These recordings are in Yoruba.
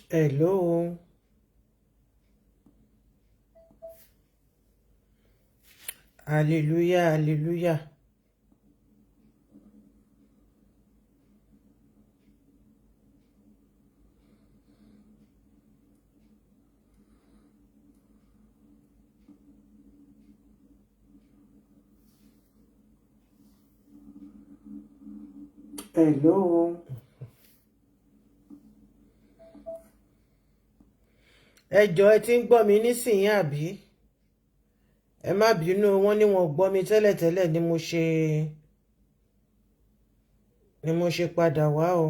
Hello. Hallelujah, hallelujah. Hello. Ẹ jọ̀ọ́, ẹ ti ń gbọ́ mi nísìnyí, àbí? Ẹ má bínú, wọ́n ní wọn gbọ́ mi tẹ́lẹ̀tẹ́lẹ̀ ni mo ṣe padà wá o.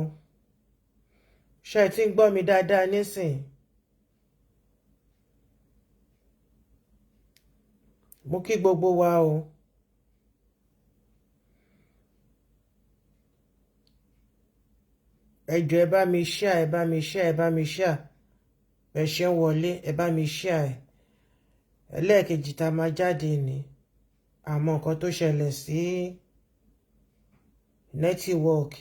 Ṣé ẹ ti ń gbọ́ mi dáadáa nísìnyí? Mo kí gbogbo wa o. Ẹ jọ̀ọ́, ẹ bá mi share, ẹ bá mi share, ẹ bá mi share. Ẹ ṣe ń wọlé, ẹ bá mi share ẹ. Ẹlẹ́ẹ̀kejì tá a máa jáde ní àmọ́ nǹkan tó ṣẹlẹ̀ sí network.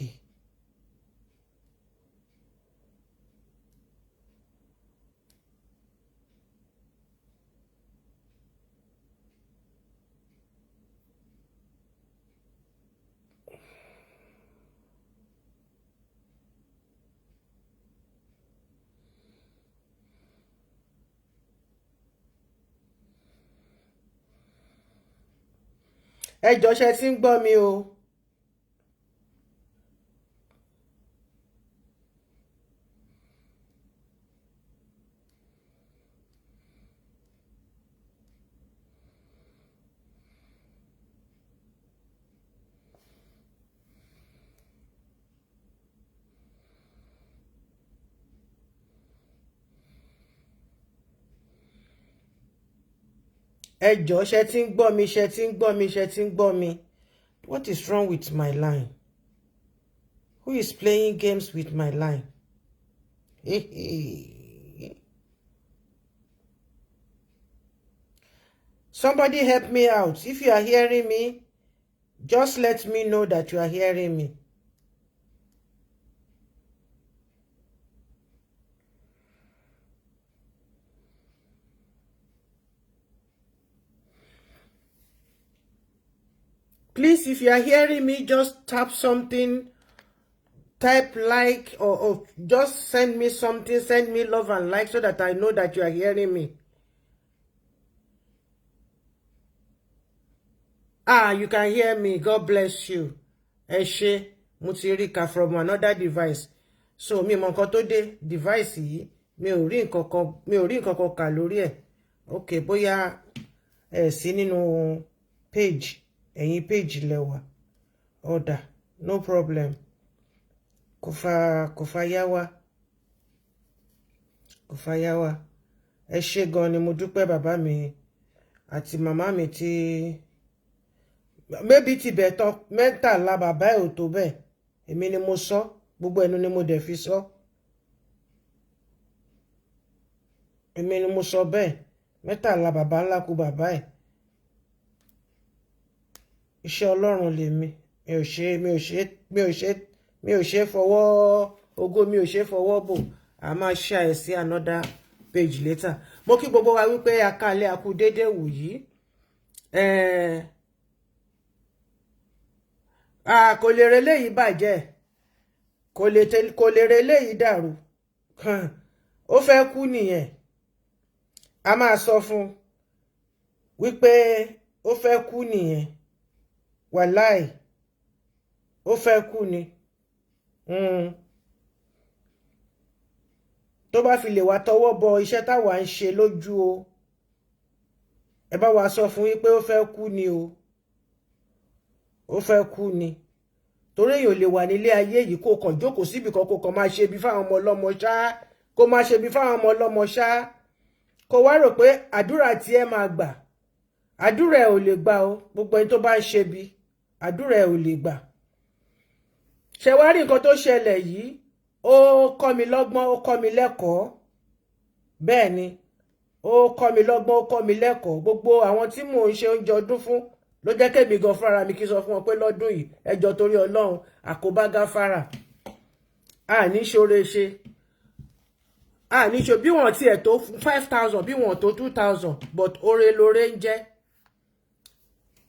Ẹ jọ̀ọ́, ṣe tí ń gbọ́ mi o? Ẹ jọ̀ọ́, ṣe tí ń gbọ́ mi? Ṣe tí ń gbọ́ mi? Ṣe tí ń gbọ́ mi? What is wrong with my line? Who is playing games with my line? Somebody help me out. If you are hearing me, just let me know that you are hearing me. Please, if you are hearing me, just tap something, type like, or just send me something, send me love and like so that I know that you are hearing me. Ah, you can hear me. God bless you. Ẹ ṣé, mo ti rí ka from another device. So mi mọ nǹkan tó dé device yìí, mi ò rí nǹkan kan, mi ò rí nǹkan kan kà lórí ẹ̀. Okay, bóyá ẹ sí nínú page, ẹ̀yin page lẹ́wà. Ọ̀dà, no problem. Kò fa yá wá. Kò fa yá wá. Ẹ ṣé gan ni, mo dúpẹ́, bàbá mi àti màmá mi tí maybe ti bẹ̀ tán mẹ́tàlá, bàbá ẹ̀ ò tó bẹ́ẹ̀. Èmi ni mo sọ, gbogbo ẹnu ni mo dẹ̀ fi sọ. Èmi ni mo sọ bẹ́ẹ̀, mẹ́tàlá bàbá ńlá kú bàbá ẹ̀. Iṣẹ́ Ọlọ́run lèmi, mi ò ṣe, mi ò ṣe, mi ò ṣe, mi ò ṣe fọwọ́ ògo, mi ò ṣe fọwọ́ bò. A máa share sí another page later. Mo kí gbogbo wa wípé akálẹ̀, akú déédéé wù yìí. Kò lè relé yìí bàjẹ́, kò lè relé yìí dàrú. Ó fẹ́ kú nìyẹn. A máa sọ fún wípé ó fẹ́ kú nìyẹn. Wàláì, ó fẹ́ kú ni. Tó bá fi lè wá tọwọ́ bọ iṣẹ́ táwa ń ṣe lójú o, ẹ bá wa sọ fún wípé ó fẹ́ kú ni o, ó fẹ́ kú ni. Torí èèyàn ò lè wà nílé ayé yìí kó kàn jókòó síbì kan, kó kàn máa ṣe bí fáwọn ọmọ ọlọ́mọ ṣá, kó máa ṣe bí fáwọn ọmọ ọlọ́mọ ṣá, kó wá rò pé àdúrà tí ẹ máa gbà. Àdúrà ẹ ò lè gbà o. Gbogbo ẹni tó bá ń ṣe bí, àdúrà ẹ ò lè gbà. Ṣe wá rí nǹkan tó ṣẹlẹ̀ yìí, ó kọ́ mi lọ́gbọ́n, ó kọ́ mi lẹ́kọ̀ọ́. Bẹ́ẹ̀ ni, ó kọ́ mi lọ́gbọ́n, ó kọ́ mi lẹ́kọ̀ọ́. Gbogbo àwọn tí mò ń ṣe oúnjẹ ọdún fún ló jẹ́ kémi gan fúnra mi kí sọ fún wọn pé lọ́dún yìí, ẹjọ́, torí Ọlọ́run, àkóbá gáfárà, àní ṣoore ṣe. A ní ṣe bí wọ́n tiẹ̀ tó 5,000, bí wọ́n tó 2,000, but oore lóore ń jẹ́.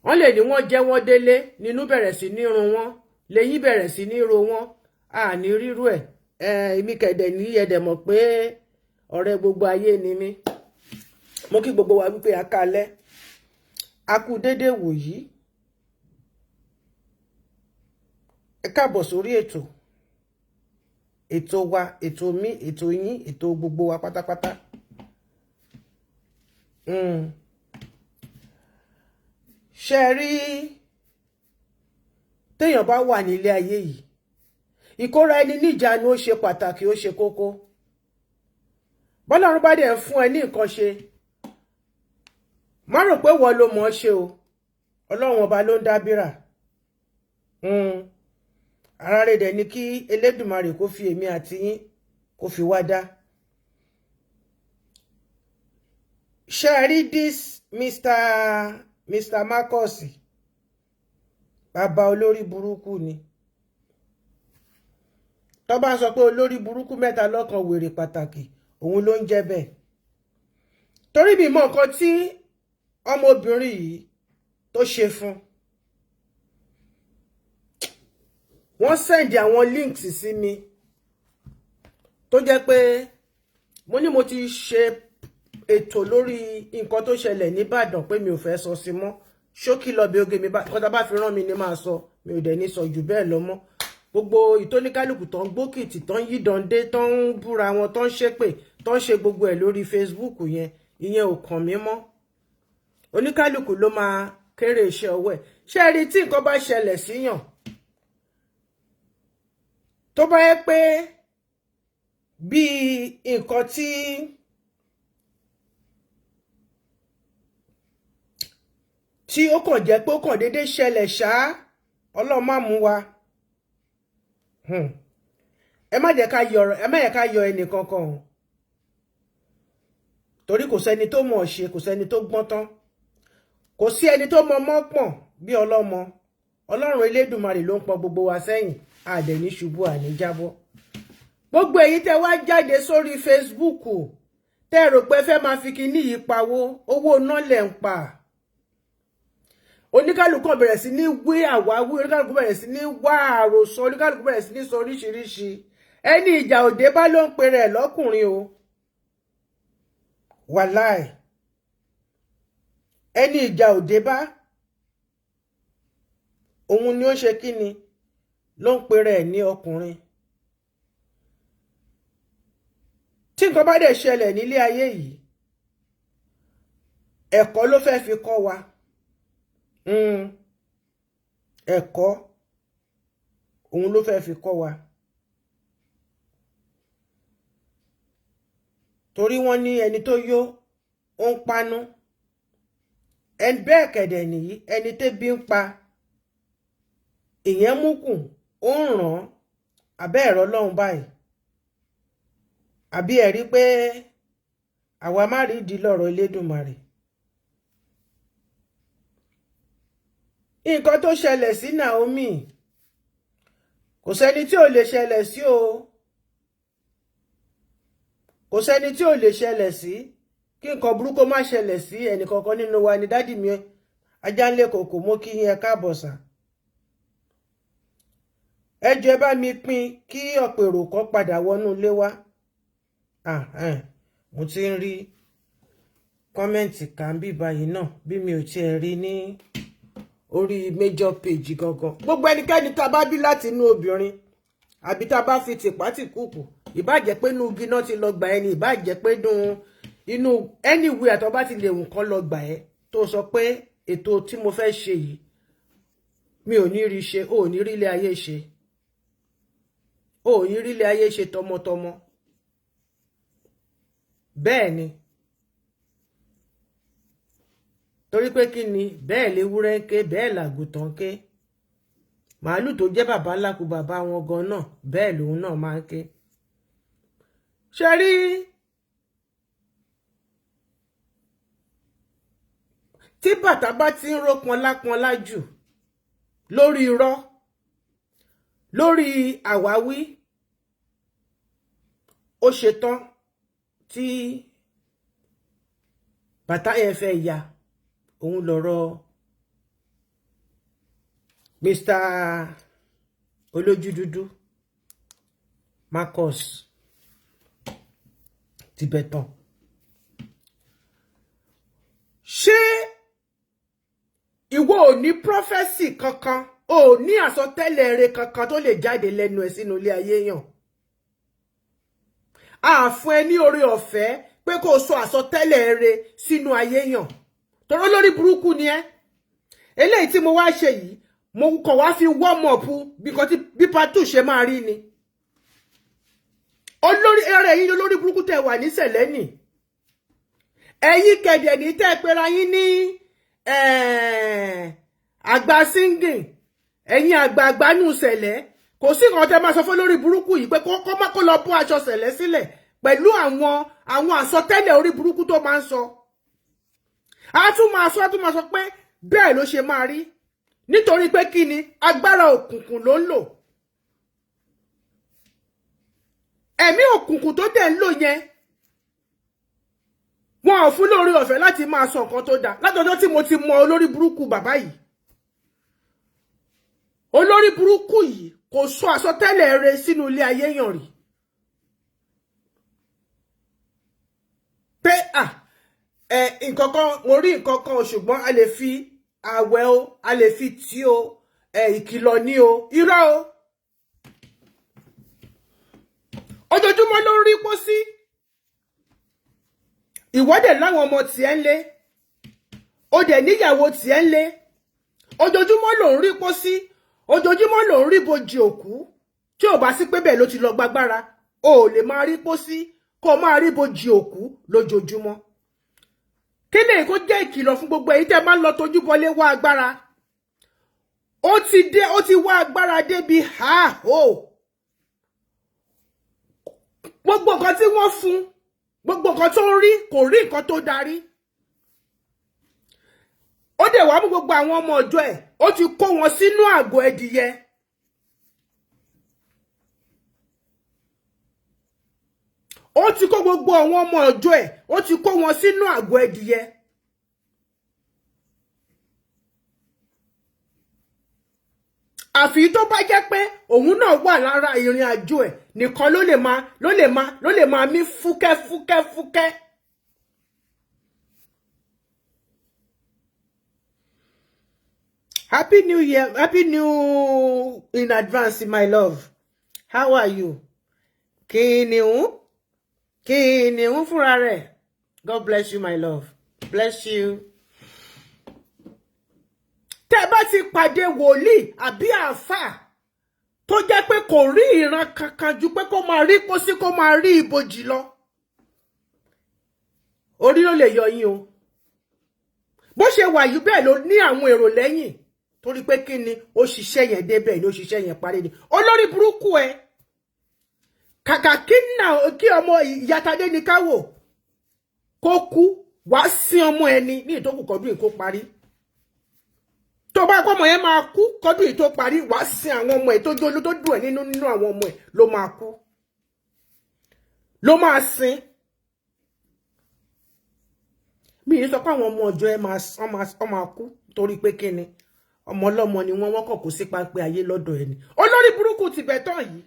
Wọ́n lè ní wọ́n jẹ́ wọ́n délé nínú bẹ̀rẹ̀ sí ní run wọ́n, lẹ́yìn bẹ̀rẹ̀ sí ní ro wọ́n. A ní rírú ẹ̀. Èmi kẹ̀dẹ̀ ní ẹ̀dẹ̀ mọ̀ pé ọ̀rẹ́ gbogbo ayé ni mí. Mo kí gbogbo wa wípé a kálẹ́, a kú déédéé wòyí, ẹ káàbọ̀ sórí ètò, ètò wa, ètò mi, ètò yín, ètò gbogbo wa pátápátá. Ṣe rí, téèyàn bá wà nílé ayé yìí, ìkóra ẹni níjàánu ó ṣe pàtàkì, ó ṣe kókó. Bọ́lọ́run bá dẹ̀ ń fún ẹ ní nǹkan ṣe, má rò pé wọ́n ló mọ̀ ọ́ ṣe o. Ọlọ́run Ọba ló ń dábìrà. Ara rẹ̀ dẹ̀ ni kí Elédùmarè kó fi èmi àti yín kó fi wá dá. Ṣe rí this Mr. Marcus, bàbá olórí burúkú ni. Tó bá sọ pé olórí burúkú mẹ́ta lọ́kan, wèrè pàtàkì, òun ló ń jẹ́ bẹ́ẹ̀. Torí mi mọ nǹkan tí ọmọbìnrin yìí tó ṣe fún. Wọ́n send àwọn links sí mi tó jẹ́ pé mo ní mo ti ṣe ètò lórí nǹkan tó ṣẹlẹ̀ nìbàdàn pé mi ò fẹ́ sọ sí mọ́. Ṣókí lọ bí oge mi bá kọ́tà bá fi rán mi ní máa sọ, mi ò dẹ̀ ní sọ jù bẹ́ẹ̀ lọ mọ́. Gbogbo ìtóníkálùkù tó ń gbókìtì, tó ń yí dande, tó ń búra wọn, tó ń ṣépè, tó ń ṣe gbogbo ẹ̀ lórí Facebook yẹn, ìyẹn ò kàn mí mọ́. Oníkálùkù ló máa kéré iṣẹ́ ọwọ́ ẹ̀. Ṣé rí, tí nǹkan bá ṣẹlẹ̀ síyàn, tó bá yẹ pé bíi nǹkan tí ó kàn jẹ́ pé ó kàn déédéé ṣẹlẹ̀ ṣá, Ọlọ́run má mú wa. Ẹ má jẹ́ ká yọ, ẹ má jẹ́ ká yọ ẹnì kankan o, torí kò sẹ́ni tó mọ̀ ṣe, kò sẹ́ni tó gbọ́n tán, kò sí ẹni tó mọ mọ́ pọ̀n bí ọlọ́mọ. Ọlọ́run Elédùmarè ló ń pọn gbogbo wa sẹ́yìn, àdẹ̀ ní ṣubú, àní jábọ́. Gbogbo èyí tẹ́ wá jáde sórí Facebook, tẹ́ rò pé fẹ́ máa fi kinní yìí pawó, owó náà lẹ̀ ń pa. Oníkálukú bẹ̀rẹ̀ sí ní wé àwáwí, oníkálukú bẹ̀rẹ̀ sí ní wá àròsọ, oníkálukú bẹ̀rẹ̀ sí ní sọ oríṣiríṣi. Ẹni ìjà òde bá ló ń pe rẹ̀ lọ́kùnrin o, wàláì. Ẹni ìjà òde bá, òun ni ó ṣe kíni ló ń pe rẹ̀ ní ọkùnrin. Tí nǹkan bá dẹ̀ ṣẹlẹ̀ nílé ayé yìí, ẹ̀kọ́ ló fẹ́ fi kọ́ wa. Ẹ̀kọ́ òun ló fẹ́ fi kọ́ wa. Torí wọ́n ní ẹni tó yó ó ń panú, ẹni bẹ́ẹ̀ kẹ̀dẹ̀ nìyí, ẹni tẹ́bi ń pa ìyẹn múkùn ó ń ràn án. Abẹ́ ẹ̀rọ lọ́hùn báyìí, àbí ẹ̀ rí pé àwa má rí ìdí lọ́rọ̀ Elédùmarè. Nǹkan tó ṣẹlẹ̀ sí Naomi, kò sẹ́ni tí ò lè ṣẹlẹ̀ sí o, kò sẹ́ni tí ò lè ṣẹlẹ̀ sí. Kí nǹkan burúkú má ṣẹlẹ̀ sí ẹnìkankan nínú wa ni. Dádì mi Ajánlé kòkò, mo kí yín, ẹ káàbọ̀ sà. Ẹ jọ̀ọ́, ẹ bá mi pín kí ọ̀pọ̀ èrò kan padà wọnú ilé wa. Mo ti ń rí comment kan bí báyìí náà, bí mi ò tiẹ̀ rí ní orí major page gangan. Gbogbo ẹnikẹ́ni tá a bá bí láti inú obìnrin, àbí tá a bá fi tìpátìkùkù, ìbá jẹ́ pé inú igi náà ti lọ gbà ẹni, ìbá jẹ́ pé inú anywhere tó bá ti lè wù kán lọ gbà ẹ́, tó sọ pé ètò tí mo fẹ́ ṣe yìí mi ò ní rí ṣe, ò ní rí ilé ayé ṣe, ò ní rí ilé ayé ṣe tọmọtọmọ. Bẹ́ẹ̀ ni, torí pé kí ni, bẹ́ẹ̀ léwúrẹ́ ń ké, bẹ́ẹ̀ làgùtàn ń ké, màálù tó jẹ́ bàbá ńlá kú bàbá wọn gan náà, bẹ́ẹ̀ lòun náà máa ń ké. Ṣe rí, tí bàtà bá ti ń ró pọnlápọnlá jù lórí irọ́, lórí àwáwí, ó ṣetán. Tí bàtà yẹn fẹ́ ya, òun lọ̀rọ̀ Mr. Olójúdúdú Marcus Tibetan. Ṣé ìwọ ò ní prophecy kankan, ò ní àsọtẹ́lẹ̀ rere kankan tó lè jáde lẹ́nu ẹ̀ sínú ilé ayé yàn? A fún ẹ ní oore ọ̀fẹ́ pé kó o sọ àsọtẹ́lẹ̀ rere sínú ayé yàn, torí olórí burúkú ni ẹ́. Eléyìí tí mo wá ṣe yìí, mo kàn wá fi warm up bí part 2 ṣe máa rí ni. Olórí ẹrẹ yín, olórí burúkú tẹ́ wà ní sẹ̀lẹ́nì, ẹ̀yin kẹ̀dẹ̀ ní tẹ́ pera yín ní àgbà singing, ẹ̀yin àgbààgbà nù sẹ̀lẹ̀, kò sí nǹkan tẹ́ máa sọ fún lórí burúkú yìí pé kó má kó lọ bọ́ aṣọ sẹ̀lẹ̀ sílẹ̀ pẹ̀lú àwọn àsọtẹ́lẹ̀ orí burúkú tó máa ń sọ. A tún máa sọ, a tún máa sọ pé bẹ́ẹ̀ ló ṣe máa rí, nítorí pé kí ni? Agbára òkùnkùn ló ń lò. Ẹ̀mí òkùnkùn tó dẹ̀ ń lò yẹn, wọn ò fún lórí ọ̀fẹ́ láti máa sọ nǹkan tó dáa. Látọjọ́ tí mo ti mọ olórí burúkú bàbá yìí, olórí burúkú yìí kò sọ àsọtẹ́lẹ̀ rere sínú ilé ayé yàn rí pé à ẹ nǹkan kan, mo rí nǹkan kan, ṣùgbọ́n a lè fi àwẹ̀ o, a lè fi tí o, ẹ ìkìlọ̀ ní o. Irọ́ o. Ojoojúmọ́ ló ń rí pósí. Ìwọ́dẹ̀ láwọn ọmọ tiẹ̀ ń lé, ó dẹ̀ níyàwó tiẹ̀ ń lé. Ojoojúmọ́ ló ń rí pósí, ojoojúmọ́ ló ń rí bojì òkú. Tí ò bá sí pé bẹ́ẹ̀ ló ti lọ gbàgbára, o ò lè máa rí pósí kó máa rí bojì òkú lójoojúmọ́. Kí lè kó jẹ́ ìkìlọ̀ fún gbogbo èyí tẹ́ máa ń lọ tójú bọlé wá agbára. Ó ti dé, ó ti wá agbára débi ha o. Gbogbo nǹkan tí wọ́n fún, gbogbo nǹkan tó ń rí, kò rí nǹkan tó darí. Ó dẹ̀ wá mú gbogbo àwọn ọmọ ọ̀jọ́ ẹ̀, ó ti kó wọn sínú àgọ́ ẹdìyẹ. Ó ti kó gbogbo àwọn ọmọ ọ̀jọ́ ẹ̀, ó ti kó wọn sínú àgọ́ ẹdìyẹ. Àfi tó bá jẹ́ pé òun náà wà lára ìrìn àjò ẹ̀ nìkan ló lè máa mí fúkẹ́ fúkẹ́ fúkẹ́. Happy New Year, Happy New in advance, my love. How are you? Kìnìún, kìnìún fúnra rẹ̀. God bless you, my love. Bless you. Tẹ́ bá ti pàdé wòlíì àbí àáfàá tó jẹ́ pé kò rí ìran kankan ju pé kó máa rí pósí, kó máa rí ibojì lọ, orí ló lè yọ yín o. Bó ṣe wà yìí, bẹ́ẹ̀ ló ní àwọn èrò lẹ́yìn, torí pé kí ni? Ó ṣiṣẹ́ yẹn débẹ̀ ni, ó ṣiṣẹ́ yẹn parí ni. Olórí burúkú ẹ, kàkà kí nà kí ọmọ ìyá Tadé ní káwò kó kú, wàá sin ọmọ ẹni ní ìtókù kọdún yìí kó parí. Tó bá kọ́ ọmọ yẹn máa kú kọdún yìí tó parí, wàá sin àwọn ọmọ ẹ tó jóló tó dùn ẹ nínú àwọn ọmọ ẹ ló máa kú, ló máa sin. Mi ní sọ pé àwọn ọmọ ọjọ́ ẹ máa kú, torí pé kí ni? Ọmọ ọlọ́mọ ni wọ́n kọ̀ kó sí pápẹ́ ayé lọ́dọ̀ ẹni. Olórí burúkú ti bẹ̀ tán yìí,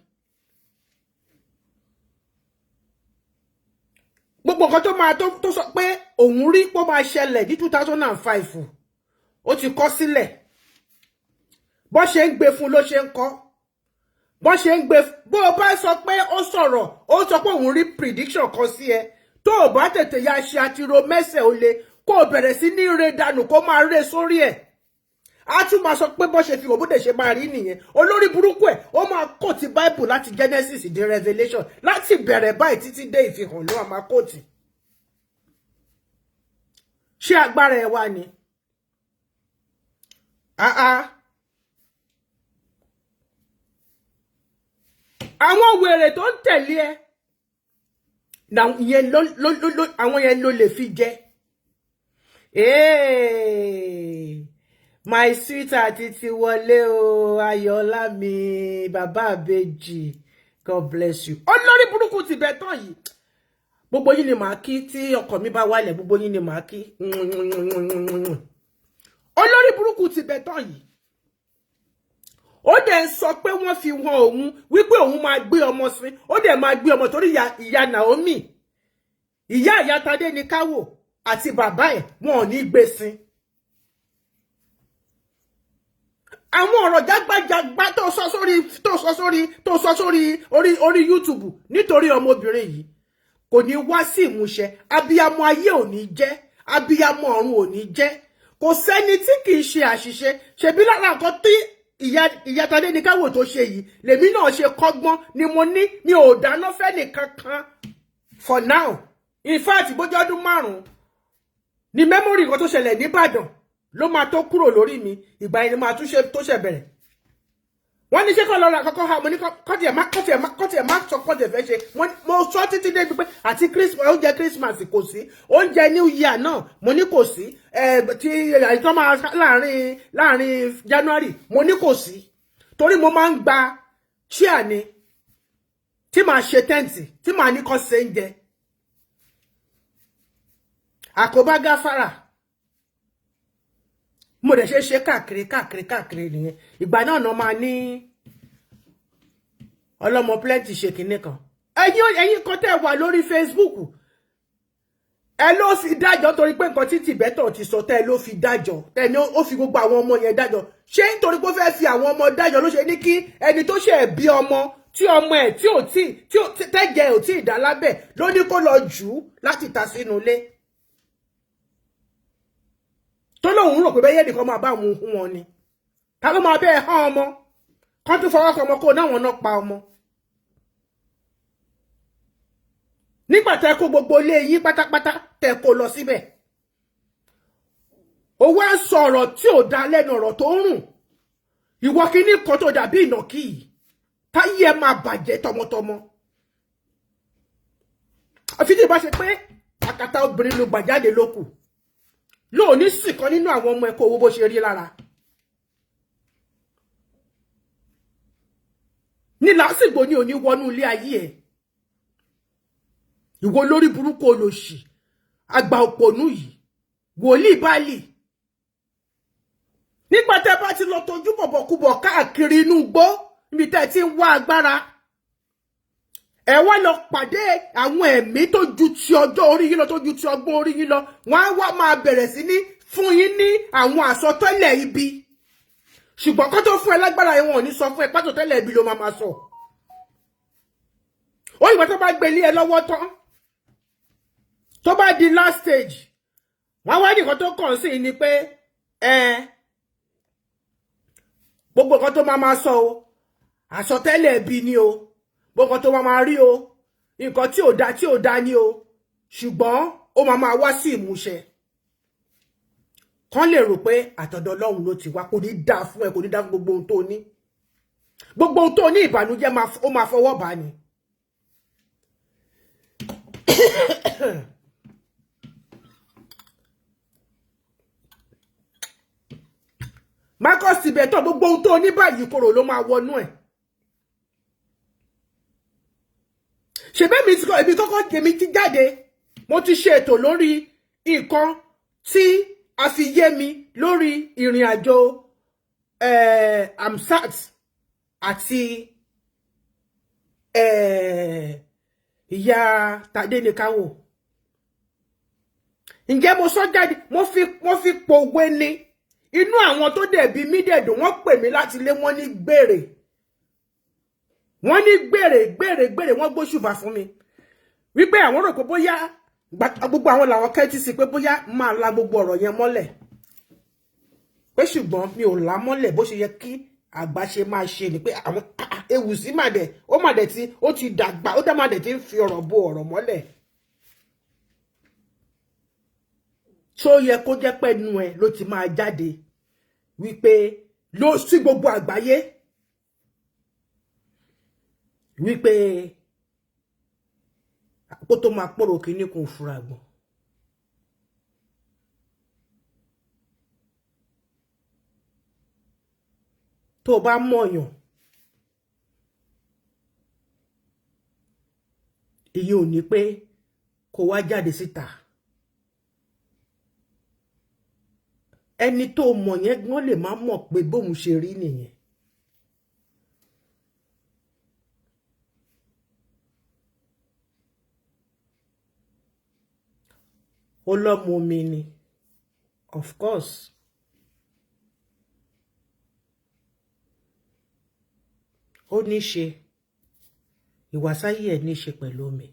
gbogbo nǹkan tó máa tó sọ pé òun rí pé ó máa ṣẹlẹ̀ ní 2005, ó ti kọ sílẹ̀. Bó ṣe ń gbé fún ló ṣe ń kọ, bó ṣe ń gbé. Bó o bá sọ pé ó sọ̀rọ̀, ó sọ pé òun rí prediction kan sí ẹ, tó o bá tètè ya ṣe àtìrò mẹ́sẹ̀, ó le kó o bẹ̀rẹ̀ sí ní re dànù, kó máa re sórí ẹ̀. Á tún máa sọ pé bó ṣe fi wò, bó dẹ̀ ṣe máa rí nìyẹn. Olórí burúkú ẹ̀, ó máa quote Bible láti Genesis dé Revelation, láti bẹ̀rẹ̀ báyìí títí dé ìfihàn ló máa quote. Ṣé agbára ẹ wá ni? Ah ah, àwọn wèrè tó ń tẹ̀lé ẹ ìyẹn ló ló ló, àwọn yẹn ló lè fi jẹ. Hey, my sweetheart ti wọlé o. Ayọ̀ọ́lá mi, bàbá àbèjì, God bless you. Olórí burúkú ti bẹ̀ tán yìí. Gbogbo yín ni màá kí tí ọkọ mi bá wálẹ̀, gbogbo yín ni màá kí. Olórí burúkú ti bẹ̀ tán yìí, ó dẹ̀ ń sọ pé wọ́n fi wọn òun wípé òun máa gbé ọmọ sí, ó dẹ̀ máa gbé ọmọ, torí ìyá Naomi, ìyá Tadé ní káwò àti bàbá ẹ̀, wọn ò ní gbé sí. Àwọn ọ̀rọ̀ jágbájágbá tó sọ sórí orí YouTube nítorí ọmọbìnrin yìí kò ní wá sí ìmúṣẹ. Abiyamọ ayé ò ní jẹ́, abiyamọ ọ̀run ò ní jẹ́. Kò sẹ́ni tí kì í ṣe àṣìṣe. Ṣebí lára nǹkan tí ìyá Tadé ní káwò tó ṣe yìí lèmi náà ṣe kọ́gbọ́n ni mo ní mi ò dáná fẹ́nì kankan for now. In fact, bójú ọdún 5 ni memory nǹkan tó ṣẹlẹ̀ nìbàdàn ló máa tó kúrò lórí mi. Ìgbà yẹn ni máa tún ṣe tó ṣe bẹ̀rẹ̀. Wọ́n ní ṣé kọ́ lọ́ra kọ́kọ́ ha. Mo ní kọ́tì ẹ̀ má sọ kọ́tì ẹ̀ fẹ́ ṣe. Mo sọ títí débi pé àti Christmas, oúnjẹ Christmas kò sí, oúnjẹ New Year náà mo ní kò sí, ẹ̀ tí àìsàn máa láàrin January mo ní kò sí, torí mo máa ń gba chair ni tí màá ṣe tent, tí màá ní kọ́ ṣe ń jẹ àkóbá gáfárà. Mo dẹ̀ ṣe ṣe káàkiri káàkiri káàkiri nìyẹn. Ìgbà náà náà máa ní ọlọ́mọ plenty ṣe kinní kan. Ẹ̀yin kan tẹ́ wà lórí Facebook, ẹ ló fi dájọ́ torí pé nǹkan tí Tìbẹ́tọ̀ ti sọ, tẹ́ ẹ ló fi dájọ́, tẹ́ ní ó fi gbogbo àwọn ọmọ yẹn dájọ́. Ṣé nítorí pé ó fẹ́ fi àwọn ọmọ dájọ́ ló ṣe ní kí ẹni tó ṣe bí ọmọ, tí ọmọ ẹ̀ tí ò tí tí tẹ́jẹ̀ ò tí ì dá lábẹ́, ló ní kó lọ jù ú láti ta sínú ilé, tó lóun rò pé bẹ́yẹ́ nìkan máa bá òun hún wọn ni? Ta ló máa bẹ́ẹ̀ hán ọmọ kán tún fọwọ́ kan ọmọ kó náà wọn náà pa ọmọ? Nígbà tẹ́ kó gbogbo ilé yín pátápátá, tẹ́ kó lọ síbẹ̀, ó wá ń sọ ọ̀rọ̀ tí ò dá lẹ́nu, ọ̀rọ̀ tó ń rùn. Ìwọ kíní kan tó dàbí ìnàkí yìí, táyé ẹ máa bàjẹ́ tọmọtọmọ. Àfi tí ìbá ṣe pé àkàtà obìnrin ló gbà jáde lókù lóò ní sìkan nínú àwọn ọmọ ẹ kó owó bó ṣe rí lára. Ní lásìgbò ní òní wọnú ilé ayé ẹ. Ìwọ lórí burúkú, olòṣì, àgbà òpònú yìí, wòlíì báàlì. Nígbà tẹ́ bá ti lọ tójú bọ̀bọ̀kúbọ̀ káàkiri inú igbó níbi tẹ́ ti ń wá agbára, ẹ wá lọ pàdé àwọn ẹ̀mí tó ju ti ọjọ́ orí yín lọ, tó ju ti ọgbọ́n orí yín lọ. Wọ́n á wá máa bẹ̀rẹ̀ sí ní fún yín ní àwọn àsọtẹ́lẹ̀ ibi. Ṣùgbọ́n kó tó fún ẹ lágbára yẹn, wọn ò ní sọ fún ẹ pátọ̀tẹ́lẹ̀ ibi ló máa máa sọ. Ó ìgbà tó bá gbé ilé ẹ lọ́wọ́ tán, tó bá di last stage, wọ́n wá nìkan tó kàn sí ni pé ẹ gbogbo nǹkan tó máa máa sọ o, àsọtẹ́lẹ̀ ibi ni o, gbogbo nǹkan tó máa máa rí o, nǹkan tí ò da tí ò da ni o, ṣùgbọ́n ó máa máa wá sí ìmúṣẹ, kán lè rò pé àtọ̀dọ̀ Ọlọ́run ló ti wá. Kò ní dáa fún ẹ, kò ní dáa fún gbogbo ohun tó ní. Gbogbo ohun tó ní, ìbànújẹ́ ó máa fọwọ́ bá ni. Marcus Tibetan, gbogbo ohun tó ní báyìí, korò ló máa wọnú ẹ̀. Ṣèbẹ́ mi ti kọ́ èmi kọ́kọ́, èmi ti jáde, mo ti ṣe ètò lórí nǹkan tí a fi yé mi lórí ìrìn àjò Amsat àti ìyá Tadéníkàwò. Ǹjẹ́ mo sọ jáde? Mo fi pòwe ni. Inú àwọn tó dẹ̀ bí mí dẹ̀dùn, wọ́n pè mí láti lé, wọ́n ní gbèrè, wọ́n ní gbèrè gbèrè gbèrè. Wọ́n gbóṣùbà fún mi wípé àwọn rò pé bóyá gbogbo àwọn làwọn kẹ́tí sí pé bóyá máa la gbogbo ọ̀rọ̀ yẹn mọ́lẹ̀ pé, ṣùgbọ́n mi ò là mọ́lẹ̀ bó ṣe yẹ kí àgbà ṣe máa ṣe ni, pé àwọn ewu sí màdẹ̀ ó màdẹ̀ tí ó ti dàgbà, ó dá màdẹ̀ tí ń fi ọ̀rọ̀ bo ọ̀rọ̀ mọ́lẹ̀. Tó yẹ kó jẹ́ pẹ́nu ẹ ló ti máa jáde wípé ló sí gbogbo àgbáyé wípé kó tó máa pọ̀rọ̀ kínní kò fura gbọ̀n. Tó bá mọ̀yàn, ìyẹn ò ní pé Kó wá jáde síta, ẹni tó mọ̀ yẹn gan lè má mọ̀ pé bóun ṣe rí nìyẹn. Ó lọ́mọ mi ni, of course. Ó ní ṣe ìwàsáyé ẹ̀ ní ṣe pẹ̀lú omi.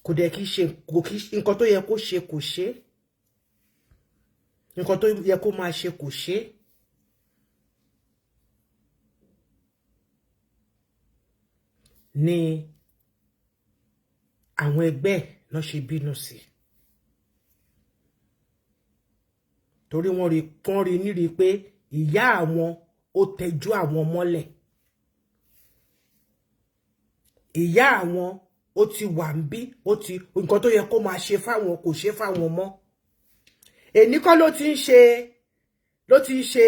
Kò dẹ̀ kí ṣe kò kí nǹkan tó yẹ kó ṣe kò ṣe, nǹkan tó yẹ kó máa ṣe kò ṣe. Ni àwọn ẹgbẹ́ náà ṣe bínú sí, torí wọ́n rí nírí pé ìyá àwọn ó tẹjú àwọn mọ́lẹ̀, ìyá àwọn ó ti wà ń bí, ó ti nǹkan tó yẹ kó máa ṣe fáwọn kò ṣe fáwọn mọ́. Èní kọ́ ló ti ń ṣe, ló ti ń ṣe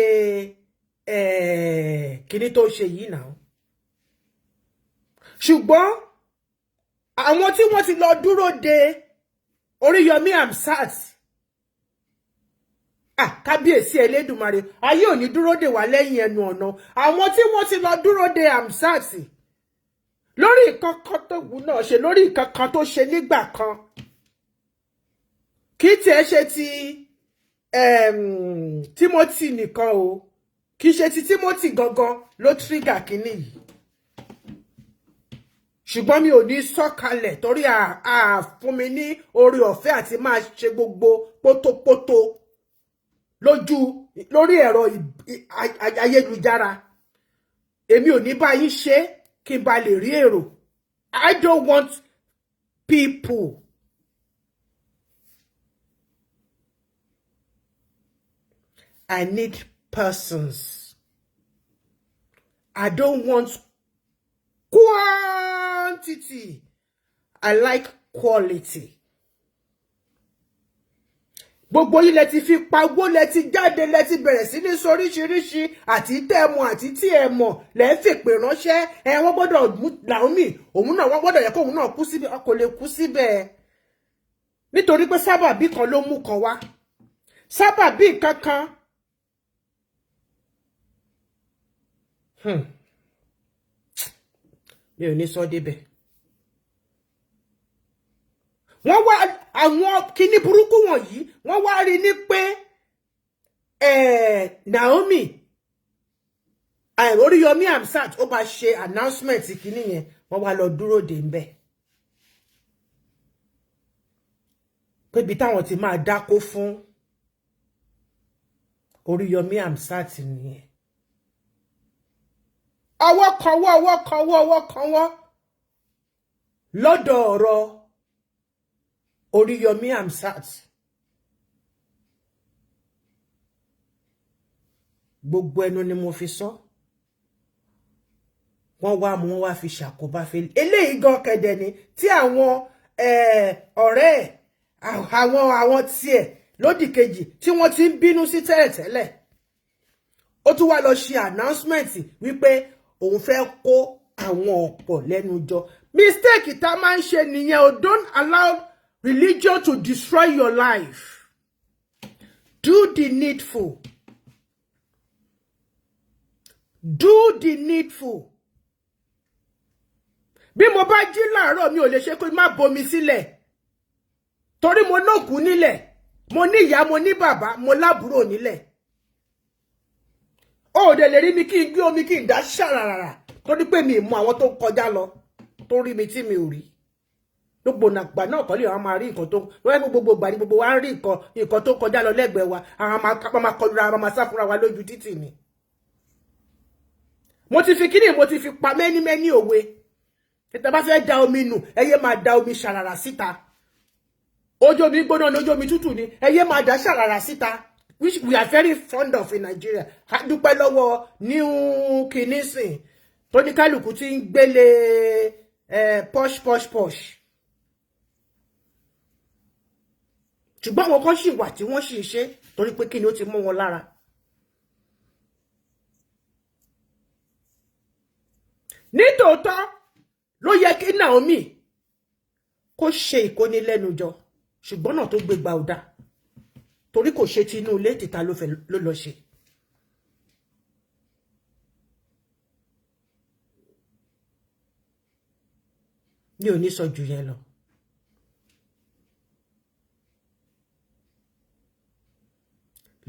kíní tó ṣe yìí náà. Ṣùgbọ́n àwọn tí wọ́n ti lọ dúró de Oríyọmí Hamzat, ah, kábíyèsí Elédùmarè, ayé ò ní dúró dè wá lẹ́yìn ẹnu ọ̀nà. Àwọn tí wọ́n ti lọ dúró de Hamzat lórí nǹkan kan tó wù náà ṣe, lórí nǹkan kan tó ṣe nígbà kan, kì í tiẹ̀ ṣe ti Timothy nìkan o, kì í ṣe ti Timothy gangan ló trigger kínní yìí. Ṣùgbọ́n mi ò ní sọ̀kalẹ̀ torí a fún mi ní oore ọ̀fẹ́ àti máa ṣe gbogbo pótópótó lójú lórí ẹ̀rọ ayélujára. Èmi ò ní bá yín ṣe kí n ba lè rí èrò. I don't want people. I need persons. I don't want quantity. I like quality. Gbogbo yín lẹ ti fi pawó, lẹ ti jáde, lẹ ti bẹ̀rẹ̀ sí ní soríṣiríṣi, àti tẹ́ ẹ mọ̀ àti tí ẹ mọ̀, lẹ ń fèpè ránṣẹ́. Ẹ wọ́n gbọ́dọ̀ mú Naomi, òun náà wọ́n gbọ́dọ̀ yẹ kóun náà kú síbẹ̀. Kò lè kú síbẹ̀, nítorí pé sábàbí kan ló mú kan wá, sábàbí kankan. Mi ò ní sọ débẹ̀. Wọ́n wá àwọn kíní burúkú wọ̀nyí, wọ́n wá rí ní pé Naomi, Oríyọmí Hamzat ó bá ṣe announcement kíní yẹn, wọ́n wá lọ dúró dè ń bẹ̀ pé ibi táwọn ti máa dákó fún Oríyọmí Hamzat nìyẹn. Ọwọ́ kanwọ́, ọwọ́ kanwọ́, ọwọ́ kanwọ́ lọ́dọ̀ ọ̀rọ̀ Oríyọmí Hamzat. Gbogbo ẹnu ni mo fi sọ. Wọ́n wá mú, wọ́n wá fi ṣàkóbá fẹ́ eléyìí gan kẹ̀dẹ̀ ni tí àwọn ọ̀rẹ́ ẹ̀, àwọn tiẹ̀ lódì kejì tí wọ́n ti ń bínú sí tẹ́lẹ̀tẹ́lẹ̀. Ó tún wá lọ ṣe announcement wípé òun fẹ́ kó àwọn ọ̀pọ̀ lẹ́nu jọ. Mistake tá a máa ń ṣe nìyẹn o. Don't allow religion to destroy your life. Do the needful. Do the needful. Bí mo bá jí láàárọ̀, mi ò lè ṣe kó má bomi sílẹ̀, torí mo nókùú nílẹ̀, mo ní ìyá, mo ní bàbá, mo lábúrò nílẹ̀. Ó dẹ̀ lè rí mi kí n gbé omi kí n dá ṣàràràrà, torí pé mi mọ àwọn tó ń kọjá lọ tó rí mi tí mi ò rí. Gbogbo nàgbà náà kọ́ lè wọ́n máa rí nǹkan tó wọ́n yẹ. Gbogbo ìgbà ní gbogbo wa ń rí nǹkan tó kọjá lọ lẹ́gbẹ̀ẹ́ wa, àwọn máa kọlura, àwọn máa sá fúnra wa lójú títì ni. Mo ti fi kíni, mo ti fi pa mẹ́ní mẹ́ní òwe. Tètè bá fẹ́ da omi nù, ẹ yé máa da omi ṣàràrà síta. Ojú omi gbóná ní ojú omi tútù ni, ẹ yé máa da ṣàràrà síta, which we are very fond of in Nigeria. A dúpẹ́ lọ́wọ́ new kìínísìn tó ní kálukú tí ń gbélé posh posh posh. Ṣùgbọ́n àwọn kan sì wà tí wọ́n sì ń ṣe, torí pé kí ni, ó ti mọ́ wọn lára. Nítòótọ́ Ló yẹ kí Naomi kó ṣe ìkónilẹ́nujọ, ṣùgbọ́n náà tó gbé gba ọ̀dà, torí kò ṣe tinú ilé, títa ló fẹ́ ló lọ ṣe. Mi ò ní sọ jù yẹn lọ.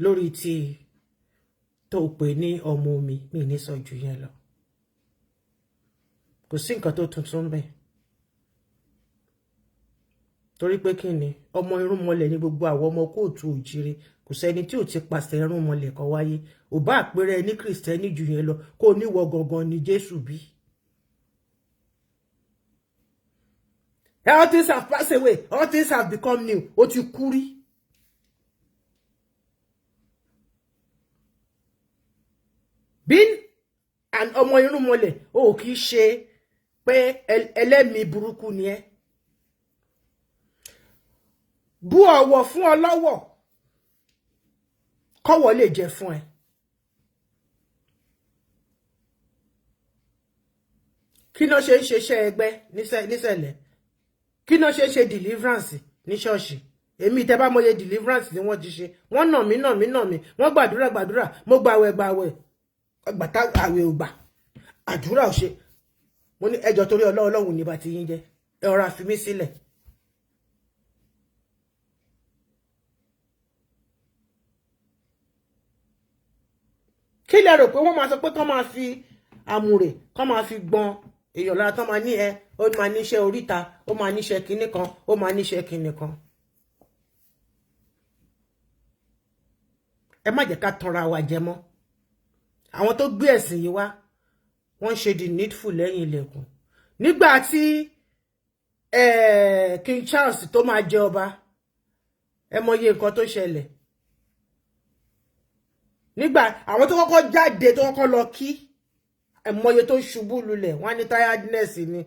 Lórí tí tó pè ní ọmọ mi, mi ní sọ jù yẹn lọ. Kò sí nǹkan tó tuntun bẹ́ẹ̀, torí pé kí ni, ọmọ irúnmọlẹ̀ ní gbogbo àwọn ọmọ kóòtù òjìrè. Kò sẹ́ni tí ò ti pàṣẹ irúnmọlẹ̀ kan wáyé. Ò bá àpẹẹrẹ ní Christian jù yẹn lọ, kó níwọ gangan ni Jésù bí. All things have passed away, all things have become new. Ó ti kú rí. Being an ọmọ irúnmọlẹ̀, ó kì í ṣe pé ẹlẹ́mìí burúkú ni ẹ́. Bú ọ̀wọ̀ fún ọlọ́wọ̀, kọ́wọ̀ lè jẹ fún ẹ. Kí náà ṣe ń ṣeṣẹ́ ẹgbẹ́ nísẹ̀lẹ̀? Kí náà ṣe ń ṣe deliverance ní ṣọ́ọ̀ṣì? Èmi, tẹ́ bá mọye deliverance ni wọ́n ti ṣe, wọ́n nà mí, nà mí, nà mí, wọ́n gbàdúrà, gbàdúrà, mo gbàwẹ̀, gbàwẹ̀, gbàtà àwẹ̀ ò gbà, àdúrà ò ṣe. Mo ní ẹjọ́, torí Ọlọ́run, Ọlọ́run ní bá ti yín jẹ́, ẹ ọ̀rọ̀ àfi mí sílẹ̀. Kí lẹ rò pé wọ́n máa sọ pé kán máa fi àmùrè, kán máa fi gbọ́n èèyàn lára, tán máa ní ẹ ó máa níṣẹ́ oríta, ó máa níṣẹ́ kinní kan, ó máa níṣẹ́ kinní kan? Ẹ má jẹ́ ká tanra wa jẹ mọ́. Àwọn tó gbé ẹ̀sìn yìí wá, wọ́n ń ṣe the needful lẹ́yìn ilẹ̀kùn. Nígbà tí King Charles tó máa jẹ ọba, ẹ mọye nǹkan tó ṣẹlẹ̀ nígbà àwọn tó kọ́kọ́ jáde, tó kọ́kọ́ lọ kí, ẹ mọye tó ṣubú lulẹ̀. Wọ́n ní tiredness ni.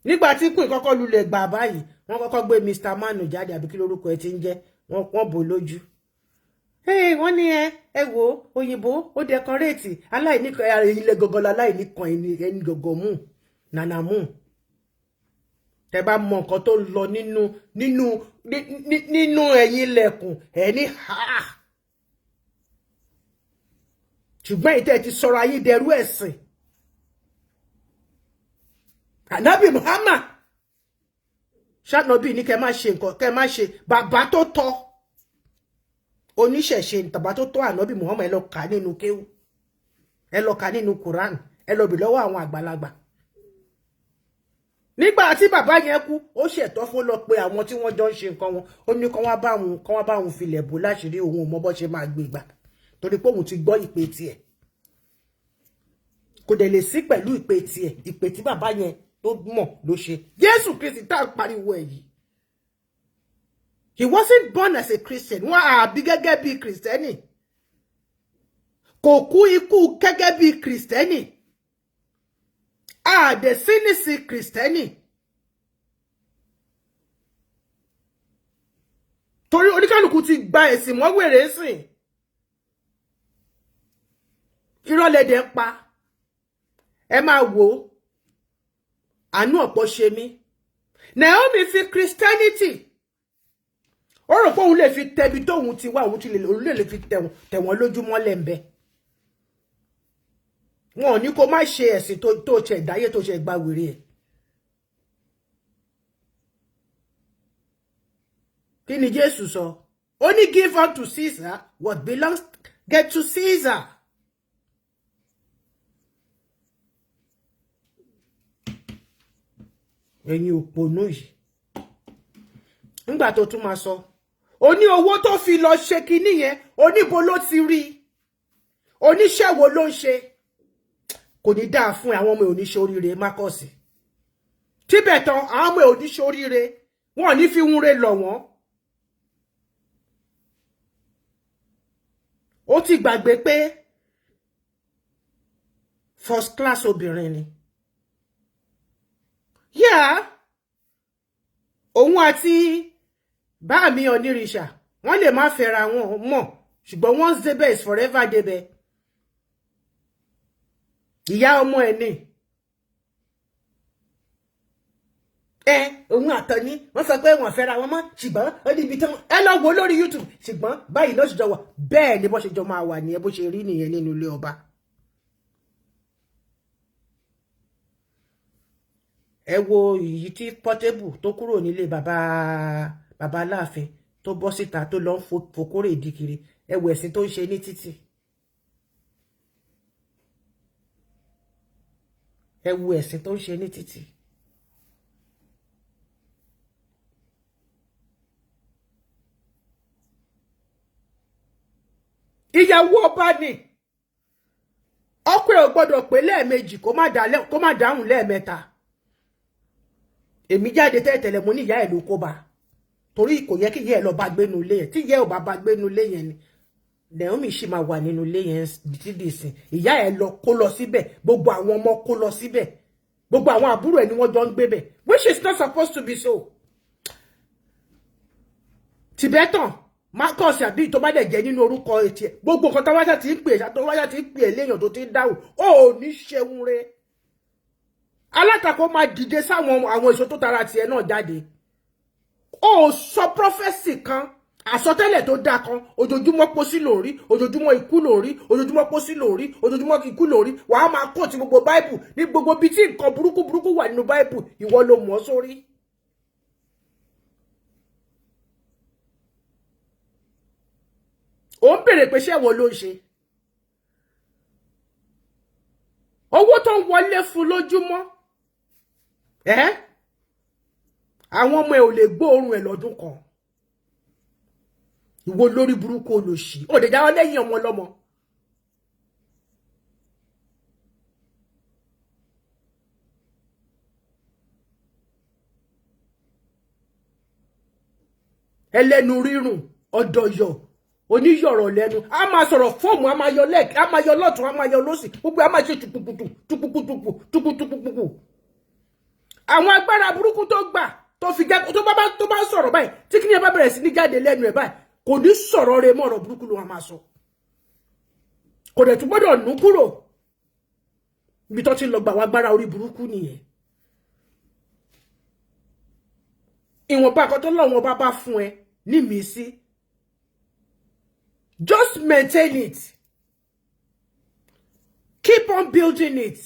Nígbà tí queen kọ́kọ́ lulẹ̀ gbà báyìí, wọ́n kọ́kọ́ gbé Mr. Manu jáde, àbí kí lórúkọ ẹ ti ń jẹ́, wọ́n bò lójú. Wọ́n ní ẹ wo òyìnbó ó decorate aláìní kan ilé gọgọlọ, aláìní kan ẹni gọgọ mú nànà mú. Tẹ bá mọ nǹkan tó ń lọ nínú ẹ̀yìn ilẹ̀kùn ẹ ní ha. Ṣùgbọ́n ìtẹ́ ti sọ̀rọ̀ ayé dẹrú ẹ̀sìn Ànábì Muhammad, ṣànàbì ní kẹ má ṣe nǹkan, kẹ má ṣe. Bàbá tó tọ́ oníṣẹ̀ṣe, bàbá tó tọ́ Ànábì Muhammad, ẹ lọ kà nínú kéwú, ẹ lọ kà nínú Quran, ẹ lọ bì lọ́wọ́ àwọn àgbàlagbà. Nígbà tí bàbá yẹn kú, ó ṣètò fún lọ pé àwọn tí wọ́n jọ ń ṣe nǹkan wọn, ó ní kán wá bá òun filẹ̀ bò láṣìírí, òun ò mọ bó ṣe máa gbé gbà, torí pé òun ti gbọ́ ìpè tiẹ̀, kò dẹ̀ lè sí pẹ̀lú ìpè tiẹ̀. Ìpè tí bàbá yẹn tó mọ̀ ló ṣe. Jésù Kristi tá à ń pariwo ẹ̀ yìí, he wasn't born as a Christian. Wọ́n àbí gẹ́gẹ́ bí Kristẹni, kò kú ikú gẹ́gẹ́ bí Kristẹni, àdẹ̀sínìsì Kristẹni, torí oníkálukú ti gba ẹ̀sìn mọ́ wèrè sìn. Irọ́ lẹ́dẹ̀ ń pa. Ẹ máa wò ó, àánú ọ̀pọ̀ ṣe mí. Naomi fi Christianity, ó rò pé òun lè fi tẹbi tóun ti wá, òun ti lè, òun lè fi tẹ̀wọ̀n lójúmọ́ lẹ́ńbẹ́. Wọn ò ní kó má ṣe ẹ̀sìn tó ṣe ìdáyé, tó ṣe gba wèrè ẹ̀. Kí ni Jésù sọ? Ó ní, "Give unto Caesar what belongs get to Caesar." Ẹ̀yin òpònú yìí, nígbà tó tún máa sọ, ó ní owó tó fi lọ ṣe kinní yẹn, oníbo ló ti rí, oníṣẹ́ wo ló ń ṣe? Kò ní dáa fún àwọn ọmọ oníṣẹ́ oríire. Marcus tíbẹ̀ tán, àwọn ọmọ oníṣẹ́ oríire, wọn ò ní fi wúre lọ̀ wọ́n. Ó ti gbàgbé pé first class obìnrin ni. Yeah, òun àti báàmí onírìṣà, wọ́n lè má fẹ́ra wọn mọ̀, ṣùgbọ́n once débẹ̀ is forever débẹ̀. Ìyá ọmọ ẹ̀ ni. Ẹ òun àtọ̀ní wọ́n sọ pé wọ́n fẹ́ra wọn mọ́, ṣùgbọ́n ó ní ibi tí wọ́n ẹ lọ wò lórí YouTube, ṣùgbọ́n báyìí ló ṣe jọ wà. Bẹ́ẹ̀ ni bó ṣe jọ máa wà nìyẹn, bó ṣe rí nìyẹn nínú ilé ọba. Ẹ wo èyí tí Portable tó kúrò nílé bàbá bàbá Aláàfin tó bọ́ síta tó lọ ń fokórè ìdí kiri. Ẹ wo ẹ̀sìn tó ń ṣe ní títì. Ẹ wo ẹ̀sìn tó ń ṣe ní títì. Ìyàwó ọba ni, ọkọ ẹ̀ ò gbọ́dọ̀ pé lẹ́ẹ̀mejì kó má dáhùn lẹ́ẹ̀mẹ́ta. Èmi jáde tẹ́lẹ̀tẹ́lẹ̀, mo ní ìyá ẹ̀ ló kó bá, torí kò yẹ kí ìyá ẹ̀ lọ bá gbénu ilé yẹn. Tí ìyá ẹ̀ ò bá bá gbénu ilé yẹn ni Naomi ṣì máa wà nínú ilé yẹn títí dìsìn. Ìyá ẹ̀ lọ kó lọ síbẹ̀, gbogbo àwọn ọmọ kó lọ síbẹ̀, gbogbo àwọn àbúrò ẹ̀ ni wọ́n jọ ń gbé bẹ̀, which is not supposed to be so. Tibetan Marcus àbí tó bá dẹ̀ jẹ́ nínú orúkọ etí ẹ̀, gbogbo nǹkan táwáṣà ti ń pè é, táwáṣà ti ń pè é léèyàn tó ti ń dáhùn, ó ní ṣeun re. Alátakò máa dìde sáwọn àwọn èso tó tara tiẹ̀ náà jáde. Ó sọ prophecy kan, àsọtẹ́lẹ̀ tó dáa kan. Ojoojúmọ́ pósí lórí, ojoojúmọ́ ikú lórí, ojoojúmọ́ pósí lórí, ojoojúmọ́ ikú lórí. Wàá máa kó ti gbogbo báìbù ní gbogbo ibi tí nǹkan burúkú burúkú wà nínú báìbù, ìwọ ló mọ̀ ọ́ sórí. Ó ń bèrè pé ṣé ìwọ ló ń ṣe owó tó ń wọlé fún lójúmọ́ ẹ́. Àwọn ọmọ ẹ̀ ò lè gbóòórùn ẹ̀ lọ́dún kan. Ìwọ lórí burúkú olòṣì, ò lè jáwọ́ lẹ́yìn ọmọ ọlọ́mọ. Ẹlẹ́nu rírùn, ọ̀dọ̀yọ̀, oníyọ̀rọ̀ lẹ́nu, a máa sọ̀rọ̀ fóòmù, a máa yọ lẹ́ẹ̀kì, a máa yọ lọ́tún, a máa yọ lọ́sì, gbogbo a máa ṣe tupuputu tupuputupu tuputupupu. Àwọn agbára burúkú tó gbà tó fi jẹ́ tó bá sọ̀rọ̀ báyìí, tí kí ni ẹ bá bẹ̀rẹ̀ sí ní jáde lẹ́nu ẹ̀ báyìí, kò ní sọ̀rọ̀ rẹ̀ mọ́, ọ̀rọ̀ burúkú ló máa sọ. Kò dẹ̀ tún gbọ́dọ̀ nú kúrò ibi tó ti lọ gbà wá agbára orí burúkú nìyẹn. Ìwọ̀nba àkọ́tọ́ lọ́wọ́n bá bá fún ẹ ní mi sí, just maintain it, keep on building it.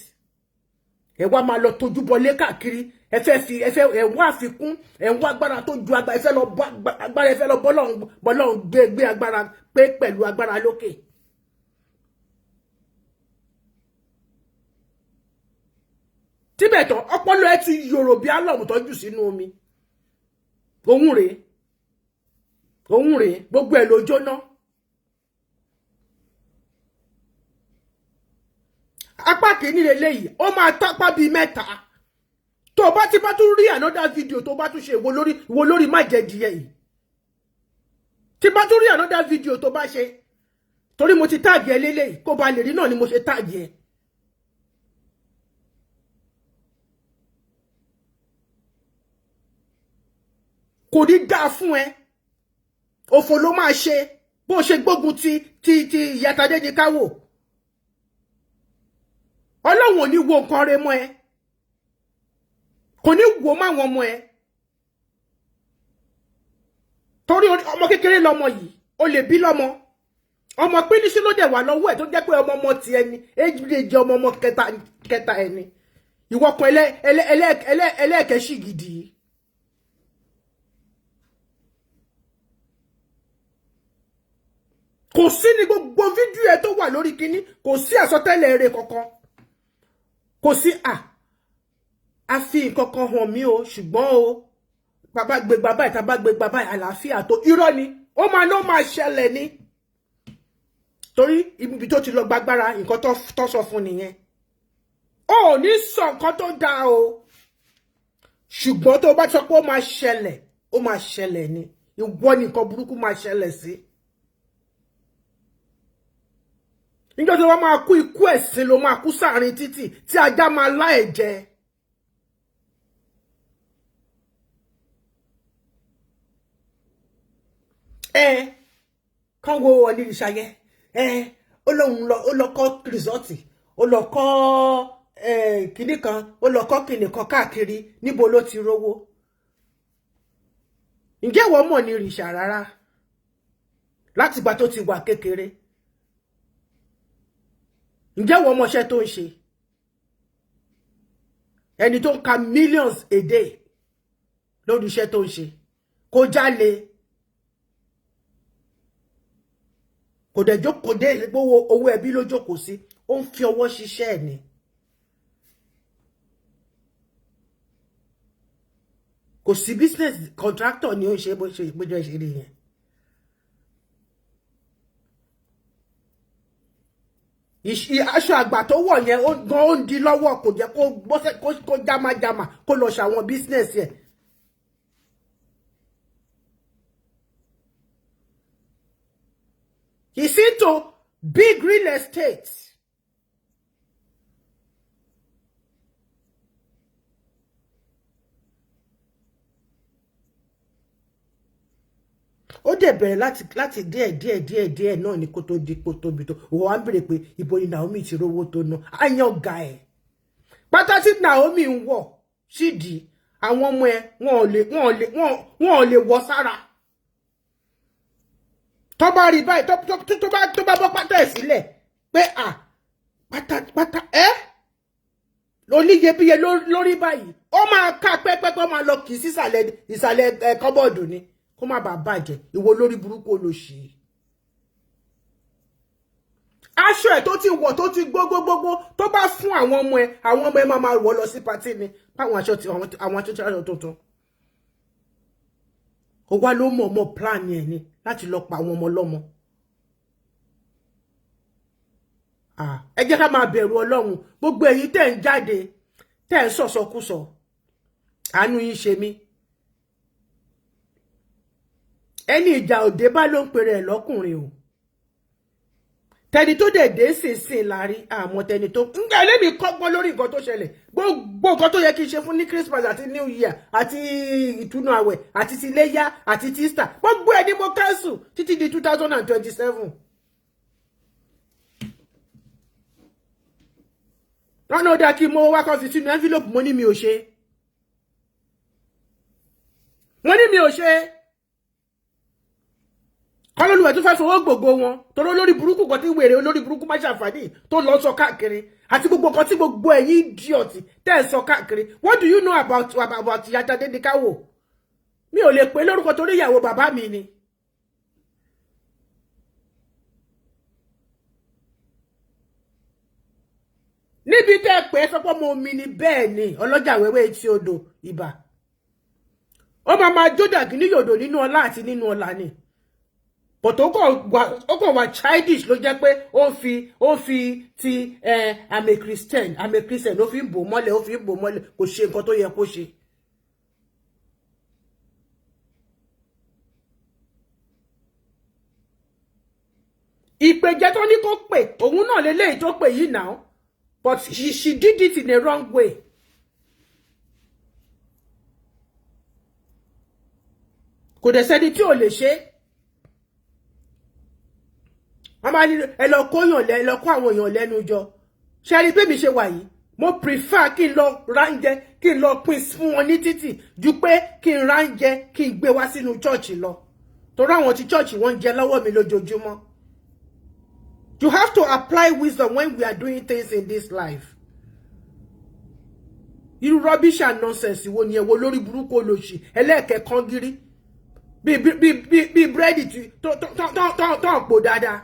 Ẹ wá máa lọ tójú bọlé káàkiri, ẹ fẹ́ fi ẹ fẹ́ ẹ wá àfikún, ẹ wá agbára tó ju agbára, ẹ fẹ́ lọ bọ́ agbára, ẹ fẹ́ lọ bọ́lọ́hún bọ́lọ́hún gbé gbé agbára pé pẹ̀lú agbára lókè. Tíbẹ̀ tán, ọpọlọ ẹ ti yòrò bí álọ̀mù tọ́jú sínú omi. Òun rèé, òun rèé, gbogbo ẹ̀ ló jóná. Apá kìíní lélẹ́yìí, ó máa tápá bíi mẹ́ta. Tó o bá ti bá tún rí another video tó bá tún ṣe, ìwọ lórí má jẹ díẹ̀ yìí, tí bá tún rí another video tó bá ṣe, torí mo ti tag ẹ lélẹ́yìí, kó ba lè rí náà ni mo ṣe tag ẹ. Kò ní dáa fún ẹ, òfò ló máa ṣe. Bó ṣe gbógun ti ìyá Tadéníkáwò, Ọlọ́run ò ní wo nǹkan rẹ mọ́ ẹ, kò ní wo máwọn ọmọ ẹ, torí ọmọ kékeré lọmọ yìí, o lè bí lọ́mọ. Ọmọ pínísí ló dẹ̀ wà lọ́wọ́ ẹ̀, tó jẹ́ pé ọmọ ọmọ tiẹ̀ ni, èjì ọmọ ọmọ kẹta kẹta ẹ̀ ni. Ìwọ kan ẹlẹ́ẹ̀kẹ́sì gidi. Kò sí ní gbogbo fídíò ẹ tó wà lórí kinní, kò sí àsọtẹ́lẹ̀ eré kankan, kò sí. À a fi nǹkan kan hàn mí o, ṣùgbọ́n o bàbá gbégbá báyìí, tá bá gbégbá báyìí, àlàáfíà tó. Irọ́ ni, ó máa ló máa ṣẹlẹ̀ ni, torí ibi tó ti lọ gbàgbára nǹkan tó sọ fún nìyẹn. Ó ò ní sọ nǹkan tó dáa o, ṣùgbọ́n tó bá sọ pé ó máa ṣẹlẹ̀, ó máa ṣẹlẹ̀ ni. Ìwọ ni nǹkan burúkú máa ṣẹlẹ̀ sí. Níjọ́ tí wọ́n máa kú ikú ẹ̀sìn ló máa kú sáàrin títì tí ajá máa lá ẹ̀jẹ̀. Ẹ kàn wo Ọ̀nìrìṣà yẹn, ẹ ó lóun lọ, ó lọ kọ́ resort, Ó lọ kọ́ kinní kan, ó lọ kọ́ kinní kan káàkiri. Níbo ló ti rówó? Ǹjẹ́ ìwọ mọ̀ ní rìṣà rárá látìgbà tó ti wà kékeré? Ǹjẹ́ ìwọ mọṣẹ́ tó ń ṣe? Ẹni tó ń ka millions a day lórí iṣẹ́ tó ń ṣe, kó jálè, kò dẹ̀ jókòó dé owó owó ẹbí ló jókòó sí, ó ń fi ọwọ́ ṣiṣẹ́ ẹ̀ ni. Kò sí business, contractor ni ó ń ṣe. Bó ṣe rí yẹn. Aṣọ àgbà tó wọ̀ yẹn gan, ó ń di lọ́wọ́, kò jẹ́ kó bọ́sẹ̀ kó jámájámá kó lọ ṣàwọn business yẹn. He's into big real estate. Ó dẹ̀ bẹ̀rẹ̀ láti díẹ̀ díẹ̀ díẹ̀ díẹ̀ náà ni kó tó di kó tóbi tó. Wọ́n wá ń bèrè pé ibo ni Naomi ti rówó tó ná àyàn ga ẹ̀. Pátá tí Naomi ń wọ̀ sídìí, àwọn ọmọ ẹ̀ wọn ò lè wọ̀ sára. Tó bá rí báyìí, tó bá bọ́ pátá ẹ̀ sílẹ̀ pé à pátá pátá ẹ́ oníyebíye lórí báyìí, ó máa ká pẹ́pẹ́pẹ́, ó máa lọ kì í sísàlẹ̀ ìsàlẹ̀ ẹ̀ cupboard ni kó má bàa bàjẹ́. Ìwọ lórí burúkú olóṣì, aṣọ ẹ̀ tó ti wọ̀, tó ti gbógbógbógbó, tó bá fún àwọn ọmọ ẹ̀, àwọn ọmọ ẹ̀ máa máa wọ̀ lọ sí party ni, páwọn aṣọ tí àwọn aṣọ tí aṣọ tuntun. Ó wá ló mọ̀ ọmọ plan ẹ̀ ni láti lọ pa àwọn ọmọ ọlọ́mọ. Ẹ jẹ́ ká máa bẹ̀rù Ọlọ́run. Gbogbo èyí tẹ́ ń jáde, tẹ́ ń sọ̀sọkúsọ, àánú yín ṣe mí. Ẹni ìjà òde bá ló ń pèrè ẹ̀ lọ́kùnrin o. Tẹni tó dẹ̀ dé sínsìn láàrí àmọ́ tẹni tó ń gbà lẹ́mi kọ́gbọ́n lórí nǹkan tó ṣẹlẹ̀. Gbogbo nǹkan tó yẹ kí n ṣe fún ní Christmas àti New Year àti ìtúnu àwẹ̀ àti ti iléyá àti ti Easter, gbogbo ẹ̀ ni mo cancel títí di 2027. Wọ́n náà dá kí mo wá kọ́ fi sínú envelope. Mo ní mi ò ṣe, mo ní mi ò ṣe. Kọ́lọ́lùwẹ̀ tó fẹ́ fowó gbogbo wọn torí olórí burúkú kan tí wèrè olórí burúkú má ṣàǹfààní tó lọ sọ káàkiri àti gbogbo kan tí gbogbo ẹ̀yin idiot tẹ́ ẹ̀ sọ káàkiri. What do you know about Ìyá Tadéníkáwò? Mi ò lè pè lórúkọ torí ìyàwó bàbá mi ni. Níbi tẹ́ ẹ pè é sọpọ́ mo mi ni, bẹ́ẹ̀ ni ọlọ́jà wẹ́wẹ́ etí odò ibà, ó máa máa jó dàgí ní yòdò nínú ọlá àti nínú ọlá ni, but ó kàn wà childish ló jẹ́ pé ó fi ti I'm a Christian, I'm a Christian, ó fi ń bò mọ́lẹ̀, ó fi ń bò mọ́lẹ̀. Kò ṣe nǹkan tó yẹ kó ṣe. Ìpèjẹ tó ní kó pè òun náà lélẹ́yìí tó pè yìí now, but she did it in a wrong way. Kò dẹ̀ sẹ́ni tí ò lè ṣe. Wọ́n máa ní ẹ lọ kó yàn lẹ, ẹ lọ kó àwọn èèyàn lẹ́nu jọ. Ṣe rí bí mi ṣe wà yìí, mo prefer kí n lọ ránjẹ, kí n lọ pín fún wọn ní títì, ju pé kí n ránjẹ kí n gbé wá sínú church lọ, torí àwọn tí church wọ́n ń jẹ lọ́wọ́ mi lójoojúmọ́. You have to apply wisdom when we are doing things in this life. Irú rubbish and nonsense wo ni ẹ wo lórí burúkú olóṣì ẹlẹ́ẹ̀kẹ́ kan gírí bí bí bí bí búrẹ́dì tí tó pò dáadáa?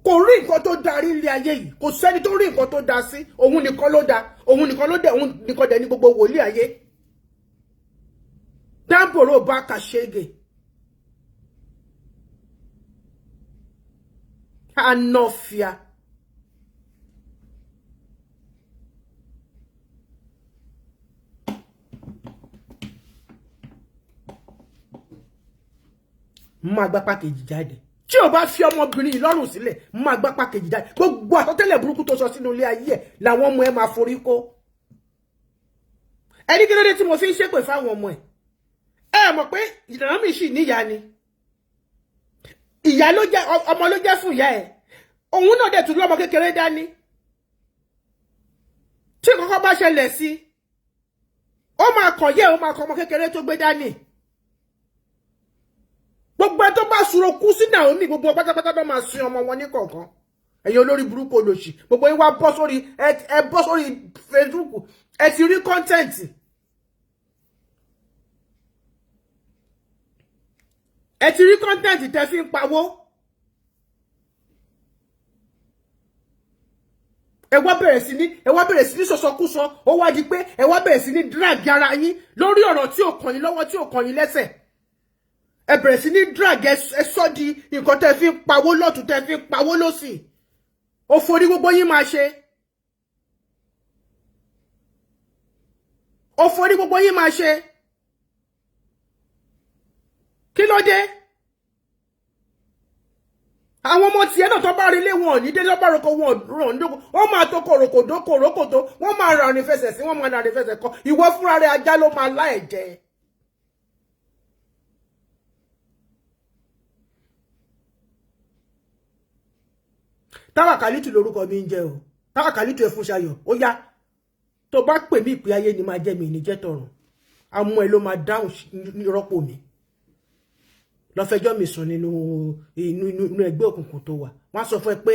Kò rí nǹkan tó darí ilé ayé yìí, kò sẹ́ni tó rí nǹkan tó da sí. Òun nìkan ló da, òun nìkan ló dẹ̀, òun nìkan dẹ̀ ní gbogbo wòlíì ayé. Dáńbòrò bá kàṣẹ́gẹ̀ ànàfíà. Máa gbá pákéjì jáde. Tí o bá fi ọmọbìnrin yìí lọ́rùn sílẹ̀, máa gbá pákéjì jáde. Gbogbo àsọtẹ́lẹ̀ burúkú tó sọ sínú ilé ayé ẹ̀ làwọn ọmọ ẹ̀ máa forí kó. Ẹni kí ló dé tí mo fi ń ṣépè fáwọn ọmọ ẹ̀? Ẹ mọ̀ pé ìdáná mi sì níyà ni, ìyá ló jẹ́, ọmọ ló jẹ́ fún ìyá ẹ̀. Òun náà dẹ̀ tún lọ́mọ kékeré dání. Tí kọ́kọ́ bá ṣẹlẹ̀ sí, ó máa kàn yẹ́, ó máa kàn ọmọ kékeré tó gbé dání. Gbogbo ẹ tó bá sùrọ̀ kú sí Naomi, gbogbo pátápátá tó máa sin ọmọ wọn ní kọ̀ọ̀kan. Ẹ̀yin olórí burúkú olòṣì, gbogbo yín wá bọ́ sórí ẹ, bọ́ sórí Facebook, ẹ ti rí content. Ẹ ti rí content tẹ́ fi ń pawó. Ẹ wá bẹ̀rẹ̀ sí ní sọ̀sọkúsọ. Ó wá di pé ẹ wá bẹ̀rẹ̀ sí ní drag ara yín lórí ọ̀rọ̀ tí ò kàn yín lọ́wọ́, tí ò kàn yín lẹ́sẹ̀. Ẹ bẹ̀rẹ̀ sí ní drag, ẹ sọ di nǹkan tẹ́ fi ń pawó lọ́tún, tẹ́ fi ń pawó lọ́sì. Òfò ní gbogbo yín máa ṣe. Òfò ní gbogbo yín máa ṣe. Kí ló dé? Àwọn ọmọ tiẹ̀ náà, tó bá rí ilé wọn ò ní dé, tó bá roko wọn ò ní dóko, wọ́n máa tó kòròkò dókò rókò tó, wọ́n máa rà ní fẹsẹ̀ sí, wọ́n máa rà ní fẹsẹ̀ kọ. Ìwọ fúnra rẹ̀, ajá ló máa lá ẹ̀jẹ̀. Táwàkálítù lórúkọ mi ń jẹ́ o. Táwàkálítù Ẹfúnṣayọ̀. Ó yá, tó bá pè mí, ìpè ayé ni máa jẹ́ mi, ní jẹ́ tọ̀run. Amú ẹ ló máa dáhùn rọ́pò mi. Lọ́fẹjọ́ mi sùn nínú inú inú ẹgbẹ́ òkùnkùn tó wà, wọ́n á sọ fún ẹ pé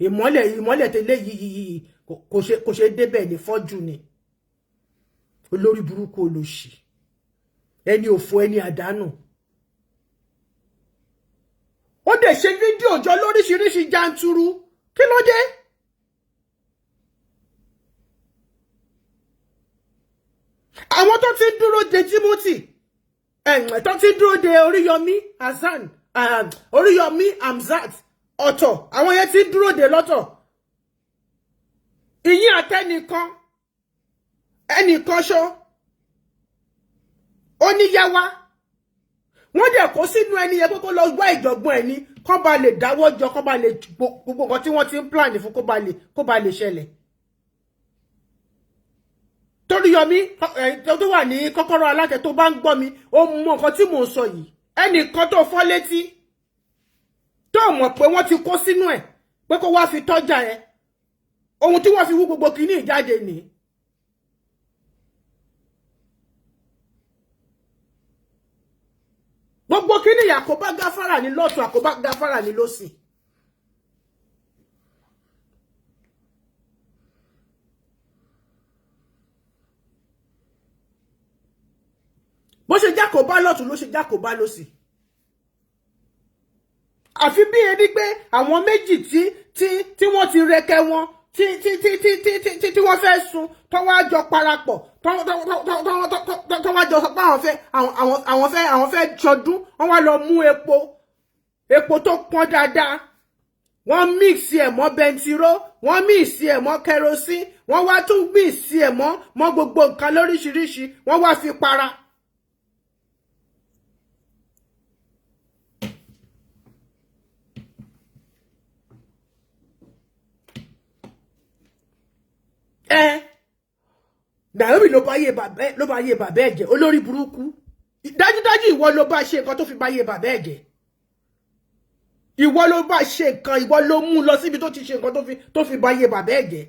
ìmọ́lẹ̀ tẹ́lẹ̀ yìí kò ṣe débẹ̀ ní fọ́jú ni. Olórí burúkú, olòṣì, ẹni òfò, ẹni àdánù. Ó dẹ̀ ṣe fídíò jọ lóríṣiríṣi janturu. Kí ló dé? Àwọn tó ti dúró de Timothy, tó ti dúró de Oríyọmí Hasan, Oríyọmí Hamzat ọ̀tọ̀, àwọn yẹn ti dúró de lọ́tọ̀. Ìyín àtẹnìkan ẹnìkan ṣó ó ní yáwá, wọ́n dẹ̀ kó sínú ẹni yẹn pé kó lọ gbọ́ ìjọ̀gbọ́n ẹ̀ ní kó ba lè dáwọ́ jọ, kó ba lè gbogbo nǹkan tí wọ́n ti ń plan fún kó ba lè ṣẹlẹ̀. Torí Yọmí tó wà ní kọ́kọ́rọ́ aláṣẹ, tó bá ń gbọ́ mi, ó mọ nǹkan tí mò ń sọ yìí. Ẹnìkan tó fọ́ létí, tó mọ̀ pé wọ́n ti kó sínú ẹ̀ pé kó wá fi tọ́jà ẹ, ohun tí wọ́n fi wú gbogbo kìíní ìjáde nìí. Gbogbo kíní, àkóbá gáfárà ní lọ́tún, àkóbá gáfárà ní lósì. Bó ṣe jákòbá lọ́tún ló ṣe jákòbá lósì. Àfi bí ẹni pé àwọn méjì tí wọ́n ti rẹkẹ wọn, tí wọ́n fẹ́ sun, tó wá jọ parapọ̀, tó wá jọ sọ pé àwọn fẹ́ jọdún. Wọ́n wá lọ mú epo tó pọ́n dáadáa, wọ́n mix ẹ̀ mọ́ bẹntiró, wọ́n mix ẹ̀ mọ́ kerosene, wọ́n wá tún mix ẹ̀ mọ́ gbogbo nǹkan lóríṣiríṣi, wọ́n wá fi para. Ẹ Naomi ló bá yé bàbá ẹ̀ jẹ́. Olórí burúkú, dájúdájú ìwọ ló bá ṣe nǹkan tó fi bá yé bàbá ẹ̀ jẹ́. Ìwọ ló bá ṣe nǹkan, ìwọ ló mú lọ síbi tó ti ṣe nǹkan tó fi bá yé bàbá ẹ̀ jẹ́.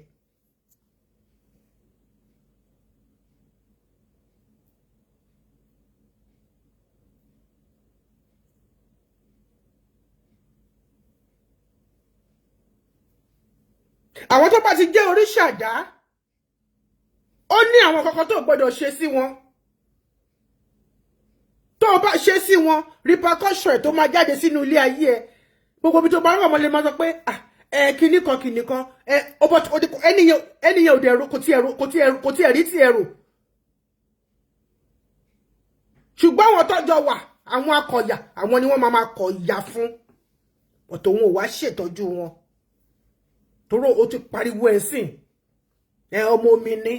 Àwọn tó bá ti jẹ́ oríṣàdá, ó ní àwọn kankan tó gbọ́dọ̀ ṣe sí wọn. Tó o bá ṣe sí wọn, repercussion ẹ̀ tó máa jáde sínú ilé ayé ẹ, gbogbo ibi tó bá rọ̀ mọ́ lè máa sọ pé ẹ kinní kan kinní kan ẹ ẹnìyẹn ò dẹ̀ ro, kò tiẹ̀ rí tiẹ̀ rò. Ṣùgbọ́n àwọn tọ́jọ́ wà, àwọn akọ̀yà, àwọn ni wọ́n máa máa kọ̀yà fún ọ̀tọ̀. Òun ò wá ṣètọ́jú wọn toró o ti pariwo ẹ̀ sìn ẹ. Ọmọ mi ní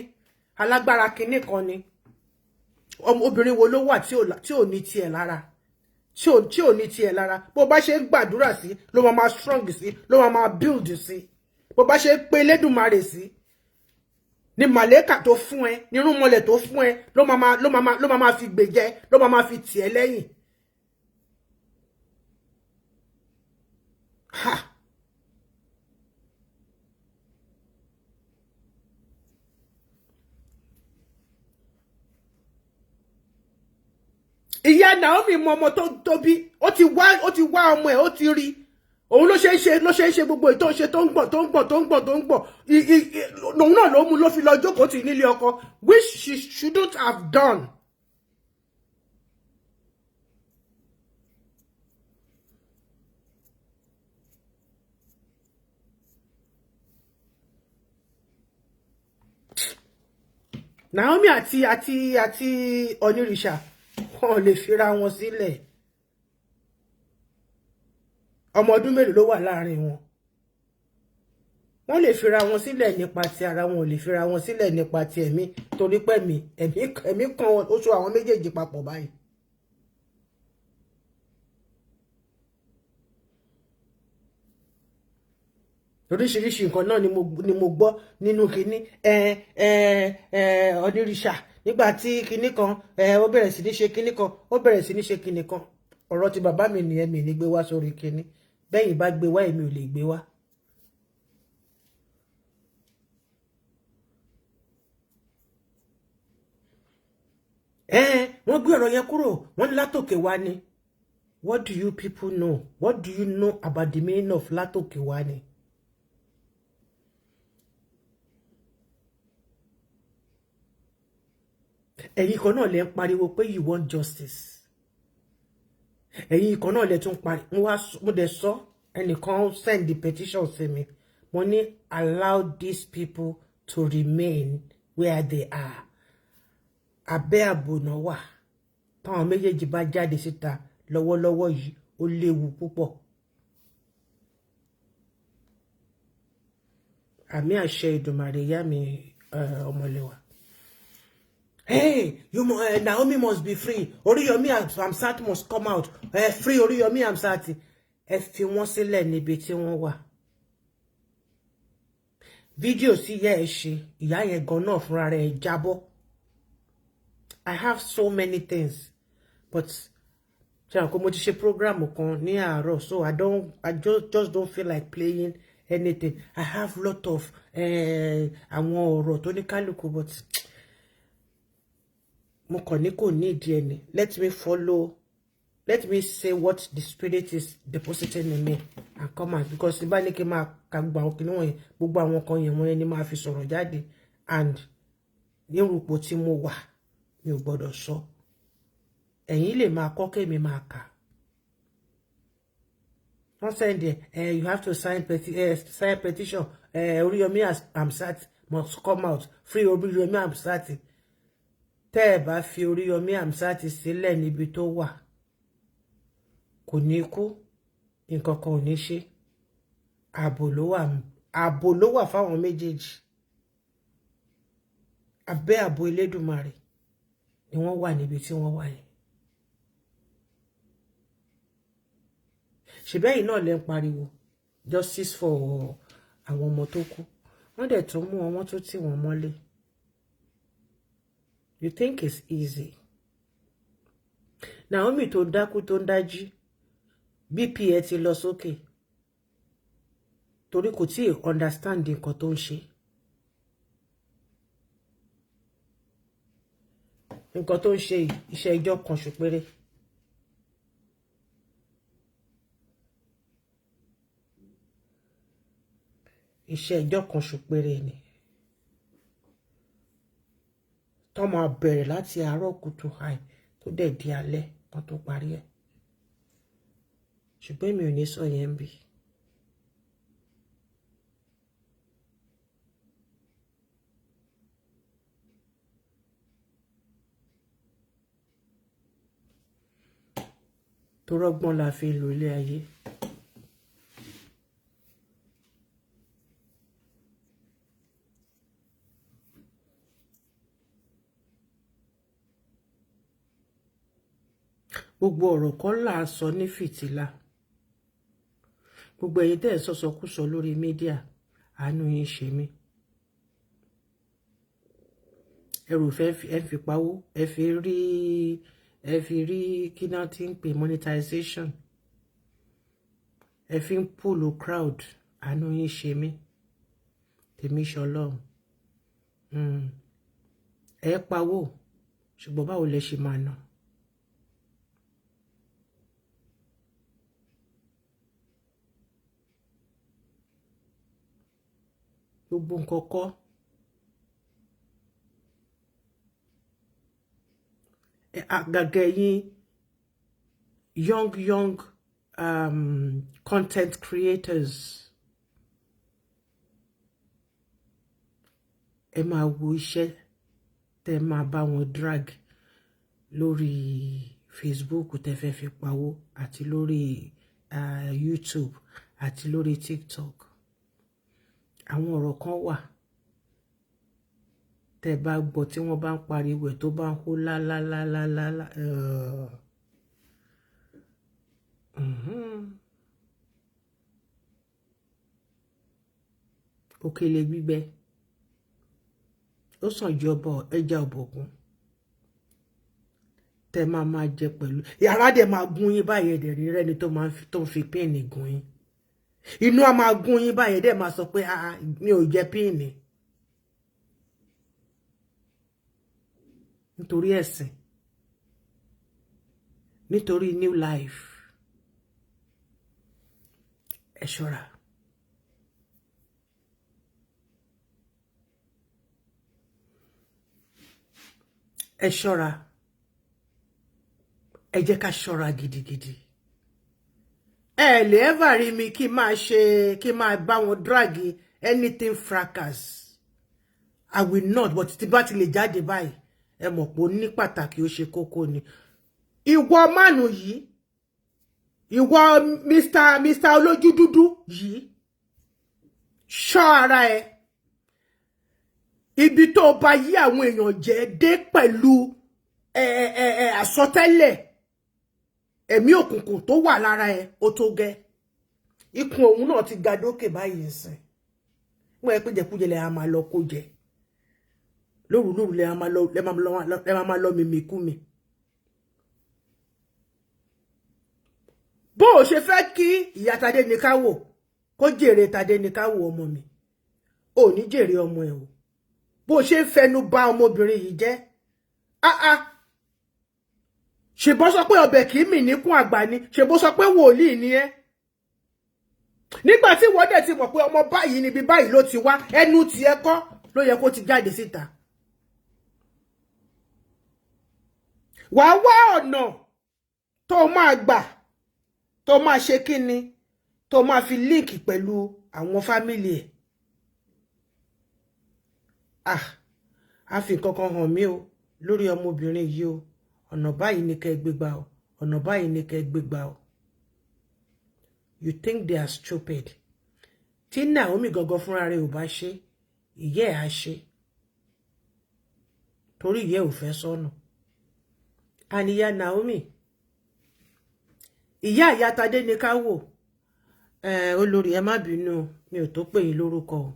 alágbára kinní kan ni. Obìnrin wo ló wà tí ò ní tiẹ̀ lára, tí ò ní tiẹ̀ lára? Bó bá ṣe ń gbàdúrà sí ló máa máa strong sí, ló máa máa build sí. Bó bá ṣe ń pe Elédùmarè sí ni màlẹ́kà tó fún ẹ, nírúnmọlẹ̀ tó fún ẹ, ló máa máa fi gbèjẹ, ló máa máa fi tì ẹ́ lẹ́yìn. Ha! Ìyá Naomi mọ ọmọ tó tóbi, ó ti wá ọmọ ẹ̀, ó ti rí. Òun ló ṣe ń ṣe, ló ṣe ń ṣe gbogbo ètò ṣe, tó ń gbọ̀n, tó ń gbọ̀n, tó ń gbọ̀n, tó ń gbọ̀n. Òun náà ló mú, ló fi lọ jókòó tì nílé ọkọ, which she shouldn't have done. Naomi àti Onírìṣà, wọn lè fira wọn sílẹ̀. Ọmọ ọdún mélòó ló wà láàrin wọn? Wọ́n lè fira wọn sílẹ̀ nípa ti ara wọn, ò lè fira wọn sílẹ̀ nípa ti ẹ̀mí, torí pé ẹ̀mí kan ó so àwọn méjèèjì papọ̀ báyìí. Oríṣiríṣi nǹkan náà ni mo gbọ́ nínú kinní ẹ ẹ ẹ Onírìṣà, nígbà tí kinní kan ẹ ó bẹ̀rẹ̀ sí ní ṣe kinní kan, ó bẹ̀rẹ̀ sí ní ṣe kinní kan. Ọ̀rọ̀ ti bàbá mi nìyẹn, mi ní gbé wá sórí kinní bẹ́yìn bá gbé wá, èmi ò lè gbé wá. Ẹ wọ́n gbé ọ̀rọ̀ yẹn kúrò, wọ́n ní látòkè wá ni. What do you people know? What do you know about the meaning of látòkè wá ni? Ẹ̀yin kan náà lẹ ń pariwo pé you want justice. Ẹ̀yin kan náà lẹ tún pariwo. Mo dẹ̀ sọ, ẹnìkan send the petition sí mi, mo ní allow these people to remain where they are. Abẹ́ ààbò náà wà. Táwọn méjèèjì bá jáde síta lọ́wọ́lọ́wọ́ yìí, ó léwu púpọ̀. Àmì àṣẹ Ìdùmarè. Ìyá mi ọmọlẹ́wà. Hey, Naomi must be free. Oriyomi Hamzat must come out. Free Oriyomi Hamzat. Ẹ fi wọ́n sílẹ̀ níbi tí wọ́n wà. Fídíò sí ìyá ẹ ṣe, ìyá yẹn gan náà fúnra rẹ̀ jábọ́. I have so many things, but ṣe àkó mo ti ṣe program kan ní àárọ̀, so I just don't feel like playing anything. I have lot of àwọn ọ̀rọ̀ tó ní kálukú, but mo kàn ní kò ní ìdí ẹni. Let me follow, let me say what the spirit is depositing in me and come out, because bá ní kí n máa ka gbogbo àwọn kìnìún wọ̀nyẹn, gbogbo àwọn kan yẹn wọ̀nyẹn ni máa fi sọ̀rọ̀ jáde, and nírúpò tí mo wà, mi ò gbọ́dọ̀ sọ. Ẹ̀yin lè máa kọ́, kémi máa kà. Wọ́n send ẹ̀, you have to sign petition. Oriyomi Hamzat must come out. Free Oriyomi Hamzat. Tẹ́ ẹ̀ bá fi Oríyọmí Hamzat sílẹ̀ níbi tó wà, kò ní kú, nǹkan kan ò ní ṣe. Ààbò ló wà, ààbò ló wà fáwọn méjèèjì. Abẹ́ ààbò Elédùmarè ni wọ́n wà níbi tí wọ́n wà yẹn. Ṣèbẹ́yìn náà lẹ́ ń pariwo justice for àwọn ọmọ tó kú, wọ́n dẹ̀ tún mú wọn, wọ́n tún tì wọ́n mọ́lé. You think it's easy? Naomi tó ń dákú, tó ń dájí, BP ẹ ti lọ sókè torí kò tí ì understand nǹkan tó ń ṣe. Nǹkan tó ń ṣe, iṣẹ́ ìjọ kan ṣù péré. Iṣẹ́ ìjọ kan ṣù péré ni tó máa bẹ̀rẹ̀ láti àárọ̀ kùtù hàì tó dẹ̀ di alẹ́ kan tó parí ẹ̀. Ṣùgbọ́n èmi ò ní sọ yẹn bí. Tó rọ́gbọ́n la fi lò ilé ayé. Gbogbo ọ̀rọ̀ kọ́ là á sọ ní fìtílà. Gbogbo ẹ̀yin tẹ́ ẹ̀ sọ̀sọkúsọ lórí media, àánú yín ṣe mí. Ẹrù fẹ́ ẹ fi pawó, ẹ fi rí kí náà ti ń pè monetization, ẹ fi ń pull crowd. Àánú yín ṣe mí. Tèmi ṣọlọ́run. Ẹ pawó, ṣùgbọ́n báwo lẹ ṣe máa ná? Gbogbo nǹkan kọ́. Àgàgà ẹ̀yin young content creators, ẹ máa wo iṣẹ́ tẹ́ máa bá wọn drag lórí Facebook tẹ́ fẹ́ fi pawó, àti lórí YouTube, àti lórí TikTok. Àwọn ọ̀rọ̀ kan wà tẹ́ bá gbọ́ tí wọ́n bá ń pariwo ẹ̀, tó bá ń hó lálálálálá. Òkèlè gbígbẹ ó sàn ju ọbọ ẹja ọ̀bọ̀kún tẹ́ máa máa jẹ pẹ̀lú yàrá dẹ̀ máa gún yín báyìí. Ẹ̀dẹ̀ rí rẹ́ni tó máa tó ń fi píìnì gún yín, inú á máa gún yín báyìí, dẹ̀ máa sọ pé, "Ah, mi ò jẹ píìnì." Nítorí ẹ̀sìn, nítorí new life, ẹ ṣọ́ra. Ẹ ṣọ́ra, ẹ jẹ́ ká ṣọ́ra gidigidi. Ẹ lè ever rí mi kí máa ṣe, kí máa bá wọn drag anything fracas. I will not. But tí bá ti lè jáde báyìí, ẹ mọ̀ pé ó ní pàtàkì, ó ṣe kókó ni. Ìwọ mánu yìí, ìwọ Mr olójú dúdú yìí, ṣọ́ ara ẹ. Ibi tó bá yí àwọn èèyàn jẹ́ dé pẹ̀lú ẹ ẹ ẹ àsọtẹ́lẹ̀ ẹ̀mí òkùnkùn tó wà lára ẹ, ó tó gẹ́. Ikùn òun náà ti ga dókè báyìí nsìn. Wọ́n ẹ pé jẹkújẹ lẹ máa lọ kó jẹ lóru lóru, lẹ máa lọ, lẹ máa lọ mímí kú mi. Bó o ṣe fẹ́ kí ìyá Tadé ní ká wò kó jèrè Tadé ní ká wò, ọmọ mi ò ní jèrè ọmọ ẹ o. Bó o ṣe ń fẹnu bà ọmọbìnrin yìí jẹ́, ah ah, ṣèbọ́ sọ pé ọbẹ̀ kì í mì níkùn àgbà ni. Ṣèbọ́ sọ pé wòlíì ni ẹ́ nígbà tí wọ́n dẹ̀ ti mọ̀ pé ọmọ báyìí níbi báyìí ló ti wá, ẹnu tiẹ̀ kọ́ ló yẹ kó ti jáde síta. Wàá wá ọ̀nà tó máa gbà, tó máa ṣe kíni, tó máa fi link pẹ̀lú àwọn family ẹ̀. Ah, a fi nǹkan kan hàn mí o lórí ọmọbìnrin yìí o. Ọ̀nà báyìí ni kẹ́ gbé gbà o, ọ̀nà báyìí ni kẹ́ gbé gbà o. You think they are stupid? Tí Naomi gangan fúnra rẹ̀ ò bá ṣe, ìyá ẹ̀ á ṣe, torí ìyá ẹ̀ ò fẹ́ sọnù. Àníyá Naomi, ìyá ìyá Tadé ní ká wò. Olórí, ẹ má bínú, mi ò tó pè yín lórúkọ o,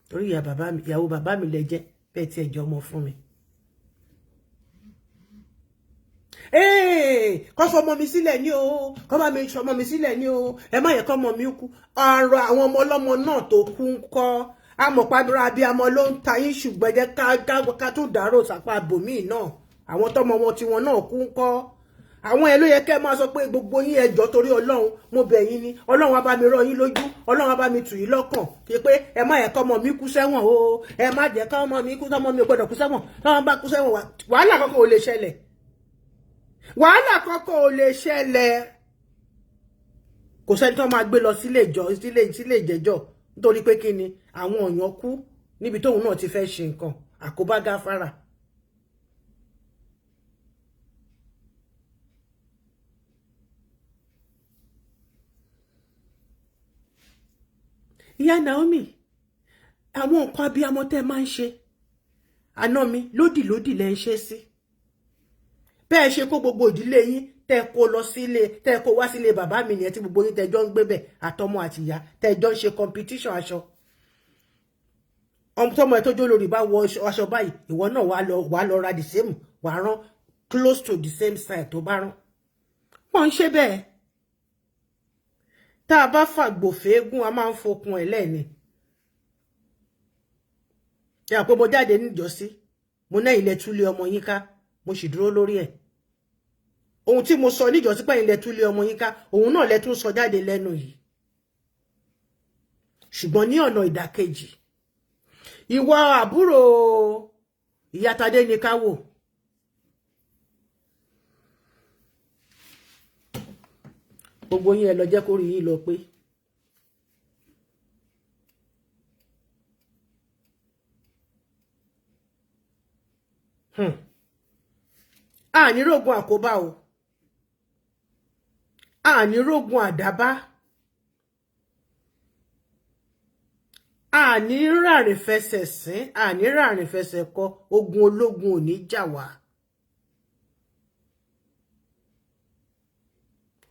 torí ìyá bàbá mi, ìyàwó bàbá mi lẹ jẹ́ bẹ́ẹ̀ tí ẹ jọ ọmọ fún mi. Kọ́ fọmọ mi sílẹ̀ ní o, kọ́ bá mi fọmọ mi sílẹ̀ ní o, ẹ má yẹ kọ́ ọmọ mi kú. Ọ̀rọ̀ àwọn ọmọ ọlọ́mọ náà tó kú ń kọ́ amọ̀pábíra abiyamọ ló ń ta yín, ṣùgbọ́n jẹ́ ká tún dàrò sápá bòmíì náà. Àwọn tọmọ wọn tiwọn náà kú ń kọ́? Àwọn ẹ ló yẹ kẹ́ máa sọ pé gbogbo yín, ẹjọ́, torí Ọlọ́run, mo bẹ̀ yín ni, Ọlọ́run á bá mi rọ̀ yín lójú, Ọlọ́run á bá mi tù yín lọ́kàn, kí pé ẹ má yẹ kọ́mọ mi kú sẹ́wọ̀n o, ẹ má jẹ́ kọ́mọ mi kú, tọ́mọ mi ò gbọ́dọ̀ kú sẹ́wọ̀n. Tọ́mọ bá kú sẹ́wọ̀n, wàhálà kankan ò lè ṣẹlẹ̀, wàhálà kankan ò lè ṣẹlẹ̀. Kò sẹ́ni tó máa gbé lọ sílé ìjọ, sílé ìjẹ́jọ́, nítorí pé kí ni? Àwọn èèyàn kú níbi tóun náà ti fẹ́ ṣe nǹkan àkóbá gáfárà. Ìyá Naomi, àwọn nǹkan abiyamọ tẹ́ máa ń ṣe, àná mi lódì lódì lẹ́ ń ṣe sí. Bẹ́ẹ̀ ṣe kó gbogbo ìdílé yín, tẹ́ kó lọ sílé, tẹ́ kó wá sílé bàbá mi nìyẹn, tí gbogbo yín tẹ́ jọ ń gbé bẹ̀, àtọmọ àtìyá, tẹ́ jọ ń ṣe competition aṣọ. Ọmọ tọmọ ẹ tó jó lórí bá wọ aṣọ báyìí, ìwọ náà wàá lọ ra the same, wàá rán close to the same style tó bá rán. Wọ́n ń ṣe bẹ́ẹ̀. Tá a bá fàgbò fẹ́ẹ́gùn, a máa ń fokun ẹ̀ lẹ́ẹ̀ni. Yà pé mo jáde níjọ́sí, mo ná ilẹ̀ túlé ọmọ yín ká, mo sì dúró lórí ẹ̀. Ohun tí mo sọ níjọ́sí pé ilẹ̀ túlé ọmọ yín ká, òun náà lẹ tún sọ jáde lẹ́nu yìí, ṣùgbọ́n ní ọ̀nà ìdàkejì. Ìwọ àbúrò ìyá Tadé ní ká wò. Gbogbo yín, ẹ lọ jẹ́ kó rí yín lọ pé. Ànírógun àkóbá o, ànírógun àdábá, àní ràrìn fẹsẹ̀ sín, àní ràrìn fẹsẹ̀ kọ. Ogun ológun ò ní jà wá.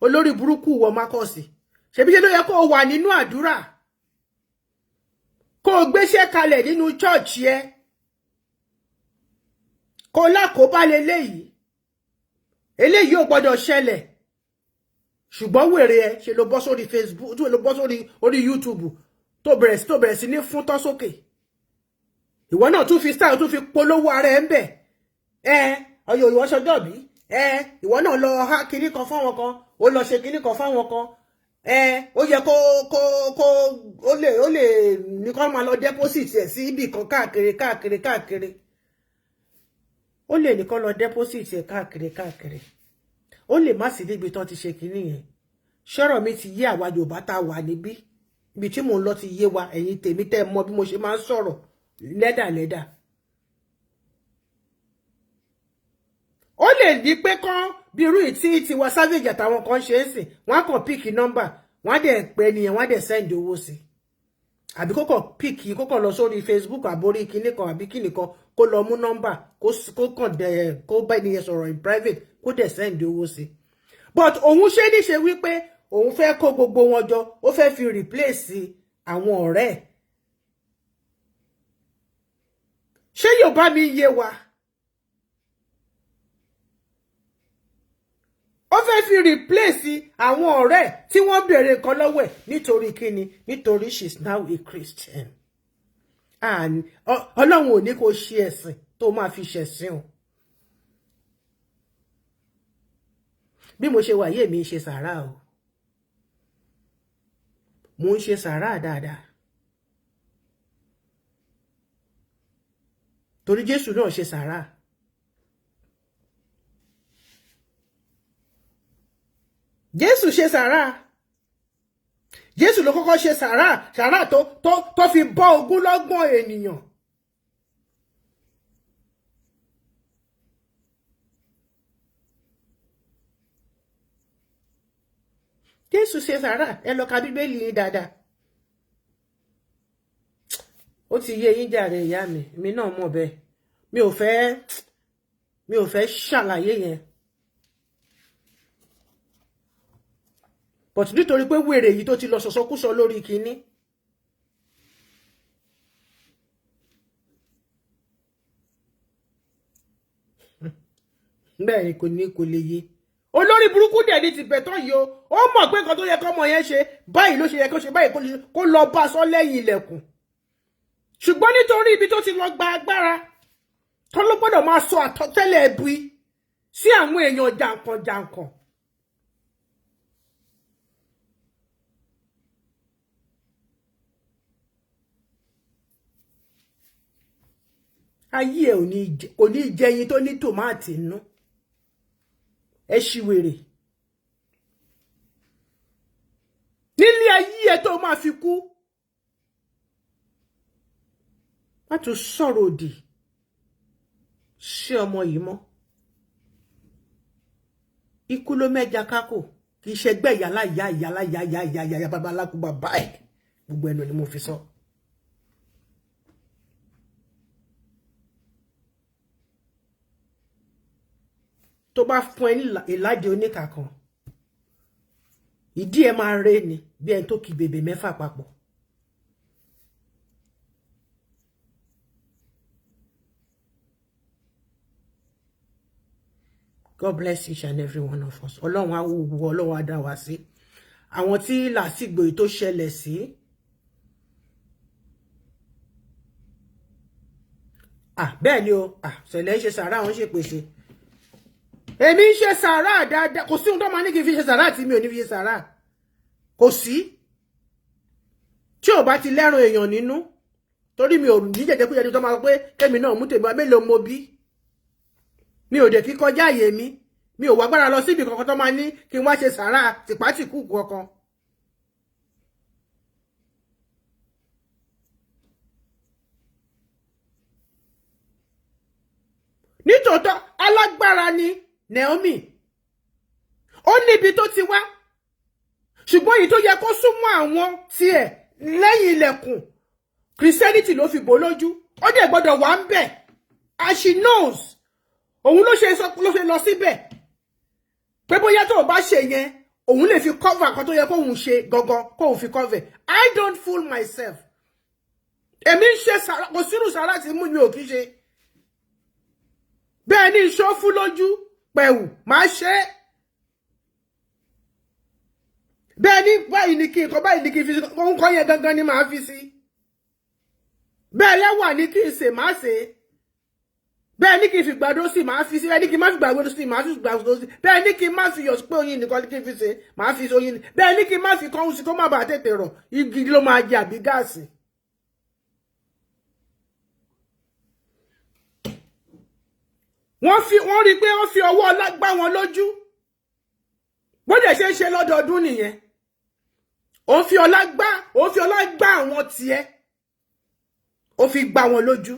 Olórí burúkú wọ Mákọ́sì, ṣebí ṣe ló yẹ kó o wà nínú àdúrà, kó o gbéṣẹ́ kalẹ̀ nínú church ẹ, kó lákòóbá leléyìí, eléyìí ò gbọ́dọ̀ ṣẹlẹ̀. Ṣùgbọ́n wèrè ẹ ṣe ló bọ́ sórí Facebook, tó ló bọ́ sórí orí YouTube, tó bẹ̀rẹ̀ sí ní fún tọ́ sókè. Ìwọ náà tún fi style, tún fi polówó ara ẹ ń bẹ̀. Ẹ ọyọ ìwọ ṣọjọ́ bí ẹ, ìwọ náà lọ há kinní kan fáwọn kan, ó lọ ṣe kinní kan fáwọn kan. Ẹ ó yẹ kó ó lè ní kó máa lọ deposit ẹ sí ibì kan káàkiri káàkiri káàkiri. Ó lè ní kó lọ deposit ẹ káàkiri káàkiri, ó lè má sí níbi tán ti ṣe kinní yẹn. Ṣọ́rọ̀ mi ti yé àwa Yorùbá tá a wà níbí? Ibi tí mò ń lọ ti yé wa. Ẹ̀yin tèmi tẹ́ mọ̀ bí mo ṣe máa ń sọ̀rọ̀ lẹ́dàlẹ́dà. Ó lè ní pé kán bí irú ìtí Tiwa Savage àtàwọn kan ṣe é sìn, wọ́n á kàn pick number, wọ́n á dẹ̀ pè ẹnìyẹn, wọ́n á dẹ̀ send owó sí, àbí kó kàn pick, kó kàn lọ sórí Facebook àbórí kinní kan àbí kinní kan, kó lọ mú nọ́mbà, kó kàn dẹ̀ kó bá ẹnìyẹn sọ̀rọ̀ in private, kó dẹ̀ send owó sí. But òun ṣe níṣe wípé òun fẹ́ kó gbogbo wọn jọ, ó fẹ́ fi replace àwọn ọ̀rẹ́ ẹ̀. Ṣé Yorùbá mi yé wa? Ó fẹ́ fi replace àwọn ọ̀rẹ́ tí wọ́n béèrè nǹkan lọ́wọ́ ẹ̀. Nítorí kíni? Nítorí she is now a Christian. And Ọlọ́run ò ní kó ṣe ẹ̀sìn tó máa fi ṣẹ̀sìn o. Bí mo ṣe wà yé mi, ń ṣe sàrà o, mo ń ṣe sàrà dáadáa, torí Jésù náà ṣe sàrà. Jésù ṣe sàrà. Jésù ló kọ́kọ́ ṣe sàrà, sàrà tó fi bọ́ ogúnlọ́gbọ̀n ènìyàn. Jésù ṣe sàrà. Ẹ lọ ka Bíbélì yín dáadáa. Ó ti yé yín jàre, ìyá mi. Mi náà mọ̀ bẹ́ẹ̀. Mi ò fẹ́ ṣàlàyé yẹn, but nítorí pé wèrè yìí tó ti lọ sọ̀sọ́kúsọ lórí kinní. Bẹ́ẹ̀ ni, kò ní kò lè yé. Olórí burúkú dẹ̀ ní ti bẹ̀tọ̀ yìí o. Ó mọ̀ pé nǹkan tó yẹ kọ́mọ yẹn ṣe báyìí ló ṣe yẹ kó ṣe báyìí, kó lọ bá sọ lẹ́yìn ilẹ̀kùn. Ṣùgbọ́n nítorí ibi tó ti lọ gba agbára tó ló gbọ́dọ̀ máa sọ àtọ́tẹ́lẹ̀ ẹbí sí àwọn èèyàn jàǹkànjàǹkàn. Ayé ẹ ò ní jẹyin tó ní tòmáàtì nínú. Ẹ ṣìwèrè nílé ayé ẹ tó máa fi kú, má tún sọ̀rọ̀ òdì sí ọmọ yìí mọ́. Ikú ló mẹ́ja kákò, kì í ṣẹgbẹ́ ìyálà ìyá ìyálà ìyá ìyá ìyá ìyá babaláku bàbá ẹ̀. Gbogbo ẹnu ni mo fi sọ. Tó bá fún ẹ ní ìlàjì oníkà kan, ìdí ẹ máa rẹ ni bí ẹni tó kì bèbè mẹ́fà papọ̀. God bless each and every one of us. Ọlọ́run á wò, Ọlọ́run á dá wa sí. Àwọn tí làásìgbò yìí tó ṣẹlẹ̀ sí. Ah, bẹ́ẹ̀ ni o. Ah, ṣẹlẹ̀ ń ṣe sàrà, àwọn ń ṣèpèsè. Èmi ń ṣe sàrà dáadáa. Kò sí ohun tó máa ní kí n fi ṣe sàrà tí mi ò ní fi ṣe sàrà. Kò sí. Tí ò bá ti lẹ́rùn èèyàn nínú, Torí mi ò ní jẹjẹkújẹ tó máa sọ pé kémi náà mú tèmi wá. Mélòó mo bí? Mi ò dẹ̀ kí kọjá àyè mi. Mi ò wá gbára lọ síbi kankan tó máa ní kí n wá ṣe sàárà tìpátìkù kankan. Nítòótọ́ alágbára ni Naomi, ó níbi tó ti wá, ṣùgbọ́n èyí tó yẹ kó súnmọ́ àwọn tiẹ̀ lẹ́yìn ilẹ̀kùn, Christianity ló fi bò lójú. Ó dẹ̀ gbọ́dọ̀ wà ń bẹ̀, and she knows. Òun ló ṣe sọ, ló ṣe lọ síbẹ̀ pé bóyá tó o bá ṣe yẹn, òun lè fi cover nǹkan tó yẹ kóun ṣe gangan, kóun fi cover. I don't fool myself. Èmi ń ṣe sàrà, kò sírù sàrà tí mú mi ò kí ṣe bẹ́ẹ̀ ní iṣó fún lójú pẹ̀wù máa ṣe é. Bẹ́ẹ̀ ní báyìí ní kí nǹkan báyìí ní kí n fi sí, nǹkan yẹn gangan ni màá fi sí. Bẹ́ẹ̀ lẹ́wà ní kí n sè, máa ṣe é. Bẹ́ẹ̀ ní kí n fi gbàdó sí, màá fi sí. Bẹ́ẹ̀ ní kí n má fi gbàdó sí, màá fi gbàdó sí. Bẹ́ẹ̀ ní kí n má fi yọ̀ sí pé oyin nìkan ní kí n fi ṣe, màá fi oyin. Bẹ́ẹ̀ ní kí n má fi kọ́hún sí kó má bàa tètè rọ̀, igi ló máa jẹ àbí gáàsì. Wọ́n fi wọ́n rí i pé wọ́n fi ọwọ́ ọlá gbá wọn lójú. Bó dẹ̀ ṣe ń ṣe lọ́dọọdún nìyẹn. Òun fi ọlá gbá àwọn tiẹ̀, ó fi gbá wọn lójú.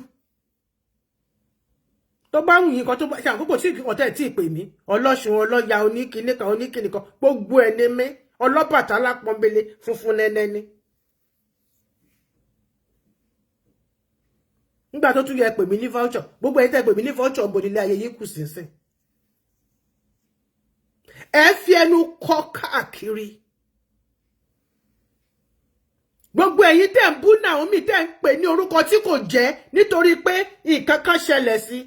Tó bá wù yín kan tó bá ṣe àkókò tí ìkíkan tẹ̀ tí ì pè mí, ọlọ́ṣun, ọlọ́ya, oníkìní kan, oníkìní kan, gbogbo ẹ̀ ní mí. Ọlọ́bàtálá pọ́nbélé funfun nẹ́nẹ́ ni. Nígbà tó tún yẹ pè mí ní voucher, gbogbo ẹ̀yin tẹ́ pè mí ní voucher, ń bo nílé ayé yín kù sínsìn. Ẹ fi ẹnu kọ káàkiri. Gbogbo ẹ̀yin tẹ́ ń bú Naomi, tẹ́ ń pè ní orúkọ tí kò jẹ́ nítorí pé nǹkan kan ṣẹlẹ̀ sí,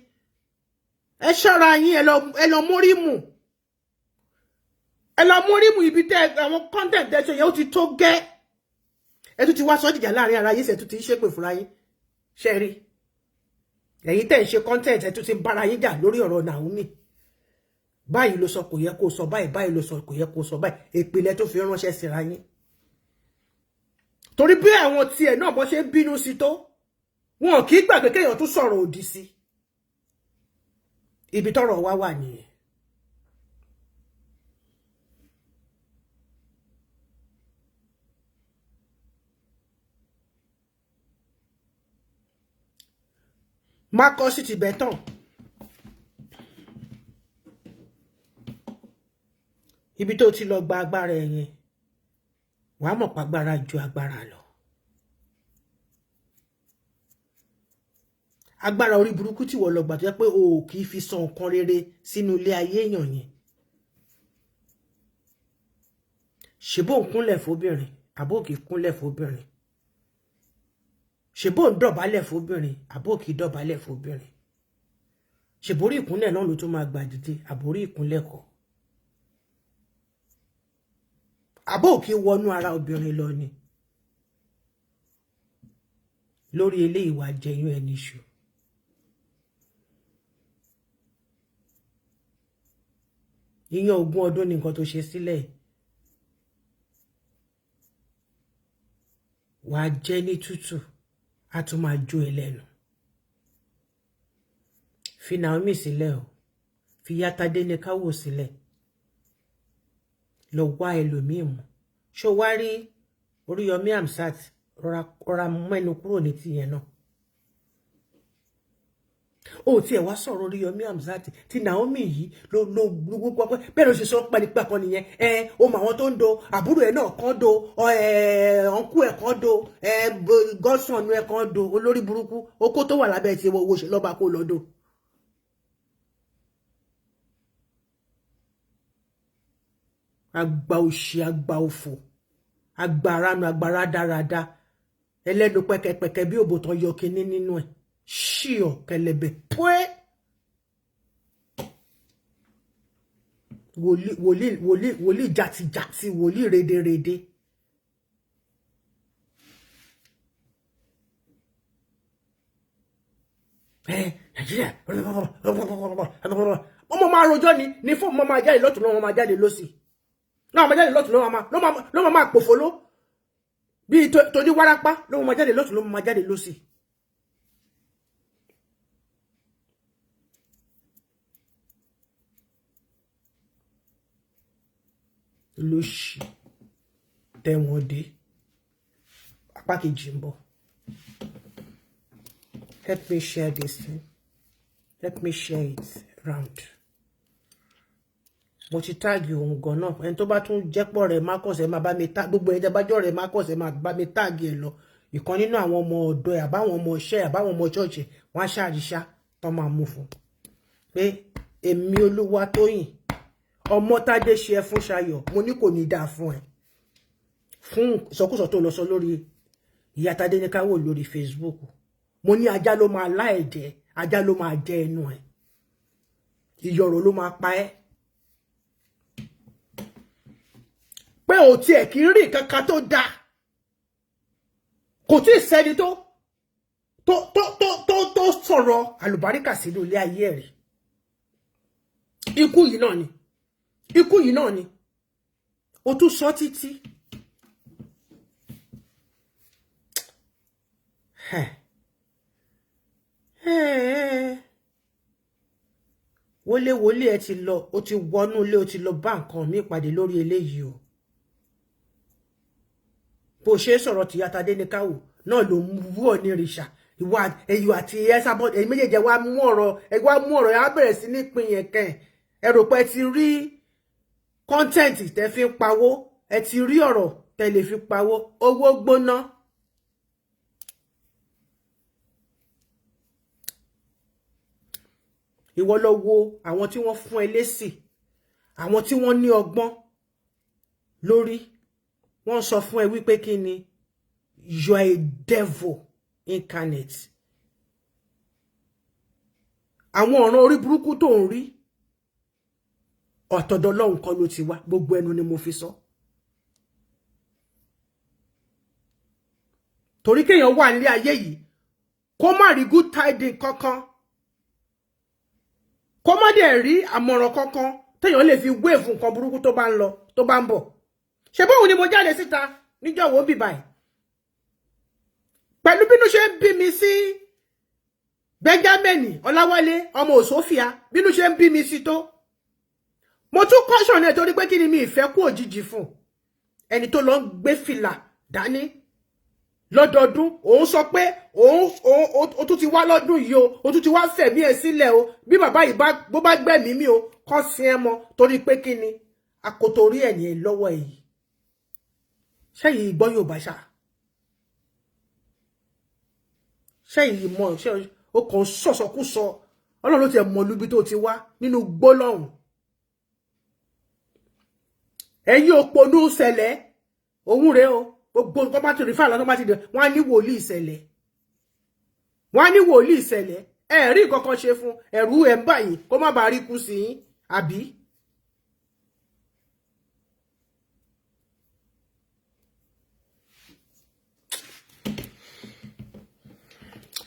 ẹ ṣọ́ra yín. Ẹ lọ mórí mù, ẹ lọ mórí mù. Ibi tẹ́ àwọn content tẹ́ ṣe yẹn, ó ti tó gẹ́. Ẹ tún ti wá sọ́dìjà láàrin ara yín, ṣe tún ti ń ṣépè fúnra yín. Ṣe rí ẹ̀yin tẹ́ ń ṣe content, ẹ tún ti ń bára yín jà lórí ọ̀rọ̀ Naomi. Báyìí ló sọ, kò yẹ kó sọ báyìí, báyìí ló sọ, kò yẹ kó sọ báyìí. Ìpìlẹ̀ tó fi ránṣẹ́ síra yín, torí bí àwọn tiẹ̀ náà bọ́ ṣe ń bínú sí tó, wọn kì í gbàgbé kéèyàn tún sọ̀rọ̀ òdì sí. Ibi tọ́rọ̀ wá wà nìyẹn. Marcus ti bẹ̀ tán. Ibi tó ti lọ gba agbára ẹ̀ yẹn, wàá mọ̀ pàgbára ju agbára lọ. Agbára orí burúkú tí wọ́n lọ gbà, tó jẹ́ pé o ò kì í fi sọ nǹkan rere sínú ilé ayé èèyàn yẹn. Ṣe bó ń kúnlẹ̀ fóbìnrin, àbó kì í kúnlẹ̀ fóbìnrin? Ṣe bó ń dọ̀bálẹ̀ fóbìnrin, àbó kì í dọ̀bálẹ̀ fóbìnrin? Ṣe borí ìkúnlẹ̀ náà ló tún máa gbà dìde, àbórí ìkúnlẹ̀ kọ́? Àbó kì í wọnú ara obìnrin lọ ni? Lórí eléyìí, wàá jẹyún ẹni ṣù. Ìyẹn ogún ọdún ní nǹkan tó ṣe sílẹ̀, wàá jẹ́ ní tútù, á tún máa jó ẹ lẹ́nu. Fi Naomi sílẹ̀ o, fi Yátadé ní káwò sílẹ̀, lọ wá ẹlòmíì mú. Ṣó wá rí Oríyọmí Hamzat, rọra mẹ́nu kúrò ní tìyẹn náà. Ó tiẹ̀ wá sọ̀rọ̀ Oríyọmí Hamzat tí Naomi yìí ló gbogbo pẹ́ bẹ́ẹ̀ ló ṣe sọ pẹ́ẹ́nipẹ́ kan nìyẹn. Ẹ o mọ àwọn tó ń do àbúrò ẹ̀ náà kan do ọ̀nkú ẹ̀ kan do gọ́sùn ẹ̀ kan do. Olórí burúkú, okó tó wà lábẹ́ ti owó ṣe lọ́ba kó lọ do. Àgbà òṣì, àgbà òfò, àgbà ránu, àgbà rádaràda, ẹlẹ́nu pẹ́kẹ́pẹ́kẹ́ bí òbò tán yọ kinní nínú ẹ̀, ṣíọ kẹlẹ̀bẹ̀ pẹ́. Wòlíì, wòlíì, wòlíì, wòlíì jàtìjàtì, wòlíì rédèrèdè. Ẹ Nàìjíríà, ọmọ máa rojọ́ ni fóònù máa jáde lọ́tún, lọ́wọ́ máa jáde lọ́sì náà, máa jáde lọ́tún, ló máa pòfóló bíi toní wárápá, ló máa jáde lọ́tún, ló máa jáde lọ́sì. Lóṣì tẹ̀wọ̀n dé, apá kejì ń bọ̀. Help me share this thing, help me share it round. Mo ti tag òun gan náà. Ẹni tó bá tún jẹ́pọ̀ rẹ̀ Marcus, ẹ máa bá mi tag gbogbo ẹni tó bá jọ́ rẹ̀ Marcus, ẹ máa bá mi tag ẹ lọ. Ìkan nínú àwọn ọmọ ọ̀dọ́ ẹ̀, àbáwọn ọmọ iṣẹ́, àbáwọn ọmọ ṣọ́ọ̀ṣì, wọ́n á ṣàríṣà tó máa mú fún pé èmi Olúwatóyìn Ọmọ́tádé ṣe ẹ fún Ṣayọ̀. Mo ní kò ní dáa fún ẹ, fún ìsọkúsọ tó lọ sọ lórí ìyá Tádéníkáwò lórí Facebook. Mo ní ajá ló máa lá ẹ̀jẹ̀, ajá ló máa jẹ ẹnu ẹ̀, ìyọ̀rọ̀ ló máa pa ẹ́, pé ò tiẹ̀ kí ń rí nǹkan kan tó dáa. Kò tí ì sẹ́ni tó sọ̀rọ̀ àlùbáríkà sínú ilé ayé ẹ̀ rí. Ikú yìí náà ni, ikú yìí náà ni o tún sọ títí. Wọléwọlé ẹ ti lọ, o ti wọnú ilé, o ti lọ bá nǹkan mi pàdé lórí eléyìí o. Bó ṣe sọ̀rọ̀ tìyá Tadéníkáwò náà ló ń wú ọ ní ìrìṣà. Ìwà ẹ̀yọ àti ẹ̀sàbọ̀ ẹ̀yìn méjèèjì wá mú ọ̀rọ̀ ẹ, wá mú ọ̀rọ̀ ẹ, á bẹ̀rẹ̀ sí ní pín yẹn kẹ́. Ẹ rò pé ẹ ti rí content tẹ́ fi ń pawó, ẹ ti rí ọ̀rọ̀ tẹ́ lè fi pawó owó gbóná. Ìwọ lọ wo àwọn tí wọ́n fún ẹ lésì, àwọn tí wọ́n ní ọgbọ́n lórí, wọ́n sọ fún ẹ wípé kí ni? You are a devil incarnate. Àwọn ọ̀ràn orí burúkú tó ń rí, ọ̀tọ̀dọ̀ Ọlọ́run kọ́ ló ti wá. Gbogbo ẹnu ni mo fi sọ. Torí kéèyàn wà nílé ayé yìí, kó má rí good tidings kankan, kó má dẹ̀ rí àmọ̀ràn kankan téèyàn lè fi wave nǹkan burúkú tó bá ń lọ, tó bá ń bọ̀. Ṣe bóun ni mo jáde síta níjọ́ wo bì báyìí pẹ̀lú bínú ṣe ń bí mi sí Benjamin Ọláwálé ọmọ Òsófìà, bínú ṣe ń bí mi sí tó, mo tún caution ẹ̀, torí pé kí ni? Mi ìfẹ́ kú òjijì fún ẹni tó lọ ń gbé fìlà dání lọ́dọọdún. Òun sọ pé òun ó tún ti wá lọ́dún yìí o, ó tún ti wá fẹ̀mí ẹ̀ sílẹ̀ o. Bí bàbá yìí bá bó bá gbẹ̀mí mi o, kọ́ sí ẹ mọ́, torí pé kí ni? Akoto orí ẹ̀ ní lọ́wọ́ ẹ̀ yìí. Ṣẹ́yìn gbọ́ Yorùbá ṣá? Ṣẹ́yìn mọ̀ ṣé o kàn sọ̀sọ̀kúsọ? Ọlọ́run ló ti ẹ̀ mọ̀ lúbi tó ti wá nínú gbólọ́hùn. Ẹ̀yin òpònú ṣẹlẹ̀ òun rèé o. Gbogbo nǹkan bá ti rí fáàlà tó bá ti dẹ̀, wọ́n á ní wòlíì ìṣẹ̀lẹ̀, wọ́n á ní wòlíì ìṣẹ̀lẹ̀. Ẹ rí nǹkan kan ṣe fún ẹ̀rú ẹ̀ ń báyìí, kó má bàa rí kú sí yín àbí.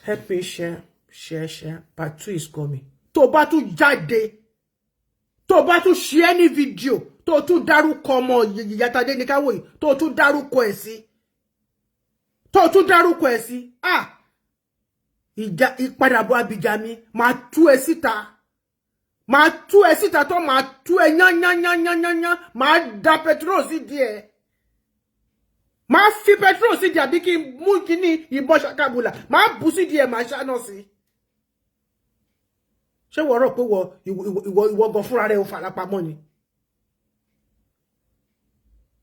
Help me share, share, share. Part two is coming. Tó bá tún jáde, tó bá tún ṣe any video, tó tún dárúkọ ọmọ ìyá Tadéníkáwò yìí, tó tún dárúkọ ẹ̀ sí, tó tún dárúkọ ẹ̀ sí, ah, ìjà ìpadàbọ̀ abìjà mi máa tú ẹ síta, máa tú ẹ síta tó máa tú ẹ yányányányányányán, máa da petrol sí díẹ̀, máa fi petrol sí díẹ̀, àbí kí n mú kíní ìbọn ṣàkàbùlà, máa bù sí díẹ̀, máa ṣáná sí. Ṣé wọ́n rò pé ìwọ gan fúnra rẹ̀ ò farapamọ́ ni?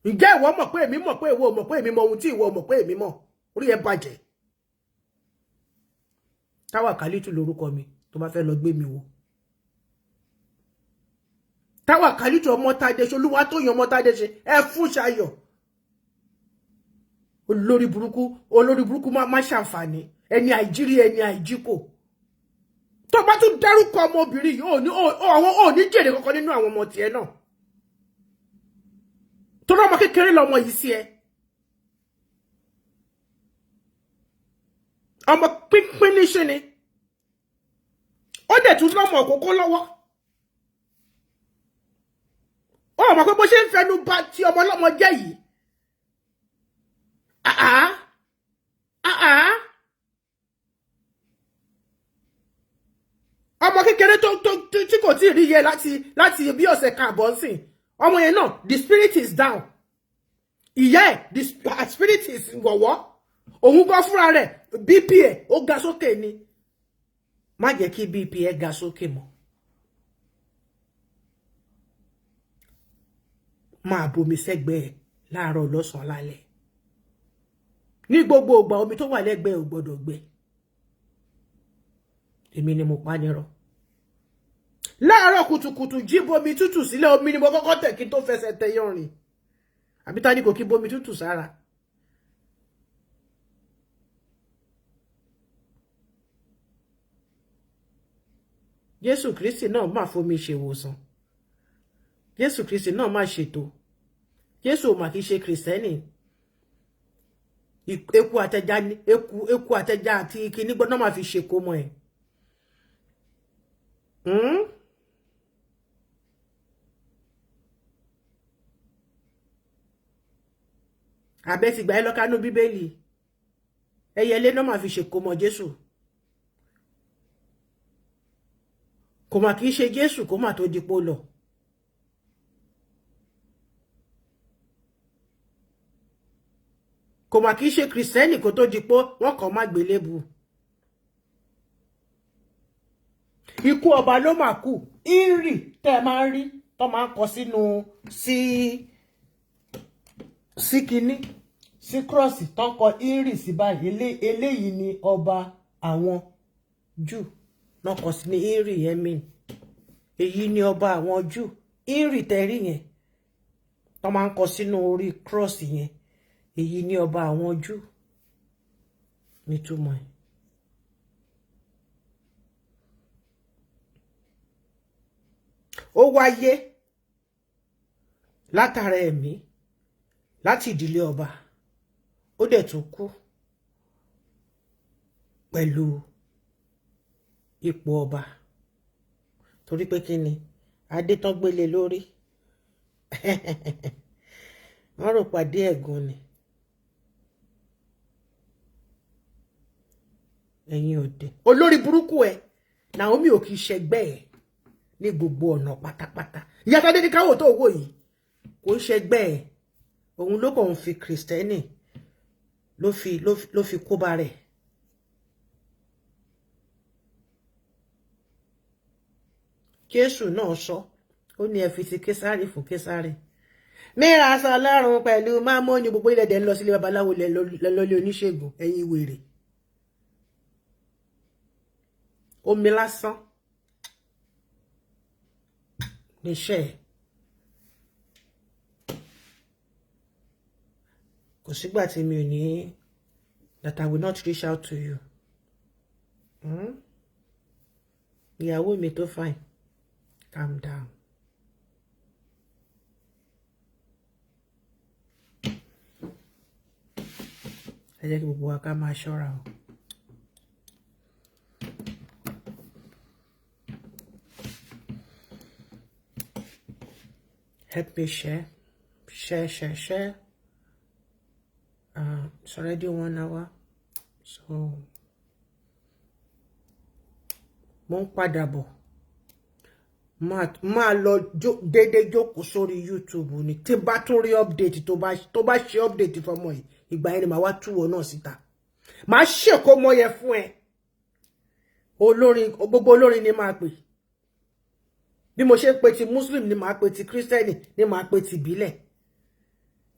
Ǹjẹ́ ìwọ mọ̀ pé èmi mọ̀ pé ìwọ mọ̀ pé èmi mọ̀ ohun tí ìwọ mọ̀ pé èmi mọ̀? Orí ẹ bàjẹ́. Táwà Kálítù lórúkọ mi. Tó bá fẹ́ lọ gbé mi wò, Táwà Kálítù Ọmọ́tádé ṣe, olúwa tó yan Ọmọ́tádé ṣe ẹ fún Ṣayọ̀. Olórí burúkú, olórí burúkú, má ṣàǹfààní ẹni àìjírí, ẹni àìjíkò. Tó bá tún dárúkọ ọmọbìnrin yìí, àwọn ò ní jèrè kankan nínú àwọn ọmọ tiẹ̀ náà, torí ọmọ kékeré lọmọ yìí sí ẹ, ọmọ pínpín níṣẹ́ ni. Ó dẹ̀ tún lọ́mọ òkókó lọ́wọ́. Ó mọ̀ pé bó ṣe ń fẹnu bà ti ọmọ ọlọ́mọ jẹ́ yìí, àá àá, ọmọ kékeré tó tí kò tí ì rí yẹ láti bí ọ̀sẹ̀ kan àbọ̀ ń sìn. Ọmọ yẹn náà, the spirit is down. Ìyá ẹ̀, the spirit is wọ̀wọ́. Òun gan fúnra rẹ̀, BP ẹ̀ ó ga sókè ni. Má jẹ́ kí BP ẹ̀ ga sókè mọ́. Máa bomi sẹ́gbẹ̀ẹ́ láàárọ̀, lọ́sàn-án, lálẹ́, ní gbogbo ìgbà. Omi tó wà lẹ́gbẹ̀ẹ́ ò gbọ́dọ̀ gbẹ. Èmi ni mo pa nírọ́. Láàárọ̀ kùtùkùtù, jí, bomi tútù sílẹ̀. Omi ni mo kọ́kọ́ tẹ̀ kí n tó fẹsẹ̀ tẹ yọrin. Àbí ta ni kò kí bomi tútù sára? Jésù Kristi náà máa fomi ṣèwòsàn. Jésù Kristi náà máa ṣètò. Jésù ò mà kí ṣe Kìrìsìtẹ́nì. Eku àtẹja, eku àtẹja àti kíní gbọ́dọ̀ máa fi ṣèkó mọ́ ẹ̀. Àbẹ́ ti gbà ẹ́ lọ́kánú Bíbélì. Ẹyẹlé náà máa fi ṣèkó mọ́ Jésù. Kò mà kì í ṣe Jésù kó mà tó dipò lọ. Kò mà kì í ṣe Kìrìsìtẹ́nì kó tó dipò wọ́n kàn má gbélébu. Ikú ọba ló mà kú. Ìrì tẹ́ ẹ máa ń rí tó máa ń kọ sínú sí kinní sí cross tó ń kọ ìrì sí báyìí, eléyìí ni ọba àwọn Júù náà kọ sí ní. Ìrì yẹn mean èyí ni ọba àwọn Júù. Ìrì tẹ́rí yẹn tó máa ń kọ sínú orí cross yẹn, èyí ni ọba àwọn Júù nítumọ̀ ẹ̀. Ó wáyé látara ẹ̀mí, láti ìdílé ọba. Ó dẹ̀ tún kú pẹ̀lú ipò ọba. Torí pé kí ni adé tán gbélé lórí? Wọ́n rò pàdé ẹ̀gún ni. Ẹ̀yin òde olórí burúkú ẹ̀, Naomi ò kì í ṣẹgbẹ́ ẹ̀ ní gbogbo ọ̀nà pátápátá. Ìyá Tádé ní káwọ́ tó wò yìí kò ń ṣẹgbẹ́ ẹ̀. Òun ló kàn ń fi Kìrìsìtẹ́nì ló fi kó bá rẹ̀. Jésù náà sọ, ó ní ẹ fi ti Késárì fún Késárì. Mìíràn sọ Ọlọ́run pẹ̀lú mámóni. Gbogbo ilẹ̀ dẹ̀ ń lọ sílé babaláwo, lọ́lé oníṣègùn. Ẹ̀yin wèrè, omi lásán níṣẹ́ ẹ̀. Kò sígbà tí mi ò ní that I will not reach out to you. Ìyàwó mi tó fine, calm down. Ẹ jẹ́ kí gbogbo wa ká máa ṣọ́ra o. Help me share, share, share, share. It's already 1 hour, so mo ń padà bọ̀. Máa lọ déédéé jókòó sórí YouTube ni. Tí bá tún rí update, tó bá ṣe update fọmọ yìí, ìgbà yẹn ni màá wá túwọ̀ náà síta. Màá ṣèkó mọ yẹn fún ẹ. Olórin, gbogbo olórin ni máa pè. Bí mo ṣe ń pe ti Muslim ni màá pe ti Christian, ni màá pe ti ìbílẹ̀,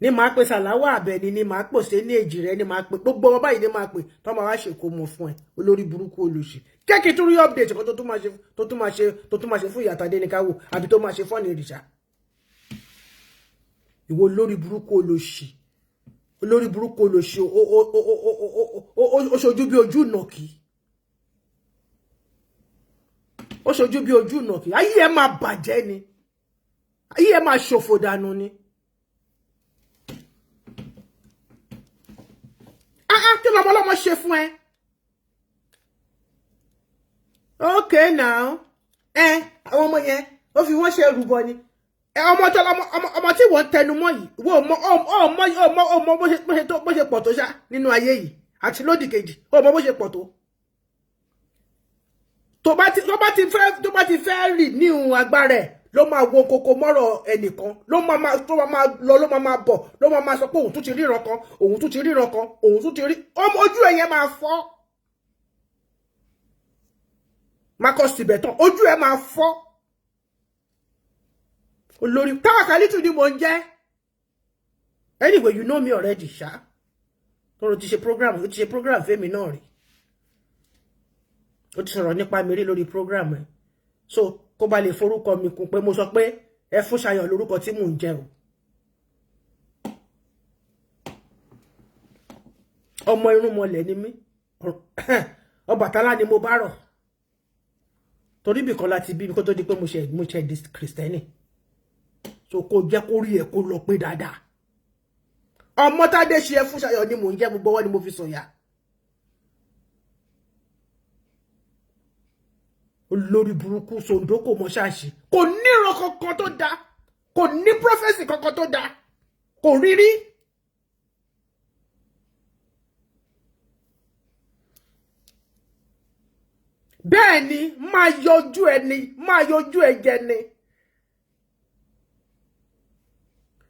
ní màá pe Sàláwà Àbẹ̀ní, ni màá pòṣé ní èjì rẹ, ni màá pe gbogbo wọn báyìí, ni màá pe tó máa wá ṣèkó mọ fún ẹ. Olórí burúkú, olóṣì kẹ́kì tún rí update kan tó tún máa ṣe fún ìyá Tadéníkáwò àbí tó máa ṣe fọ́ọ̀nì ìrìṣà. Ìwọ olórí burúkú, olóṣì, olórí burúkú, olóṣì, ó ṣojú bí ojú ìnàkí, ó ṣojú bí ojú ìnàkí. Ayé ẹ máa bàjẹ́ ni, ayé ẹ máa ṣòfò dànù ni. Ah ah, kí lọmọ ọlọ́mọ ṣe fún ẹ? Okay now, ẹ àwọn ọmọ yẹn, ó fi wọ́n ṣe rúbọ ni. Ẹ ọmọ tó ọmọ tí wọ́n tẹnu mọ́ yìí, wọ́n mọ ọmọ ọmọ ọmọ bó ṣe pọ̀ tó ṣá nínú ayé yìí àti lódì kejì. Ọmọ bó ṣe pọ̀ tó, tó bá ti fẹ́ rì ní ìhun agbára ẹ̀. ló máa wo koko mọ́rọ̀ ẹnìkan, ló máa tó máa lọ, ló máa bọ̀, ló máa sọ pé òun tún ti ríran kan, òun tún ti ríran kan, òun tún ti rí. Ojú ẹ̀ yẹn máa fọ́. Marcus Tibetan, ojú ẹ̀ máa fọ́. Olórí Táwàkálítù ni mò ń jẹ́. Anyway, you know me already ṣá. Tóró ti ṣe program, ó ti ṣe program fẹ́mi náà rí. Ó ti sọ̀rọ̀ nípa mi rí lórí program ẹ̀. So kó ba lè forúkọ mi kún pé mo sọ pé ẹ fún Ṣayọ̀ lórúkọ tí mò ń jẹ́ o. Ọmọ irúnmọlẹ̀ ni mí. Ọbàtálá ni mo bá rọ̀. Torí ibìkan láti bí mi kó tó di pé mo ṣe di Kristẹni. So kó jẹ́ kó rí ẹ kó lọ pé dáadáa. Ọmọ Tádé ṣe ẹ fún Ṣayọ̀ ni mò ń jẹ́, gbogbo ọwọ́ ni mo fi sọ̀yà. Olórí burúkú sòǹdó, kò mọ ṣáàṣì, kò níran kankan tó dáa, kò ní prophecy kankan tó dáa, kò rí rí. Bẹ́ẹ̀ ni, máa yọjú ẹni, máa yọjú ẹ̀jẹ̀ ni.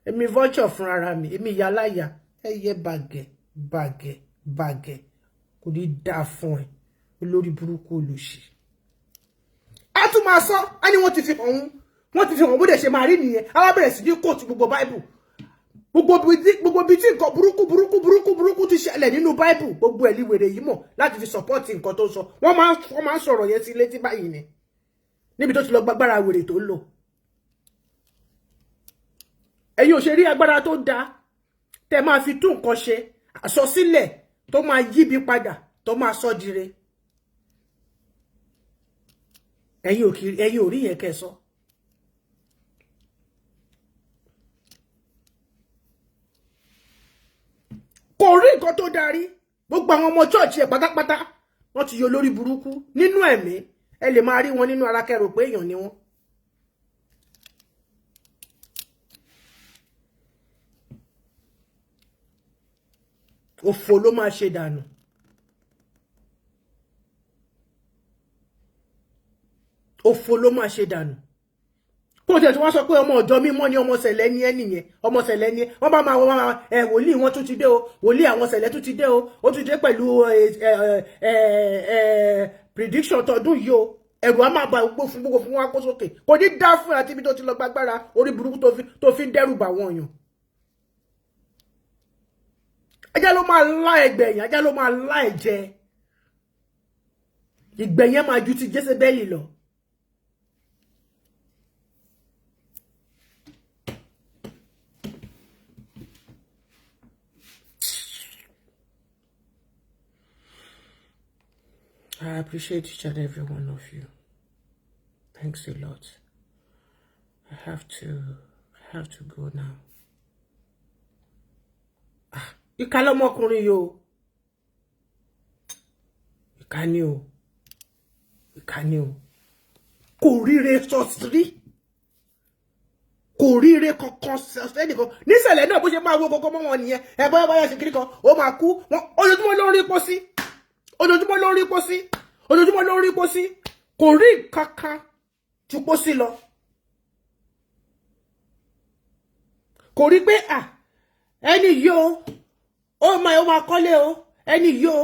Èmi vulture fúnra mi, èmi ìyá aláya ẹyẹ bàgẹ́ bàgẹ́ bàgẹ́, kò ní dáa fún ẹ, olórí burúkú olùṣì. A tún máa sọ á ní wọ́n ti fi hàn òun, wọ́n ti fi hàn, bó dẹ̀ ṣe máa rí nìyẹn. Á wá bẹ̀rẹ̀ sí ní quote gbogbo Bible, gbogbo ibi tí nǹkan burúkú burúkú burúkú burúkú ti ṣẹlẹ̀ nínú Bible, gbogbo ẹ̀ ní wèrè yìí mọ̀ láti fi support nǹkan tó ń sọ. Wọ́n máa ń sọ̀rọ̀ yẹn sí létí báyìí ni, níbi tó ti lọ gbàgbára wèrè tó ń lò. Ẹ̀yin ò ṣe rí agbára tó dáa tẹ́ máa fi tún nǹkan ṣe, àsọsílẹ̀ tó máa yíbi padà, tó máa sọ dire. Ẹ̀yin ò kiri, ẹ̀yin ò rí yẹn kẹ́ sọ. Kò rí nǹkan tó darí. Gbogbo àwọn ọmọ church ẹ̀ pátápátá, wọ́n ti yọ lórí burúkú nínú ẹ̀mí. Ẹ lè máa rí wọn nínú ara kẹrò pé èèyàn ni wọ́n. Òfò ló máa ṣe dànù. Òfò ló máa ṣe dànù. Kó tẹ̀ tí wọ́n sọ pé ọmọ ọ̀jọ́ mímọ́ ni, ọmọ sẹ̀lẹ̀ ní ẹ́ nìyẹn, ọmọ sẹ̀lẹ̀ ní ẹ́. Wọ́n bá máa wọ́n máa ẹ wòlíì wọn tún ti dé o, wòlíì àwọn sẹ̀lẹ̀ tún ti dé o, ó tún dé pẹ̀lú ẹ prediction tọdún yìí o. Ẹ̀rù á máa ba gbogbo fún gbogbo fún wa kó sókè. Kò ní dá fún àti ibi tó ti lọ gbàgbára orí burúkú tó fi ń dẹ́rù bà wọ́n yàn. Ajá ló máa lá ẹgbẹ̀yìn, ajá ló máa lá ẹ̀jẹ̀ ìgbẹ̀yìn máa ju ti Jésébẹ́lì lọ. I appreciate each and every one of you. Thanks a lot. I have to go now. Ah, ìkà lọmọkùnrin yìí o. Ìkà ni o. Ìkà ni o. Kò ríre sọ rí. Kò ríre kankan sẹ́nìkan. Nísẹ̀lẹ̀ náà, bó ṣe máa wo kọ́kọ́ mọ́ wọn nìyẹn. Ẹ bóyá bóyá ṣe kiri kan, ó máa kú. Ojoojúmọ́ ló ń rí pósí. Ojoojúmọ́ ló ń rí pósí. Ojoojúmọ́ ló ń rí pósí. Kò rí kankan ju pósí lọ. Kò rí pé à ẹni yìí o, ó máa kọ́lé o, ẹni yìí o,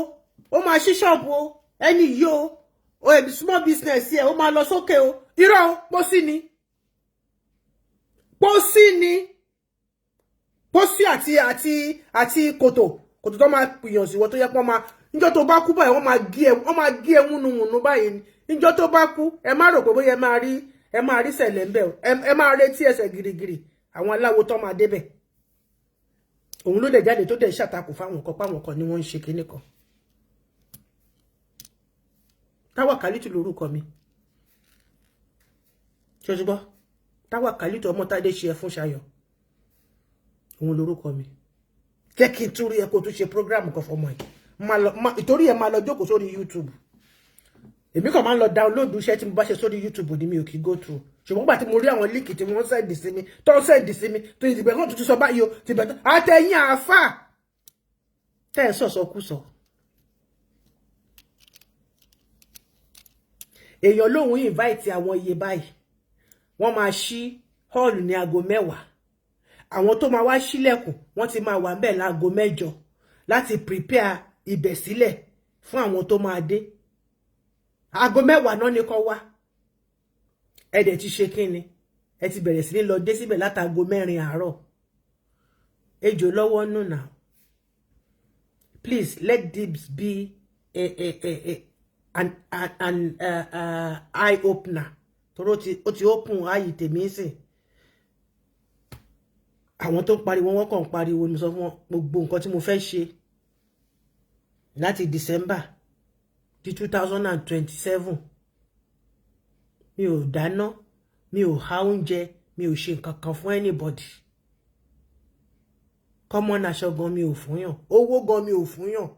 ó máa ṣí ṣọ́ọ̀bù o, ẹni yìí o, ó ẹbí small business yẹ, ó máa lọ sókè o. Irọ́ o, pósí ni. Pósí ni. Pósí àti kòtò. Kòtò tó máa pìyàn sí wọ́n tó yẹ pọ́n máa níjọ́ tó bá kú báyìí, wọ́n máa gé ẹ wúnúwúnú báyìí ni. Níjọ́ tó bá kú, ẹ má rò pé bóyá ẹ máa rí sẹ̀lẹ̀ ńbẹ̀ o. Ẹ máa retí ẹsẹ̀ gírígírí àwọn aláwo tó máa débẹ̀. Òun ló dẹ̀ jáde tó dẹ̀ ṣàtakò fáwọn kan, páwọn kan ni wọ́n ń ṣe kinní kan. Táwàkálítù lórúkọ mi. Ṣé o ti gbọ́? Táwàkálítù Ọmọ́tádé ṣe ẹ fún Ṣayọ̀. Òun lórúkọ mi. Jẹ́ kí n tún rí ẹ kó tún ṣe program kan fọmọ ẹ̀. Ìtorí ẹ máa lọ jókòó sórí YouTube. Èmi kàn máa ń lọ download iṣẹ́ tí mo bá ṣe sórí YouTube ni, mi ò kí go through. Ṣùgbọ́n gbà tí mo rí àwọn link tí wọ́n send sí mi, tó ń send sí mi, tó ìdìbò kan tuntun sọ báyìí o, tìbẹ̀ tó àtẹ̀yìn àáfà tẹ́ ẹ̀ sọ̀sọ̀ kú sọ. Èèyàn lóhun invite àwọn iye báyìí. Wọ́n máa ṣí hall ní aago 10. Àwọn tó máa wá ṣílẹ̀kùn, wọ́n ti máa wà ńbẹ̀ láago 8 láti prepare ibẹ̀ sílẹ̀ fún àwọn tó máa dé. Aago 10 náà ní kó wá. Ẹ dẹ̀ ti ṣe kínni, ẹ ti bẹ̀rẹ̀ sí ní lọ dé síbẹ̀ látago 4 àárọ̀. Ejò lọ́wọ́ nù now. Please let this be a an an, an eye opener, torí ó ti open eye tèmi sìn. Àwọn tó ń pariwo, wọn kàn ń pariwo ni. Mo sọ fún wọn gbogbo nǹkan tí mo fẹ́ ṣe láti December di 2027. Mi ò dáná, mi ò há oúnjẹ, mi ò ṣe nǹkan kan fún anybody. Common aṣọ gan mi ò fún yàn, owó gan mi ò fún yàn,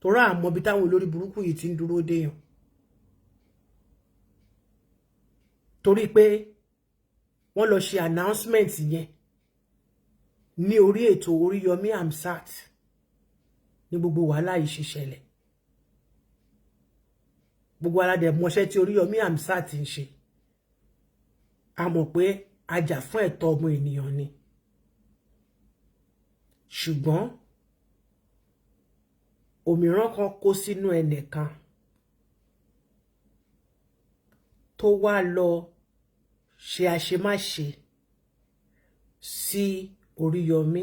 torí àmọ́ bí táwọn olórí burúkú yìí ti ń dúró déyàn, torí pé wọ́n lọ ṣe announcement yẹn ní orí ètò Oríyọmí Hamzat ní gbogbo wàhálà yìí ṣe ṣẹlẹ̀. Gbogbo aládẹ mọṣẹ́ tí Oríyọmí Hamzat ń ṣe. A mọ̀ pé ajà fún ẹ̀tọ́ ọmọ ènìyàn ni, ṣùgbọ́n òmíràn kan kó sínú ẹnìkan tó wá lọ ṣe àṣemáṣe sí Oríyọmí.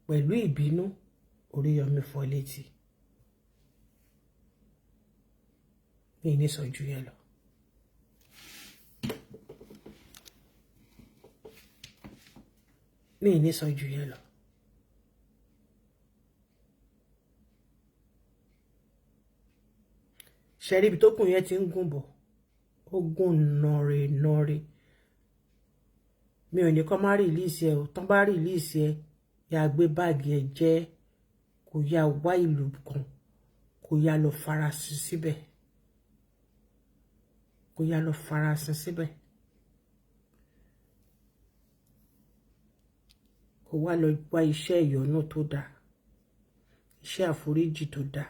Pẹ̀lú ìbínú, Oríyọmí fọ́ létí. Mi ní sọ ju yẹn lọ. Mi ní sọ ju yẹn lọ. Ṣẹ̀rí ibi tó kùn yẹn ti ń gùn bọ̀, ó gùn nọ̀rẹ̀ nọ̀rẹ̀. Mi ò ní kọ́ má release ẹ o. Tán bá release ẹ, yà gbé báàgì ẹ jẹ́, kó yá wá ìlú kan, kó yá lọ farasin síbẹ̀, kó yá lọ farasin síbẹ̀, kó wá lọ wá iṣẹ́ ìyọ́nú tó dáa, iṣẹ́ àforíjì tó dáa,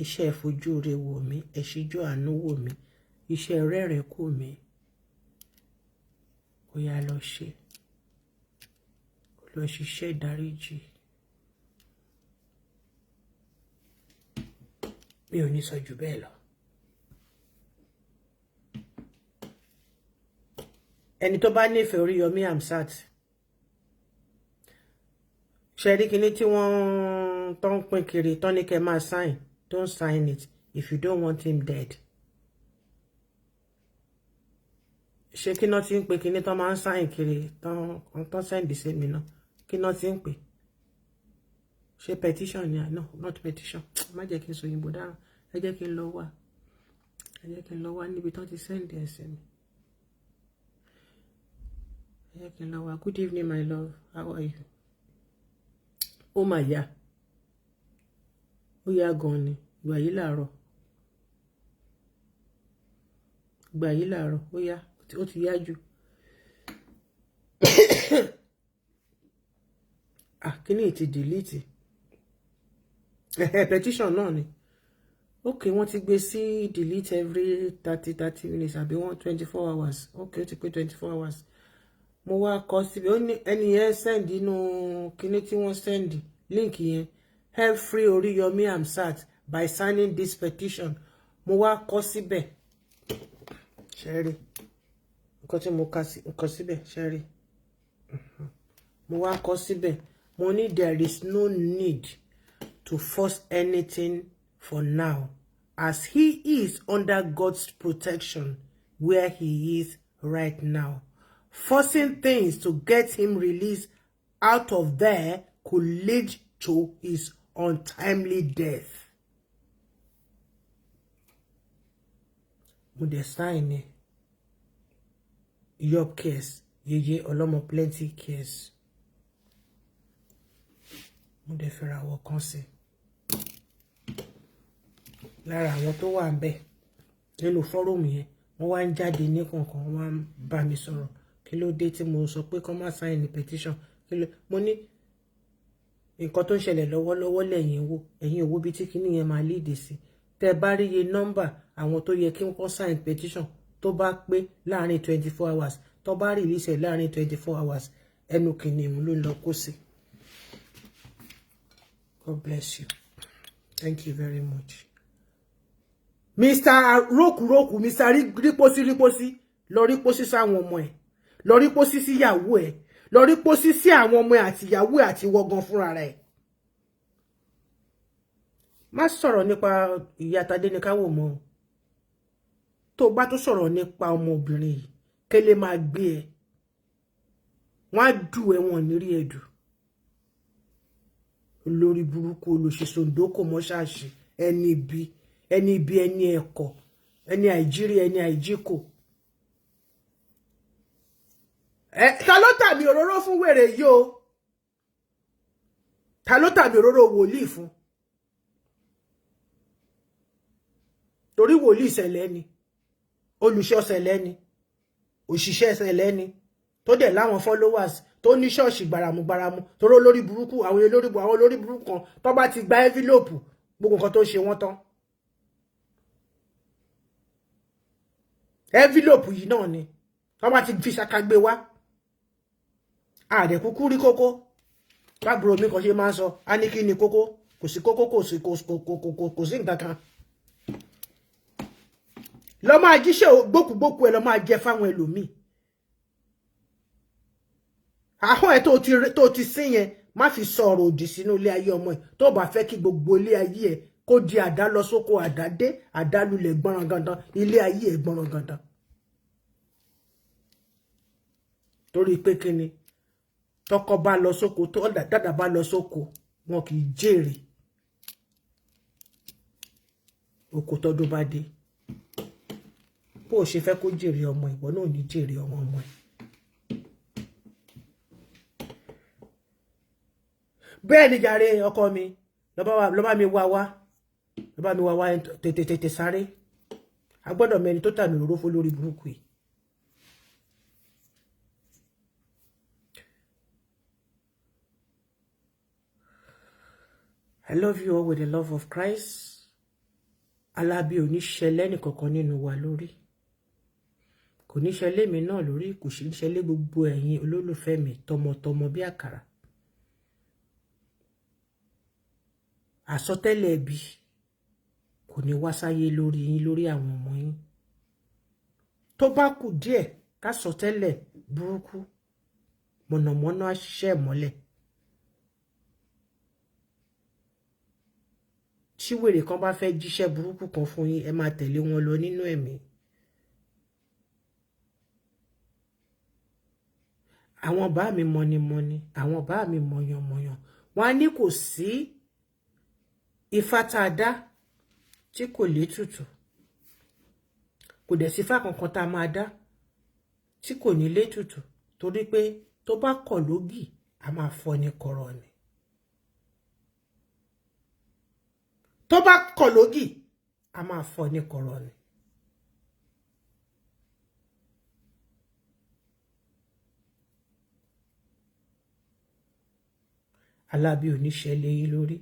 iṣẹ́ ìfojú rẹ wò mí, ẹ̀ṣíjú àánú wò mí, iṣẹ́ rẹ́rìn kù mí, kó yá lọ ṣe, kó lọ ṣiṣẹ́ ìdáríjì. Mi ò ní sọ jù bẹ́ẹ̀ lọ. Ẹni tó bá nífẹ̀ẹ́ Oríyọmí Hamzat, ṣe rí kinní tí wọ́n tó ń pín kiri tó ní kẹ́ máa sign, don't sign it if you don't want him dead. Ṣé kí náà ti ń pè kinní tó máa ń sign kiri tó send sí mi náà? Kí náà ti ń pè? Ṣé petition ni? No, not petition. Má jẹ́ kí n sọ òyìnbó dáhùn. Ẹ jẹ́ kí n lọ wá, ẹ jẹ́ kí n lọ wá níbi tó ti send ẹ̀ sí mi. Ẹ jẹ́ kí n lọ wá. Good evening, my love, how are you? Ó mà yá, ó yá gan ni. Ìgbà yìí làárọ̀, ìgbà yìí làárọ̀, ó yá, ó ti yá jù. Ah, kíní ti delete petition náà ni. Ok, wọ́n ti gbé sí delete every 30 30 minutes àbí wọ́n 24 hours. Ok, ó ti pé 24 hours. Mo wá kọ síbi, ó ní ẹni yẹn send inú kíní tí wọ́n send link yẹn, "Help free Oriyomi Hamzat by signing this petition." Mo wá kọ síbẹ̀, ṣẹ́rí nǹkan tí mo kọ síbẹ̀? Ṣẹ́rí mo wá kọ síbẹ̀? Mo ní, "There is no need to force anything for now, as he is under God's protection where he is right now. Forcing things to get him released out of there could lead to his untimely death." Mo dẹ̀ sign ni. Yop cares, yeye ọlọ́mọ plenty cares. Mo dẹ̀ fẹ́ra wọ̀ kan sí lára àwọn tó wà ńbẹ̀ nínú forum yẹn. Wọ́n wá ń jáde ní kọ̀ọ̀kan, wọ́n wá ń bá mi sọ̀rọ̀. Kí ló dé tí mo sọ pé kó má sign ní petition? Kí ló mo ní nǹkan tó ń ṣẹlẹ̀ lọ́wọ́lọ́wọ́ lẹ́yìn wò, ẹ̀yin òwò bíi tí kinní yẹn máa lead sí. Tẹ́ bá rí iye nọ́mbà àwọn tó yẹ kí wọ́n sign petition Tó bá pé láàrin 24 hours, tó bá release ẹ̀ láàrin 24 hours, ẹnu kìnìún ló ń lọ kó sí. God bless you. Thank you very much. Mr. Roku, Mr. Rípósí Rípósí, lọ rípósí sáwọn ọmọ ẹ̀, lọ rípósí síyàwó ẹ̀, lọ rípósí sí àwọn ọmọ ẹ̀ àti ìyàwó ẹ̀ àti wọgan fúnra rẹ̀. Má sọ̀rọ̀ nípa ìyá Tadéníkáwò mọ́. Tó bá tó sọ̀rọ̀ nípa ọmọbìnrin yìí, kélé máa gbé ẹ, wọ́n á dù ẹ, wọn ní rí ẹ dù. Olórí burúkú, olùṣèṣòǹdókò mọ́ṣáàṣì, ẹni ibi, ẹni ibi, ẹni ẹ̀kọ́, ẹni àìjírí, ẹni àìjíkò. Ẹ ta ló tàbí òróró fún wèrè yìí o? Ta ló tàbí òróró wòlíì fún? Torí wòlíì ìṣẹ̀lẹ̀ ni, olùṣọ́ ṣẹlẹ̀ ni, òṣìṣẹ́ ṣẹlẹ̀ ni, tó dẹ̀ láwọn followers, tó ní ṣọ́ọ̀ṣì gbàràmùgbàràmù. Torí olórí burúkú, àwọn olórí burúkú kan, tó bá ti gba envelope, gbogbo nǹkan tó ṣe wọ́n tán, envelope yìí náà ni tó bá ti fi ṣàkàgbé wá. Àdẹ kúkú rí kókó. Bábúrò mi kan ṣe máa ń sọ, á ní kí ni kókó? Kò sí kókó, kò sí, kò sí nǹkan kan. Lọ máa jíṣẹ́ gbókùgbókù ẹ, lọ máa jẹ fáwọn ẹlòmíì. Ahọ́n ẹ tó ti sín yẹn, má fi sọ ọ̀rọ̀ òdì sínú ilé ayé ọmọ ẹ. Tó bá fẹ́ kí gbogbo ilé ayé ẹ kó di àdá lọ sóko, àdá dé, àdá lulẹ̀ gbọ́nrangandan, ilé ayé ẹ gbọ́nrangandan. Torí pé kíni? Tọkọ bá lọ sóko, tó dàdà bá lọ sóko, wọn kì í jèrè oko tọdún bá dé. Bó o ṣe fẹ́ kó jèrè ọmọ, ìwọ náà ní jèrè ọmọ ọmọ ẹ. Bẹ́ẹ̀ ni jàre, ọkọ mi, lọ bá mi wá wá, lọ bá mi wá wá, tètè tètè sáré. A gbọ́dọ̀ mẹni tó tàmì òróró fún lórí burúkú yìí. I love you all with the love of Christ. Alábí ò ní ṣẹlẹ̀ nìkankan nínú wa lórí, kò ní ṣẹlẹ̀ mi náà lórí, kò sì ní ṣẹlẹ̀ gbogbo ẹ̀yin olólùfẹ́ mi tọmọtọmọ bí àkàrà. Àsọtẹ́lẹ̀ ẹbí kò ní wá sáyé lórí yín, lórí àwọn ọmọ yín. Tó bá kù díẹ̀ ká sọtẹ́lẹ̀ burúkú, mọ̀nàmọ́ná á ṣiṣẹ́ mọ́lẹ̀. Tí wèrè kan bá fẹ́ jíṣẹ́ burúkú kan fún yín, ẹ máa tẹ̀lé wọn lọ nínú ẹ̀mí. Àwọn bá mi mọ̀nìmọ̀nì, àwọn bá mi mọ̀yànmọ̀yàn, wọn á ní kò sí ifá tá a dá tí kò létùtù, kò dẹ̀ sí ifá kankan tá a máa dá tí kò ní létùtù, torí pé tó bá kọ̀ lógì, a máa fọ́ ní kọ̀rọ̀ ni. Tó bá kọ̀ lógì, a máa fọ́ ní kọ̀rọ̀ ni. Alábí ò ní ṣẹlẹ̀ yín lórí,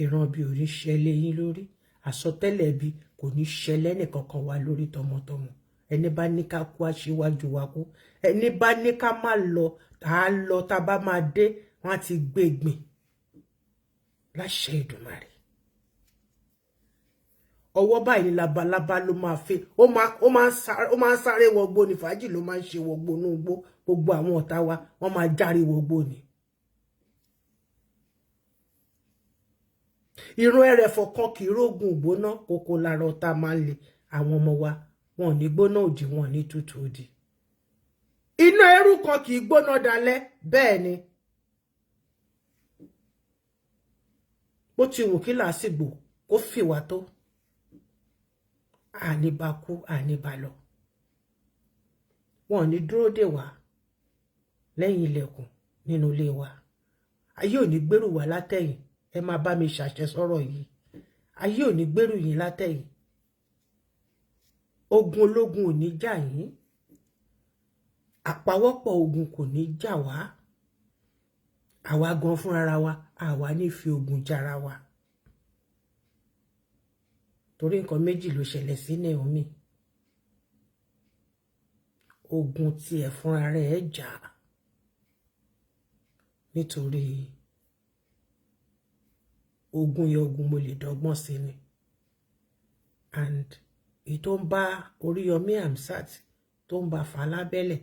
ìran bí ò ní ṣẹlẹ̀ yín lórí, àsọtẹ́lẹ̀ bí kò ní ṣẹlẹ̀ nìkankan wa lórí tọmọtọmọ. Ẹni bá ní ká kú, aṣíwájú wa kú. Ẹni bá ní ká má lọ, tá a lọ, tá a bá máa dé, wọn á ti gbé gbìn láṣẹ Èdùmàrè. Ọwọ́ báyìí ní labalábá ló máa fi ó máa ń sáré wọgbó ní fàájì, ló máa ń ṣe wọgbó ní igbó. Gbogbo àwọn ọ̀tá wa, wọ́n máa járe wọgbó ni. Ìrun ẹrẹ̀fọ̀ kan kì í rógun gbóná kókó lára ọ̀tá máa ń le. Àwọn ọmọ wa, wọn ò ní gbóná òdì, wọn ò ní tútù òdì. Iná ẹrú kan kì í gbóná dalẹ̀. Bẹ́ẹ̀ ni, bó ti wù kí làásìgbò kó fìwà tó, àní bá kú, àní bá lọ, wọn ò ní dúró dè wá lẹ́yìn ilẹ̀kùn nínú ilé wa. Ayé ò ní gbèrú wá látẹ̀yìn. Ẹ máa bá mi ṣàṣẹ sọ̀rọ̀ yìí. Ayé ò ní gbèrú yín látẹ̀yìn. Ogun ológun ò ní jà yín, àpawọ́pọ̀ ogun kò ní jà wá. Àwa gan fúnra wa, àwa ní fi ogun jára wa, torí nǹkan méjì ló ṣẹlẹ̀ sí Naomi. Ogun tiẹ̀ fúnra rẹ̀ jà, nítorí ogun yẹn, ogun mo lè dọ́gbọ́n sí ni. And èyí tó ń bá Oríyọmí Hamzat tó ń bá fà lábẹ́lẹ̀,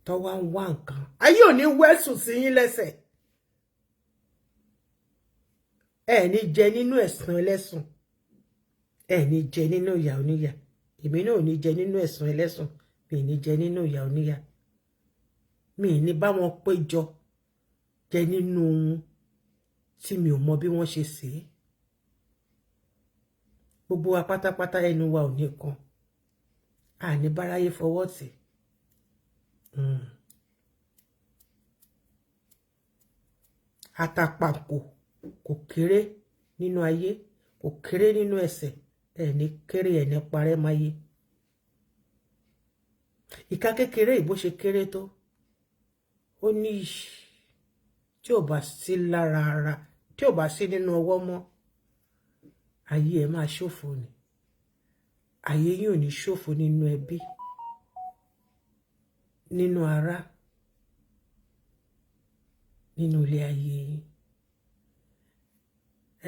tó wá ń wá nǹkan, ayé ò ní wẹ́sùn sí yín lẹ́sẹ̀. Ẹ ní jẹ nínú ẹ̀san ẹlẹ́sùn, ẹ ní jẹ nínú ìyà oníyà. Èmi náà ò ní jẹ nínú ẹ̀san ẹlẹ́sùn, mi ní jẹ nínú ìyà oníyà, mi ní bá wọn péjọ jẹ nínú ohun tí mi ò mọ bí wọ́n ṣe sè é. Gbogbo wa pátápátá, ẹnu wa ò ní kan, àní báráyé fọwọ́ tì. Àtàpàkò kò kéré nínú ayé, kò kéré nínú ẹsẹ̀, ẹni kéré, ẹni parẹ́ máyé. Ìka kékeré, ìbó ṣe kéré tó, ó ní tí ò bá sí lára ara, tí ò bá sí nínú ọwọ́ mọ́, ayé ẹ máa ṣòfò ni. Ayé yín ò ní ṣòfò nínú ẹbí, nínú ará, nínú ilé ayé yín.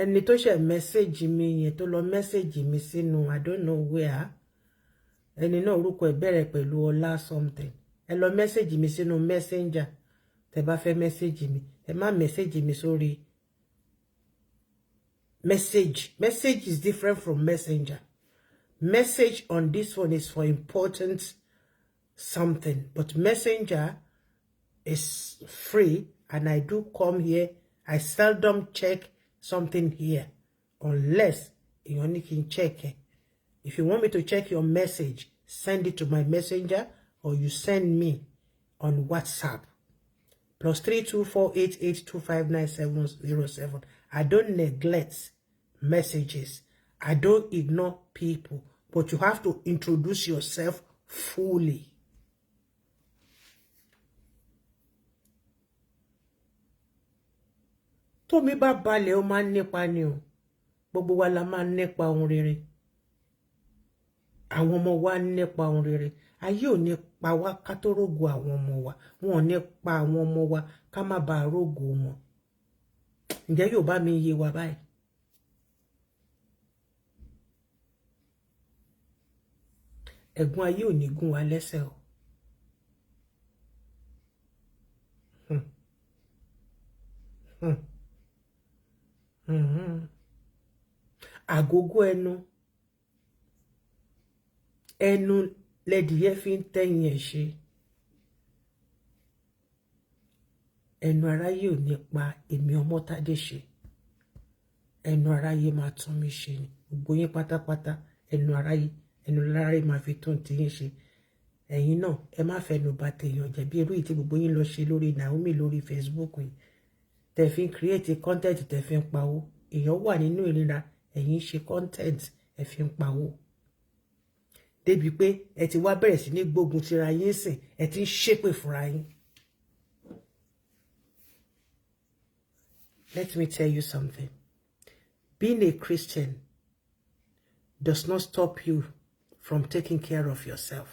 Ẹni tó ṣe message mi yẹn, tó lọ message mi sínú, I don't know where, ẹni náà, orúkọ ẹ̀ bẹ̀rẹ̀ pẹ̀lú ọlá something. Ẹ lọ message mi sínú Messenger. Tẹ́ bá fẹ́ message mi, ẹ má message mi sórí message. Message is different from Messenger. Message on this one is for important something, but Messenger is free and I do come here. I seldom check something here unless èèyàn ní kí n check ẹ. If you want me to check your message, send it to my Messenger or you send me on WhatsApp, +324 88259707. I don't neglect messages. I don't ignore people, but you have to introduce yourself fully. Tómi bá balẹ̀, ó máa ń nípa ni o. Gbogbo wa la máa ń nípa ohun rere. Àwọn ọmọ wa ń nípa ohun rere. Ayé ò ní pa wá ká tó rógo àwọn ọmọ wa. Wọn ò ní pa àwọn ọmọ wa ká má bàa rógo wọn. Ǹjẹ́ yóò bá mi yé wa báyìí? Ẹ̀gún ayé ò ní gún wa lẹ́sẹ̀ o. Àgógó ẹnu, ẹnu lẹ́dìyẹ fi ń tẹ̀yìn ẹ̀ ṣe. Ẹnu aráyé ò ní pa èmi Ọmọ́tádé ṣe. Ẹnu aráyé máa tún mi ṣe ni. Gbogbo yín pátápátá, ẹnu aráyé, ẹnu aráyé máa fi tún tiyín ṣe. Ẹ̀yin náà, ẹ má fẹnu bà tèèyàn jẹ́ bí irú yìí tí gbogbo yín lọ ṣe lórí Naomi lórí Facebook yìí, tẹ́ fi ń create content, tẹ́ fi ń pawó. Èèyàn wà nínú ìnira, ẹ̀yin ṣe content, ẹ fi ń pawó, débi pé ẹ ti wá bẹ̀rẹ̀ sí ní gbógun tira yín sìn, ẹ ti ń ṣépè fúnra yín. Let me tell you something. Being a Christian does not stop you from taking care of yourself.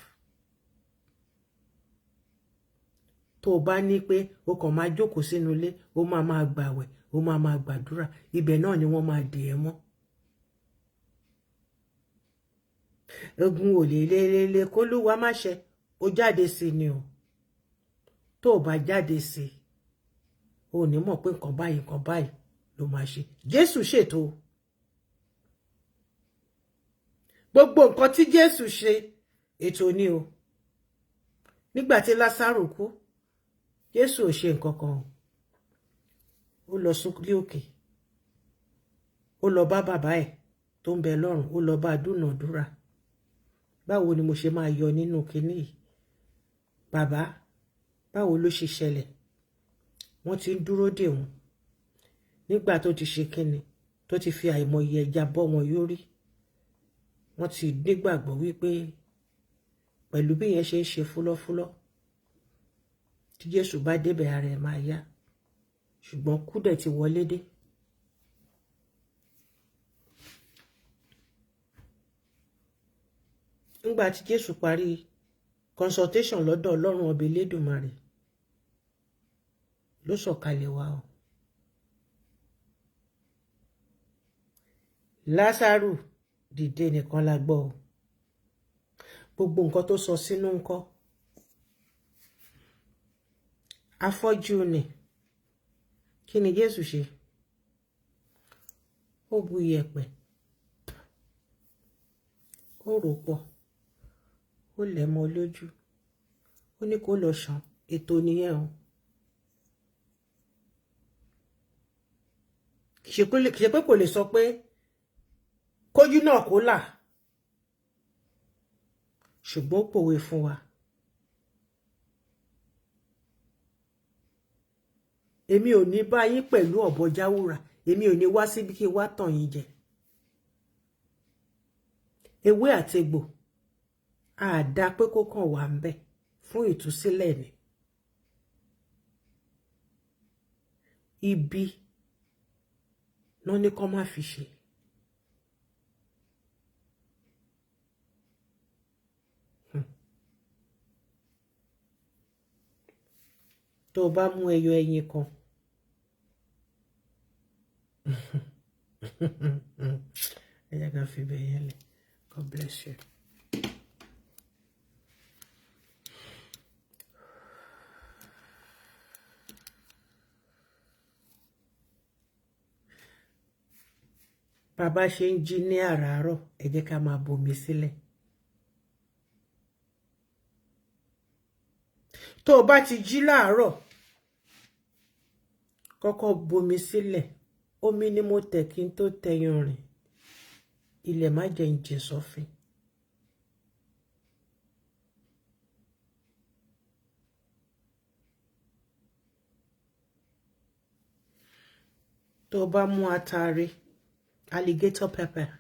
Tó o bá ní pé o kàn máa jókòó sínú ilé, o máa máa gbàwẹ̀, o máa máa gbàdúrà, ibẹ̀ náà ni wọ́n máa dè ẹ́ mọ́. Ogun ò lè lelele kólúwa má ṣe. O jáde sí ni o. Tó o bá jáde sí, o ní mọ̀ pé nǹkan báyìí, nǹkan báyìí ló máa ṣe. Jésù ṣètò gbogbo nǹkan tí Jésù ṣe, ètò ni o. Nígbà tí Lásárù kú, Jésù ò ṣe nǹkan kan. Ó lọ sókè òkè, ó lọ bá bàbá ẹ̀ tó ń bẹ lọ́run, ó lọ bá dúnàádúrà. Báwo ni mo ṣe máa yọ nínú kinní yìí, bàbá? Báwo ló ṣe ṣẹlẹ̀? Wọ́n ti ń dúró dè wọ́n nígbà tó ti ṣe kinní, tó ti fi àìmọye ẹja bọ́ wọn yórí. Wọ́n ti nígbàgbọ́ wípé pẹ̀lú bí yẹn ṣe ń ṣe fúlọ́fúlọ́, tí Jésù bá débẹ̀, ara ẹ̀ máa yá. Ṣùgbọ́n kú dẹ̀ ti wọlé dé. Nígbà tí Jésù parí Consultation lọ́dọ̀ Ọlọ́run ọba Elédùmarè ló sọ̀kalẹ̀ wá o. Lásárù dìde nìkan la gbọ́ o. Gbogbo nǹkan tó sọ sínú ńkọ́? Afọ́jú ni. Kí ni Jésù ṣe? Ó bu iyẹ̀pẹ̀, ó rò pọ̀, ó lẹ̀ mọ́ lójú, ó ní kó lọ ṣàn. Ètò nìyẹn o. Kì í ṣe pé kò lè sọ pé kójú náà kó là, ṣùgbọ́n ó pòwe fún wa. Èmi ò ní bá yín pẹ̀lú ọ̀bọ jáwúra, èmi ò ní wá síbi kí wá tàn yín jẹ. Ewé àtegbò àdá pé kó kàn wà ń bẹ̀ fún ìtúsílẹ̀ ni. Ibi náà ní kó má fi ṣe. Tó o bá mú ẹyọ ẹyin kan, ẹ jẹ́ ká fi bẹ́ẹ̀ yẹn lẹ̀. God bless you. Bàbá ṣe ń jí ní àràárọ̀, ẹ jẹ́ ká máa bomi sílẹ̀. Tó o bá ti jí láàárọ̀, kọ́kọ́ bomi sílẹ̀. Omi ni mo tẹ̀ kí n tó tẹyan rìn. Ilẹ̀ má jẹ́ ń jìn sọ́fin. Tó o bá mú atare, alligator pepper,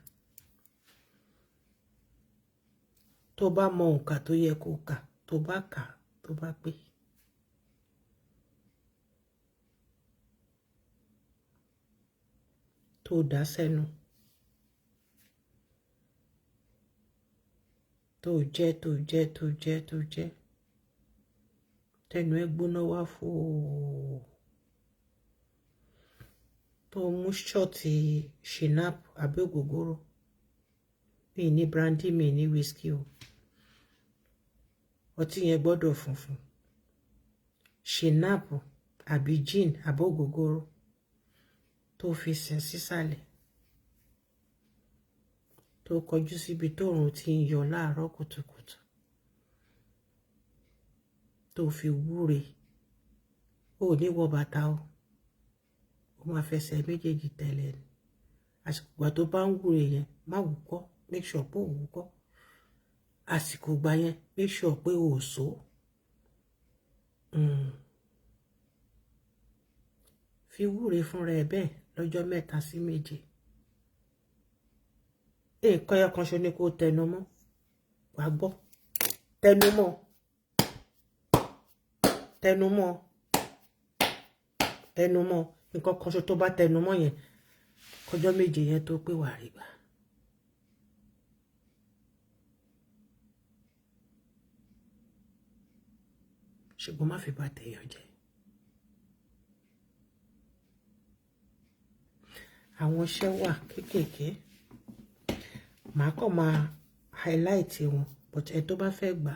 tó bá mọ òǹkà tó yẹ kó kà, tó bá kà, tó bá pé, tó dà sẹ́nu, tó jẹ, tó jẹ, tó jẹ, tó jẹ, tẹnu ẹ gbóná wá fòó, tó mú shot schnapps àbí ògógóró, mi ní brandy, mi ní whisky o, ọtí yẹn gbọ́dọ̀ funfun, schnapps àbí gin àbí ògógóró, tó fi sìn sísàlẹ̀, tó kọjú síbi tóòrùn ti ń yọ láàárọ̀ kùtùkùtù, tó fi wúre. Ó ní wọ bàtà o, ó máa fẹsẹ̀ méjèèjì tẹ̀lé ni. Àsìkò ìgbà tó bá ń wúre yẹn, má wúkọ́, make sure pé ò wúkọ́. Àsìkò ìgbà yẹn, make sure pé ò só. Fi wúre fúnra ẹ bẹ́ẹ̀ lọ́jọ́ 3 sí 7. Nǹkan ẹyọ kan ṣo ni kó tẹnu mọ́, wàá gbọ́. Tẹnu mọ́, tẹnu mọ́, tẹnu mọ́. Nǹkan kan ṣo tó bá tẹnu mọ́ yẹn, kọjọ́ 7 yẹn tó pé, wàá rí gbà. Ṣùgbọ́n má fi bá tèèyàn jẹ́. Àwọn iṣẹ́ wà kéékèèké, màá kàn máa highlight wọn, but ẹ tó bá fẹ́ gbà,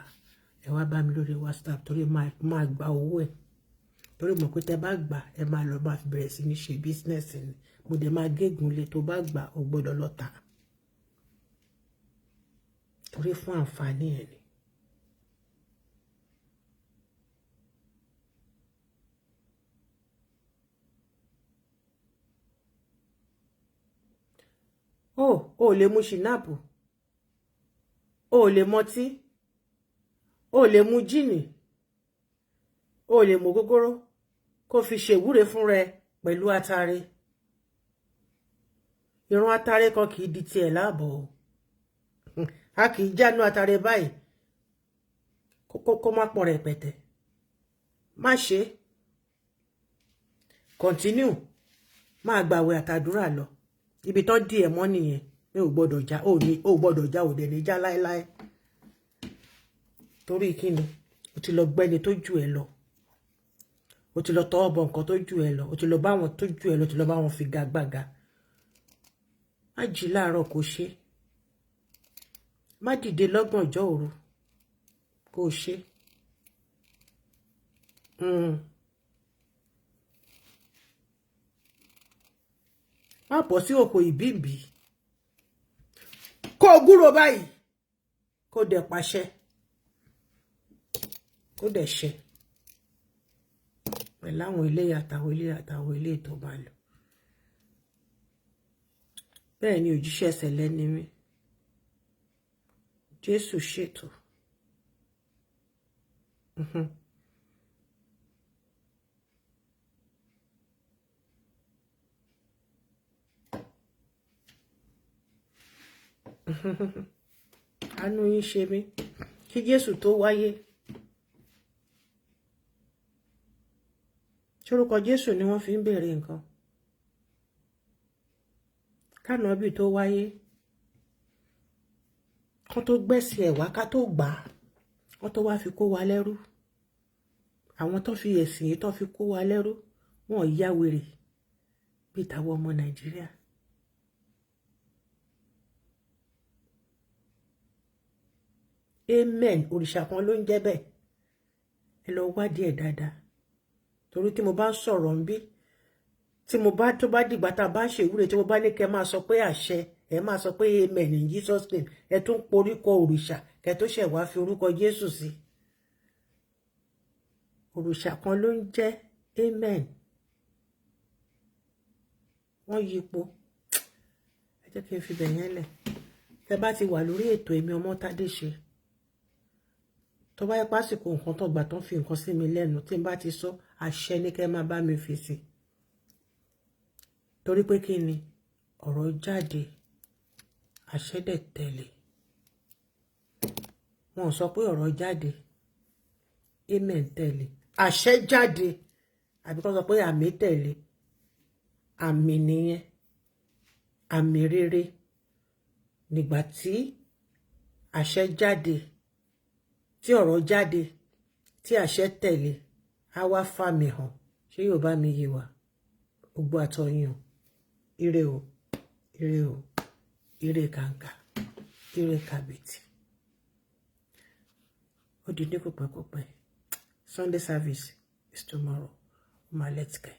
ẹ wá bá mi lórí WhatsApp, torí máa gba owó ẹ̀, torí mọ̀ pé tẹ bá gbà, ẹ máa lọ máa fi bẹ̀rẹ̀ sí ní ṣe business ni. Mo dẹ̀ máa gégùn lé. Tó bá gbà, ó gbọ́dọ̀ lọ tà, torí fún àǹfààní ẹ̀ ni. O ò lè mu schnapps, o ò lè mọtí, o ò lè mu gin, o ò lè mu gógóró, kó fi ṣèwúre fún rẹ pẹ̀lú atare. Ìran atare kan kì í di tiẹ̀ láàbọ̀ o. A kì í jánu atare báyìí kó má pọ̀ rẹpẹtẹ. Má ṣe, continue máa gbàwẹ̀ àtàdúrà lọ. Ibi tán dì ẹ̀ mọ́ nìyẹn, mi ò gbọ́dọ̀ já, ò ní ò gbọ́dọ̀ já, ò dẹ̀ ní já láéláé. Torí kíni? O ti lọ gbẹ́ni tó jù ẹ lọ, o ti lọ tọwọ́ bọ nǹkan tó jù ẹ lọ, o ti lọ bá wọn tó jù ẹ lọ, o ti lọ bá wọn figagbága. Má jí láàárọ̀ kó ṣe, má dìde lọ́gànjọ́ òru kó ṣe. Má bọ́ sí òkò ìbíǹbí kó o gúrò báyìí, kó dẹ̀ pàṣẹ, kó dẹ̀ ṣẹ pẹ̀lú àwọn ilé àtàwọn ilé àtàwọn ilé tó máa lò. Bẹ́ẹ̀ ni, òjíṣẹ́ ẹsẹ̀ lẹ́ni mi. Jésù ṣètò. Àánú yín ṣe mí. Kí Jésù tó wáyé, ṣórúkọ Jésù ni wọ́n fi ń béèrè nǹkan? Kánàbì tó wáyé, kán tó gbẹ̀sìn ẹ̀ wá, ká tó gbà á, wọ́n tó wá fi kó wa lẹ́rú. Àwọn tó fi ẹ̀sìn yìí tó fi kó wa lẹ́rú, wọn yá wèrè bíi tàwọn ọmọ Nàìjíríà. Amen. Òrìṣà kan ló ń jẹ́ bẹ́ẹ̀. Ẹ lọ wádìí ẹ̀ dáadáa, torí tí mo bá ń sọ̀rọ̀ ń bí, tí mo bá tó bá dìgbà tá a bá ń ṣe ìwúre, tí mo bá ní kẹ́ máa sọ pé àṣẹ, ẹ máa sọ pé amen in Jesus name, ẹ tún poríkọ òrìṣà kẹ́ tó ṣẹ̀ wá fi orúkọ Jésù sí. Òrìṣà kan ló ń jẹ́ amen. Wọ́n yípo. Ẹ jẹ́ kí n fi bẹ̀ yẹn lẹ̀. Tẹ́ bá ti wà lórí ètò, èmi Ọmọ́tádé ṣe, tó bá yẹ pásìkò nǹkan tó gbà tán fi nǹkan sí mi lẹ́nu, tí n bá ti sọ, àṣẹ ní kẹ́ máa bá mi fi sí, torí pé kí ni? Ọ̀rọ̀ jáde, àṣẹ dẹ̀ tẹ̀lé. Wọn ò sọ pé ọ̀rọ̀ jáde, amen tẹ̀lé, àṣẹ jáde, àbí kọ́ sọ pé àmì tẹ̀lé. Àmì nìyẹn, àmì rere nígbà tí àṣẹ jáde, tí ọ̀rọ̀ jáde, tí àṣẹ tẹ̀lé, á wá fàmì hàn. Ṣé yóò bá mi yé wa? Gbogbo àtọyìn o. Ire o, ire o, ire kàǹkà, ire kàbìtì. Ó di ní kòpẹ́kòpẹ́. Sunday service is tomorrow. Ó máa lẹ́tìkẹ́.